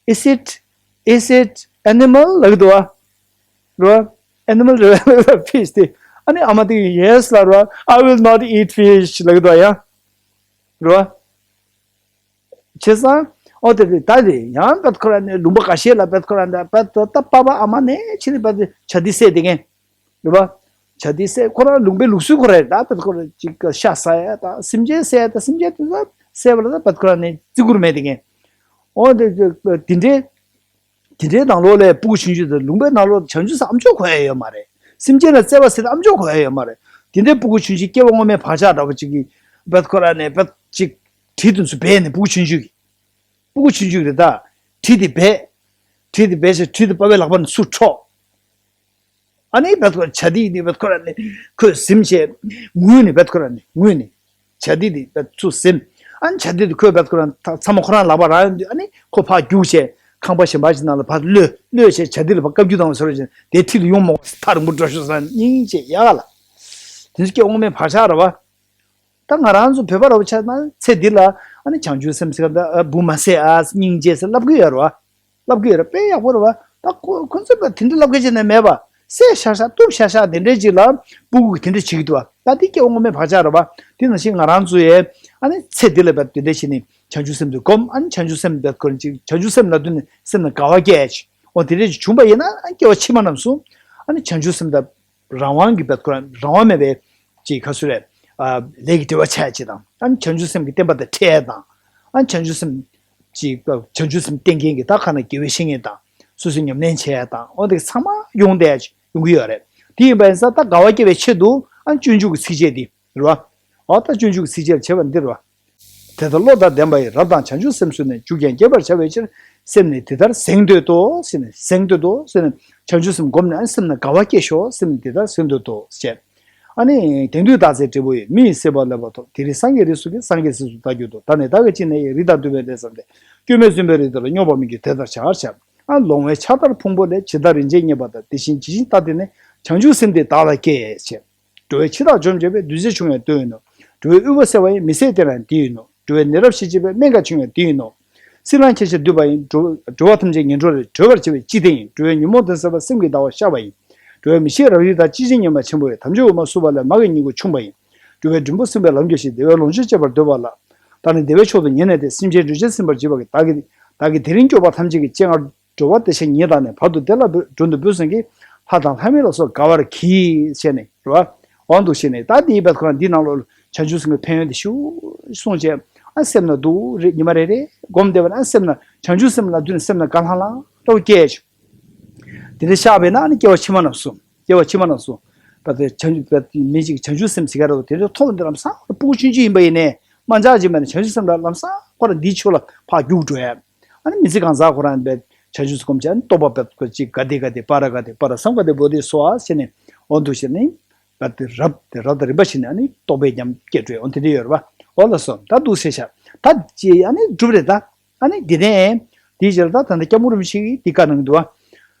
Is it, is it animal ལབ་གི་འདུག་བ། རེད་བ། Animal རེད་བ། ཕི་ཤི་དེ། ཨ་ནི་ཨ་མ་དེ་གིས་Yes ལབ་རེད་བ། I will not eat fish ལབ་གི་འདུག་བ་ཡ། རེད་བ། བྱས་ཙང་། ཨོ་དེ་དེ་ད་དེ་ཡང་བད་ཁོ་ར་ནས་ལུང་པ་ཁ་ཤས་ལ་བད་ཁོ་ར་ནས་བད་ད་ད་པ་པ་ཨ་མ་ནས་ཕྱིན་ནས་བད་དེ་བྱ་དེ་བསད་དེ་ངས། རེད་བ། བྱ་དེ་བསད་ཁོ་རང་ལུང་པའི་ལུགས་སྲོལ་ཁོ་ར་རེད། ད་བད་ཁོ་ར་ཅིག་ཤ་ཟ་ཡ་ད་སེམས་ཅན་བསད་ཡ་ད་སེམས་ཅན་དེ་ཚོ་བསད་པ་ལ་ད་བད་ཁོ་ར་ནས་བརྩི་བཀུར་མེད་དེ་ངས། ཨོ་དེ་དེ་འདྲའི། དེ་འདྲའི་ནང་ལོགས་ལ་སྤུ་གུ་ཆུང་ཆུང་དང་ལུང་པའི་ནང་ལོགས་བྱང་ཆུབ་སེམས་ཨ་མཆོག་གོ་ཡ་ཡོད་མ་རེད། སེམས་ཅན་ལ་བརྩེ་བ་ཟེར་ཏེ་ཨ་མཆོག་གོ་ཡ་ཡོད་མ་རེད། དེ་འདྲའི་སྤུ་གུ་ཆུང་ཆུང་སྐྱེ་བ་སྔོན་མའི་བག་ཆགས་འདྲ་པོ་ཅིག་གིས་བད་ཁོ་ར་ནས་བད་ཅིག་གྲི་དེ་ཚོ་སྦས་ནས་སྤུ་གུ་ཆུང་ཆུང་གིས། སྤུ་གུ་ཆུང་ཆུང་རེད་ད། གྲི་དེ་སྦས། གྲི་དེ་སྦས་བྱས་གྲི་དེ་པ་ཕའི་ལག་པ་ནས་ཚུར་འཕྲོག་ཨ་ནི་བད་ཁོ་ར་བྱ་དེ་ནི་བད་ཁོ་ར་ནི་ཁོས་ཟིན་བྱས་ངུས་ནས་བད་ཁོ་ར་ནི་ངུས་ནས་བྱ་དེ་དེ་བད་ཚུར་ཟིན། ཨ་ནི་བྱ་དེ་དེ་ཁོས་བད་ཁོ་རང་ཚང་མ་ཁོ་རང་ལག་པ་རག་ཡོང་དུས། ཨ་ནི་ཁོ་ཕར་རྒྱུགས་བྱས་ཁང་པ་གཞན་པ་ཞིག་ནང་ལ་ཕར་གློད་གློད་བྱས། བྱ་དེ་ལ་ཕར་བཀའ་བཀྱོན་བཏང་བ་བཟོ་འདྲ་བྱས། དེ་འཁྲིས་ལ་ཡོང་མ་དགོས། ཐག་རིང་པོ་འགྲོ་ཤོག་ཟེར། སྙིང་རྗེ་ཡག་ལ། དེ་ཚོ་སྐྱེ་བོ་དངོས་མེད་བག་ཆགས་རེད་བ། ད་ང་རང་ཚོ་བོད་པ་ར་བ་ཆ་ན་ཚེ་འདི་ལ་ཨ་ནི་བྱང་ཆུབ་སེམས་ཟེར་ག་ད་བུ་མ་ཟེར་ཨ་སྙིང་རྗེ་ཟེར་ལབ་གི་ཡོད་རེད་བ། ལབ་གི་ཡོད་རེད། དཔེ་ཡག་པོ་རེད་བ། ད་ཁོ་ཁོ་ཚོས་ད་དེ་འདྲ་ལབ་མཁན་ཅིག་ནས་མེད་པ། བསད་ཤག་ཤག་གཏུབ་ཤག་ཤག་དེ་འདྲའི་ཅིག་ལ་སྤུ་གུ་གིས་དེ་འདྲ་བྱེད་ཀྱི་འདུག་བ། ད་དེ་སྐྱེ་བོ་དངོས་མེད་བག་ཆགས་རེད་བ། དེ་ནང་བཞིན་ང་རང་ཚོ་ཡས་ཨ་ནི་ཚེ་འདི་ལ་བས་དེ་འདྲ་བྱས་ནས་བྱང་ཆུབ་སེམས་དེ་སྒོམ། ཨ་ནི་བྱང་ཆུབ་སེམས་བས་ཁོ་རང་ཅིག་བྱང་ཆུབ་སེམས་ལ་བསྟུན་ནས་སེམས་ལ་དགའ་བ་སྐྱེས་ཅིག་འོ་དེ་འདྲ་ཅིག་བྱུང་པ་ཡིན་ན། ཨ་ནི་སྐྱེ་བ་ཕྱི་མ་རྣམས་སུ་ཨ་ནི་བྱང་ཆུབ་སེམས་དང་རང་དབང་གི་བས་ཁོ་རང་རང་དབང་མེད་པའི་ཅིག་ག་ཚོད་རེད། ཨ་ལས་ཀྱི་འབྲེལ་བ་ཆགས་ཅིག་དང་། ཨ་ནི་བྱང་ཆུབ་སེམས་ཀྱི་བསྟན་པ་དང་འཕྲད་དང་། ཨ་ནི་བྱང་ཆུབ་སེམས་ཅིག་བྱང་ཆུབ་སེམས་བསྟེན་མཁན་གྱི་ད་ཁ་ན་དགེ་བའི་བཤེས་གཉེན་དང་སོ་སོའི་ཉམས་ལེན་བྱས་དང་། འོ་དེ་ཚང་མ་ཡོང་བསྡད་ཡོང་གི་ཡོད་རེད། དེ་ཡིན་པ་ཡིན་ཙང་ད་དགའ་བ་སྐྱེ་བའི་ཆེད་དུ་ཨ་ནི་སྤྱོད་འཇུག་གི་ཚིགས་བཅད་འདི་རེད་བ། འོ་ད་སྤྱོད་འཇུག་གི་ཚིགས་བཅད་ལ་བྱས་པ་འདི་རེད་བ། དེ་ལྟར་བློ་དང་ལྡན་པ་ཡིས། རབ་དང་བྱང་ཆུབ་སེམས་བསྲུངས་ནས། རྒྱུ་རྐྱེན་བསྐྱེད་པར་བྱ་བའི་ཕྱིར། སེམས་ནི་དེ་ལྟར་གཟེངས་བསྟོད་དོ་ཟེར་ནས། གཟེངས་བསྟོད་དོ་ཟེར་ནས། བྱང་ཆུབ་སེམས་བསྒོམས་ནས་ཨ་ནི་སེམས་ནི་དགའ་བ་སྐྱེ་ཤོག་སེམས་ནི་དེ་ལྟར་གཟེངས་བསྟོད་དོ་ཞེས། ཨ་ནི་དེང་དུས་བདག་ཚེ་བགྲེས་པོ་ཡིས། མི་ཡི་སྲེད་པ་བསླད་པ་ཐོབ། དེ་རིང་སངས་རྒྱས་རིགས་སུ་སྐྱེས། སངས་རྒྱས་སྲས་སུ་བདག་གྱུར་ཏོ། ད་ནི་བདག་གིས་ཅི་ནས་ཡིན། རིགས་དང་མཐུན་པའི་ལས་བསམས་ཏེ། སྐྱོན་མེད་བཙུན་པའི་རིགས་དེ་ལ། སྙོབ་པར་མི་འགྱུར་དེ་ལྟར་བྱ་ཞེས། ཨ་ལོང་བས་ཕྱག་དར་ཕུང་པོ་ལས། ཇི་ལྟར་རིན་ཆེན་རྙེད་པ་ལྟར། དེ་བཞིན་ཇི་བཞིན་བདག་བསྟེན་ནས། བྱང་ཆུབ་སེམས་འདི་བདག་ལ་སྐྱེས་ཞེས། འགྲོ་བའི་འཆི་བདག་འཇོམས་བྱེད་པའི། བདུད་རྩི་ཕྱུང་བའི་དོན་ཡིན་ནོ། འགྲོ་བའི་དབུལ་བ་སེལ་བ་ཡི། མི་ཟད་བསྟན་པའི་དེ་ཡིན་ནོ། འགྲོ་བའི་ནད་རབ་ཞི་བྱེད་པའི། སྨན་ཁང་ཕྱུང་བའི་དེ་ཡིན་ནོ། སྲིད་ལ་འཁྱིལ་ཕྱིར་འདུས་པ་ཡི། འགྲོ་འགྲོ་བ་ཐམས་ཅད་ངན་འགྲོར་གྲོལ་བར་བྱེད་པའི་སྤྱི་དེ་ཡིན། འགྲོ་བའི་ཉོན་མོངས་གདུང་སེལ་བ། སེམས་ཀྱི་ཟླ་བ་ཤར་བ་ཡིན། འགྲོ་བའི་མི་ཤེས་རབ་ཡུལ་དག། སྤྱི་བྱེ་ཉི་མ་ཆེན་པོ་ཡིན། དམ་ཆོས་འོ་མ་བསྲུབས་པ་ལས། མ་གི་སྙིང་ཁུ་ཕྱུང་བ་ཡིན། འགྲོ་བའི་འབྲིང་པོ་སྲུང་བའི་ལམ་རྒྱུ་ཞིང་། བདེ་བའི་ལོངས་སྤྱོད་སྤྱད་པར་འདོད་པ་ལ། བདག་ནི་བདེ་བའི་མཆོག་ཏུ་ངེས་གནས་ཏེ། སེམས་ཅན་འགྲོ་ཆེན་ཟིན་པར་བྱེད་པ་གི། བདག་གིས་བདག་གིས་དེ་རིང་སྐྱོབ་པ་ཐམས་ཅད་ཀྱི། སྤྱན་སྔར་འགྲོ་བ་བདེ་ཆེན་ཉིད་བདག་ནི། བར་དུ་བདེ་ལ་མགྲོན་དུ་བོས་ཟིན་གྱི། ལྷ་དང་ལྷ་མིན་ལ་སོགས་དགའ་བར་གྱིས་ཞེས་ནས་རེད་བ། འོ་འདུག་ཞེས་ནས། ད་འདིའི་བར་ཁོ་རང་འདི་ནང་ལོགས་ལ་བྱང་ཆུབ་སེམས་ཀྱི་ཕན་ཡོན་དེ་ཞུ་གསུངས་བྱས། ཨ་སེམས་ན་འདུག་རེད། ཉི་མ་རེ་རེ་སྒོམ་བསྡད་པ་ན་སེམས་ན་བྱང་ཆུབ་སེམས་ལ་འདུས་ནས་སེམས་ན་དགའ་ལྷང་ལྷང་འདྲ་བོ་སྐྱེས། དེ་འདྲ་ཤར་བས་ན་ཨ་ནི་སྐྱེ་བ་ཕྱི་མ་རྣམས་སུ། སྐྱེ་བ་ཕྱི་མ་རྣམས་སུ། ད་ལྟ་བྱང་ཆུབ་པའི་མི་གཅིག་བྱང་ཆུབ་སེམས་ཟེར་ག་རེ་དེ་འདྲ་ཐོབ་འདི་ལམ་སང་སྤུ་གུ་ཆུང་ཆུང་ཡིན་པ་ཡིན་ནའི་མ་འཇགས་ཀྱི་མེད་ན་བྱང་ཆུབ་སེམས་ལ་ལམ་སང་ཁོ་རང་འདིའི་ཕྱོགས་ལ་ཕར་རྒྱུགས་འགྲོ་ཡ། ཨ་ནི་མི་ཚེ་གང་ཟག་ཁོ་རང་བྱང་ཆུབ་སེམས་སྒོམ་བྱས། ཨ་ནི་རྟོགས་པ་བས་ཀོ་ཅིག་ག་དེ་ག་དེ་པ་ར་ག་དེ་པ་ར་སཾ་ག་དེ་བོ་དྷི་སྭཱ་ཧཱ་ཟེར་ནས་འོ་འདུག་ཟེར་ནས་ག་དེ་རབ་དེ་རབ་དང་རིམ་པ་བྱས་ནས་ཨ་ནི་རྟོགས་པའི་ཉམས་སྐྱེ་འགྲོ་ཡ། འོ་དེ་འདྲ་ཡོད་རེད་བ། འོ་ལགས་སོ། ད་འདུག་ཟེར་ཤག་ད་ཅི་ཨ་ནི་གྲུབ་རེད་ད། ཨ་ནི་དེ་ནས་དེའི་རྗེས་ལ་ད་ད་ལྟ་སྐྱབས་མགོན་རིན་པོ་ཆེ་གིས་འདི་བཀའ་གནང་གི་འདུག་བ།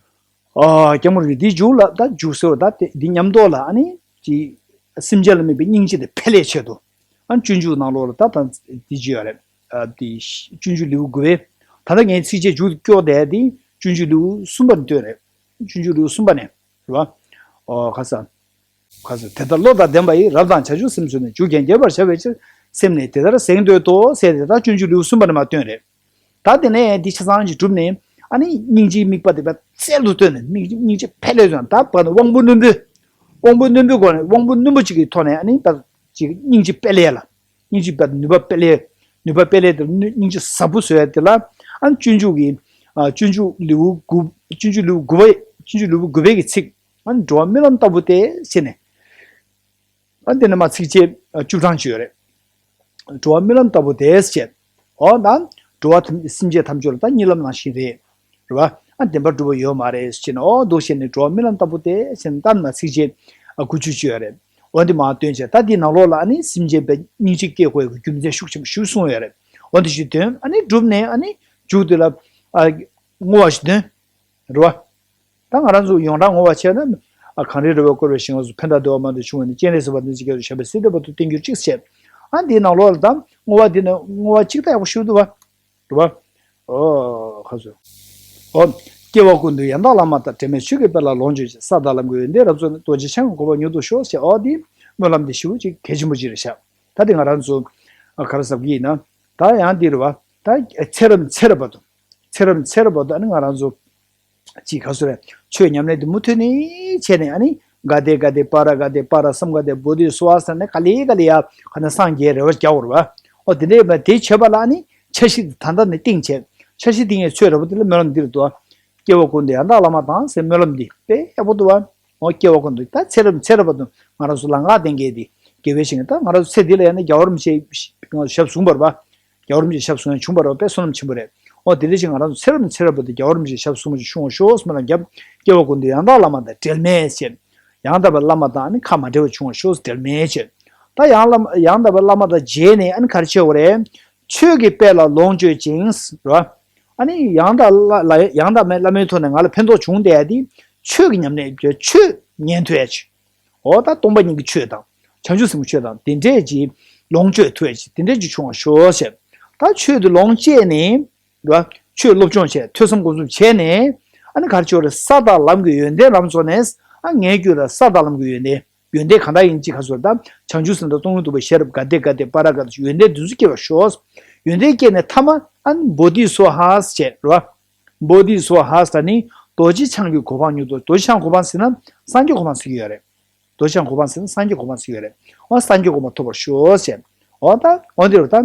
ཨ་སྐྱབས་མགོན་རིན་པོ་ཆེ་འདི་མཇུག་ལ་ད་མཇུག་ཟེར་བ་ད་དེ་འདི་མཉམ་དུ་ལ་ཨ་ནི་ཅི་སེམས་ཅན་ལ་དམིགས་པའི་སྙིང་རྗེ་དེ་འཕེལ་ལས་ཆེད་དུ། ཨ་སྤྱོད་འཇུག་ནང་ལོགས་ལ་ད་ད་འདི་ཅི་ཡོད་རེད། ཨ་འདི་སྤྱོད་འཇུག་ལེའུ་དགུ་པའི། ད་ལྟ་ངའི་ཚིགས་བཅད་མཇུག་ཏུ་སྐྱོར་བསྡད་དེ་སྤྱོད་འཇུག་ལེའུ་གསུམ་པ་ནས་བཏོན་རེད། སྤྱོད་འཇུག་ལེའུ་གསུམ་པ་ནས་རེད་བ། ཨོ་ཁ་ས། ཁ་ས། དེ་ལྟར་བློ་དང་ལྡན་པ་ཡིས། རབ་དང་བྱང་ཆུབ་སེམས་བསྲུངས་ནས། རྒྱུ་རྐྱེན་བསྐྱེད་པར་བྱ་བའི་ཕྱིར། སེམས་ནི་དེ་ལྟར་གཟེངས་བསྟོད་དོ་ཟེར་ཏེ་ད་སྤྱོད་འཇུག་ལེའུ་གསུམ་པ་ནས་མར་བཏོན་རེད། ད་དེ་ནས་འདི་ཆ་ཚང་ཅིག་གྲུབ་ནས་ཨ་ནི་སྙིང་རྗེའི་དམིགས་པ་དེ་བས་རྩལ་དུ་བཏོན་ནས་སྙིང་རྗེ་འཕེལ་ལས་བཟུང་ད་བར་དུ་དབང་པོ་རྣོན་པོའི་དབང་པོ་རྣོན་པོའི་སྒོ་ནས་དབང་པོ་རྣོན་པོ་ཅིག་གི་ཐོག་ནས་ཨ་ནི་ད་ཅིག་སྙིང་རྗེ་སྤེལ་ལས་ལ། སྙིང་རྗེ་སྤེལ་ནུས་པ་སྤེལ་ལས། ནུས་པ་སྤེལ་ལས་དེ་སྙིང་རྗེ་ཟབ་པོ་བཟོ་ཡ་དེ་ལ་ཨ་ནི་སྤྱོད་འཇུག་གི་ཨ་སྤྱོད་འཇུག་ལེའུ་དགུ། སྤྱོད་འཇུག་ལེའུ་དགུ་པ། སྤྱོད་འཇུག་ལེའུ་དགུ་པའི་གི་ཚིག་ཨ་ནི་འགྲོ་བ་རྨི་ལམ་ལྟ་བུ་སྟེ་ཟེར་ནས། ཨ་འདི་ནས་མར་ཚིགས་བཅད་བཅུ་གྲངས་ཅིག་ཡོད་རེད། འགྲོ་བ་རྨི་ལམ་ལྟ་བུ་སྟེ་ཟེར། འོ་ན་འགྲོ་བ་ཐམས་སེམས་ཅན་ཐམས་ཅད་ལ་ད་གཉིད་ལམ་ནང་བཞིན་རེད། རེད་བ། ཨ་བདེན་པར་གྲུབ་པ་ཡོད་མ་རེད་ཟེར་ནས་འོ་འདུག་བྱས་ནས་འགྲོ་བ་རྨི་ལམ་ལྟ་བུ་སྟེ་ཟེར་ནས་ད་ནས་མར་ཚིགས་བཅད་དགུ་བཅུ་ཅིག་ཡོད་རེད། འོ་འདི་མར་བཏོན་བྱས་ད་འདི་ནང་ལོགས་ལ་ཨ་ནི་སེམས་ཅན་པའི་སྙིང་རྗེ་སྐྱེ་དགོས་ཀྱི་རྒྱུ་མཚན་ཤུགས་ཆེན་པོ་ཞིག་གསུངས་ཡོད་རེད། འོ་འདི་ཞིག་བཏོན། ཨ་ནི་གྲུབ་ནས་ཨ་ནི་མཇུག་དེ་ལ་ཨ་བསྔོ་བ་ཞིག་བཏོན། རེད་བ། ད་ང་རང་ཚོ་ཡོངས་གྲགས་བསྔོ་བ་བྱས་ན། ཨ་གངས་རིའི་རི་བོ་བསྐོར་བའི་ཞིང་ཁམས་སུ། ཕན་དང་བདེ་བ་མང་དུ་འབྱུང་བ་ནི། སྤྱན་རས་གཟིགས་དབང་ཕྱུག་རྒྱལ་པོ་ཞབས་པད་སྲིད་མཐའི་བར་དུ་བརྟན་གྱུར་ཅིག་ཟེར། ཨ་འདིའི་ནང་ལོགས་ལ་ད་བསྔོ་བ་འདི་ནི་བསྔོ་བ་གཅིག་ད་ཡག་པོ་ཞུ་འདུག་བ། རེད་བ། ཨོ་ཁ་སོ། ཨོ། སྐྱེ་བ་ཀུན་ཏུ་ཡང་དག་བླ་མ་དང་། དྲན་མེད་ཆོས་ཀྱི་དཔལ་ལ་ལོངས་སྤྱོད་ཅིང་། ས་དང་ལམ་གྱི་ཡོན་ཏན་རབ་རྫོགས་ནས། རྡོ་རྗེ་འཆང་གི་གོ་འཕང་མྱུར་དུ་ཤོག་ཟེར། ཨོ་འདི་སྨོན་ལམ་འདི་ཞེ་པོ་ཅིག་གལ་ཆེན་པོ་ཅིག་རེད་ཤག་ད་འདི་ང་རང་ཚོ་ཨ་ག་རེ་ཟེར་གྱི་ཡིན་ན། ད་ཡང་འདི་རེད་བ། ད་ཚེ་རབས་ཚེ་རབས་བར་དུ། ཚེ་རབས་ཚེ་རབས་བར་དུ་ཨ་ནི་ང་རང་ཚོ་ཅིག་ག་ཚོད་རེད། ཆོས་ཉམས་ལེན་དེ་མུ་མཐུད་ནས་བྱས་ནས་ཨ་ནི་ག་དེ་ག་དེ་པ་ར་ག་དེ་པ་ར་སཾ་ག་དེ་བོ་དྷི་སྭཱ་ཧཱ་ཟེར་ནས་ག་ལེ་ག་ལེ་ཡ་ག་ནས་སངས་རྒྱས་རེ་བ་རྒྱག་དགོས་རེད་བ། ཨོ་དེ་འདྲ་ཡིན་པ་དེ་བྱེད་པ་ལ་ཨ་ནི་འཆར་གཞི་དེ་ད་ལྟ་ནས་བཏིང་བྱས། འཆར་གཞི་བཏིང་ཡས་ཚོད་རེད་བ། དེ་ལ་སྨོན་ལམ་འདི་རེད་འདུག་བ། སྐྱེ་བ་ཀུན་ཏུ་ཡང་དག་བླ་མ་དང་ཟེར་སྨོན་ལམ་འདི་དཔེ་ཡག་པོ་འདུག་བ། ཨོ་སྐྱེ་བ་ཀུན་ཏུ་ད་ཚེ་རབས་ཚེ་རབས་བར་དུ་ང་རང་ཚོ་ལ་ངག་བསྟན་མཁན་དེ་དགེ་བའི་བཤེས་གཉེན་ད་ང་རང་ཚོ་ཚེ་འདི་ལ་ཡང་ན་རྒྱལ་བ་རིན་པོ་ཆེ་ཞབས་བཟུང་བ་རེད་བ། རྒྱལ་བ་རིན་པོ་ཆེ་ཞབས་བཟུང་ཡང་བྱུང་བ་རེད་བ། དཔེ་བསོད་ནམས་ཆེན་པོ་རེད། ཨོ་དེ་འདྲ་ཞིག་ང་རང་ཚོ་ཚེ་རབས་ནས་ཚེ་རབས་བར་དུ་རྒྱལ་བ་རིན་པོ་ཆེ་ཞབས་བཟུང་བ་ཞིག་བྱུང་བ་ཤོག་ཟེར་སྨོན་ལམ་བརྒྱབ། སྐྱེ་བ་ཀུན་ཏུ་ཡང་དག་བླ་མ་དང་འབྲལ་མེད་ཅེས། ཡང་དག་པའི་བླ་མ་དང་ནི་ཁ་མ་བྲལ་བ་བྱུང་བ་ཤོག་ཟེར་འབྲལ་མེད་ཅེས། ད་ཡང་བླ་ཡང་དག་པའི་བླ་མ་དང་མཇལ་ནས་ཨ་ནི་ག་རེ་བྱེད་དགོས་རེད། ཆོས་ཀྱི་དཔལ་ལ་ལོངས་སྤྱོད་ཅིང་། རེད་བ། ཨ་ནི་ཡང་དག་བླ་ལ་ཡང་དག་མའི་བླ་མའི་ཐོག་ནས་ང་ལ་ཕན་ཐོགས་བྱུང་བསྡད་ཡ་དེ་ཆོས་ཀྱི་ཉམས་ལེན་ཆོས་ཉན་ཐུབ་ཡ་ཅིག་འོ་ད་སྟོང་པ་ཉིད་ཀྱི་ཆོས་དང་། བྱང་ཆུབ་སེམས་ཀྱི་ཆོས་དང་དེ་འདྲས་ཀྱི་ལོངས་སྤྱོད་ཐུབ་ཡ་ཅིག་དེ་འདྲས་ཅིག་བྱུང་བར་ཤོག་ཟེར། ད་ཆོས་དེ་ལོངས་སྤྱད་ནས། རེད་བ། ཆོས་སློབ་སྦྱོང་བྱས། ཐོས་བསམ་སྒོམ་གསུམ་བྱས་ནས། ཨ་ནི་ག་རེ་བྱེད་དགོས་རེད། ས་དང་ལམ་གྱི་ཡོན་ཏན་ལམ་རྫོགས་ནས། ཨ་ངས་ཁྱོད་ལ་ས་དང་ལམ་གྱི་ཡོན་ཏན། ཡོན་ཏན་གང་དག་ཡིན་གཅིག་ག་ཟེར་ད། བྱང་ཆུབ་སེམས་དང་སྟོང་ཉིད་རྟོགས་པའི་ཤེས་རབ་ག་དེ་ག་དེ་པ་ར་ག་དེ་ཡོན་ཏན་དེ་ཚོ་སྐྱེ་བར་ཤོག་ཡོན་ཏན་སྐྱེས་ནས་ཐ་མ་ཨ་ནི་བོ་དྷི་སྭཱ་ཧཱ་ཟེར་བྱས་རེད་བ། བོ་དྷི་སྭཱ་ཧཱ་ཟེར་ནི་རྡོ་རྗེ་འཆང་གི་གོ་འཕང་མྱུར་ཐོབ། རྡོ་རྗེ་འཆང་གོ་འཕང་ཟེར་ན་སངས་རྒྱས་གོ་འཕང་ཟེར་གྱི་ཡོད་རེད། རྡོ་རྗེ་འཆང་གོ་འཕང་ཟེར་ན་སངས་རྒྱས་གོ་འཕང་ཟེར་གྱི་ཡོད་རེད། འོ་སངས་རྒྱས་གོ་འཕང་ཐོབ་པར་ཤོག་ཟེར། འོ་ད་འོ་འདིར་ད་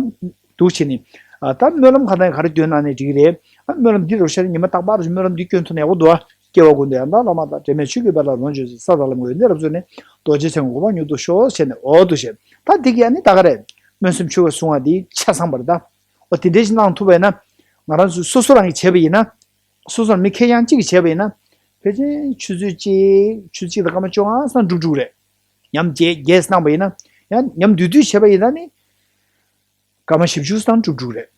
འདུག་བྱས་ནི། ཨ་ད་སྨོན་ལམ་གང་དག་ག་རེ་འདོན་གནང་ནས་འགྲིག་གི་རེད། ཨ་སྨོན་ལམ་འདི་རུ་ཤར་ཉི་མ་རྟག་པར་སྨོན་ལམ་འདི་སྐྱོན་ཐུབ་ན་ཡག་པོ་འདུག་ཨ། སྐྱེ་བ་ཀུན་ཏུ་ཡང་དག་བླ་མ་དང་། འབྲལ་མེད་ཆོས་ཀྱི་དཔལ་ལ་ལོངས་སྤྱོད་ཅིང་། ས་དང་ལམ་གྱི་ཡོན་ཏན་རབ་རྫོགས་ནས། རྡོ་རྗེ་འཆང་གི་གོ་འཕང་མྱུར་ཐོབ་ཤོག་ཟེར་ནས་འོ་འདུག་བྱས། ད་འདི་གི་ཨ་ནི་ད་ག་རེད། སྨོན་སེམས་ཆོ་ག་གསུང་བ་འདི་ཆ་ཚང་པ་རེད་ད། འོ་དེ་འདྲའི་ཞིག་གནང་ཐུབ་པ་ཡིན་ན། ང་རང་ཚོ་སོ་སོ་རང་གིས་བྱས་པ་ཡིན་ན། སོ་སོར་མི་ཁེར་རྐྱང་གཅིག་གིས་བྱས་པ་ཡིན་ན། ཕལ་ཆེར་ཆུ་ཚོད་གཅིག་ཆུ་ཚོད་གཅིག་དང་སྐར་མ་བཅོ་ལྔ་ཙམ་འགྲུབ་འགྲོ་གི་རེད། ཉམས་རྒྱས་རྒྱས་གནང་པ་ཡིན་ན། ཡང་ཉམས་བསྡུས་བསྡུས་བྱས་པ་ཡིན་ན་ནི། སྐར་མ་བཞི་བཅུ་ཙམ་འགྲུབ་འགྲོ་གི་རེད།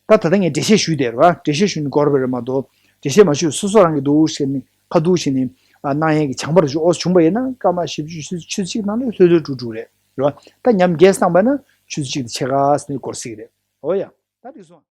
ད་ད་ལྟ་ངས་འགྲེལ་བཤད་ཞུས་བསྡད་རེད་བ། འགྲེལ་བཤད་ཞུས་ནས་འགོར་བ་རེད་མ་གཏོགས། འགྲེལ་བཤད་མ་ཞུས། སོ་སོ་རང་གིས་འདུག་བྱས་ནས་ཁ་ཐུག་བྱས་ནས་ཨ་གནང་ཡས་ཀྱི་བྱང་པར་ཞུ་འོ་བྱུང་པ་ཡིན་ན་སྐར་མ་བཞི་བཅུ་ཆུ་ཚོད་གཅིག་ནང་ལ་ལྷོད་ལྷོད་འགྲུབ་འགྲོ་གི་རེད། རེད་བ། ད་ཉམས་རྒྱས་བཏང་པ་ན་ཆུ་ཚོད་གཅིག་དང་ཕྱེད་ཀ་ཙམ་ནས་འགོར་སྲིད་ཀྱི་རེད། འོ་ཡ། ད་འགྲིག་སོང་།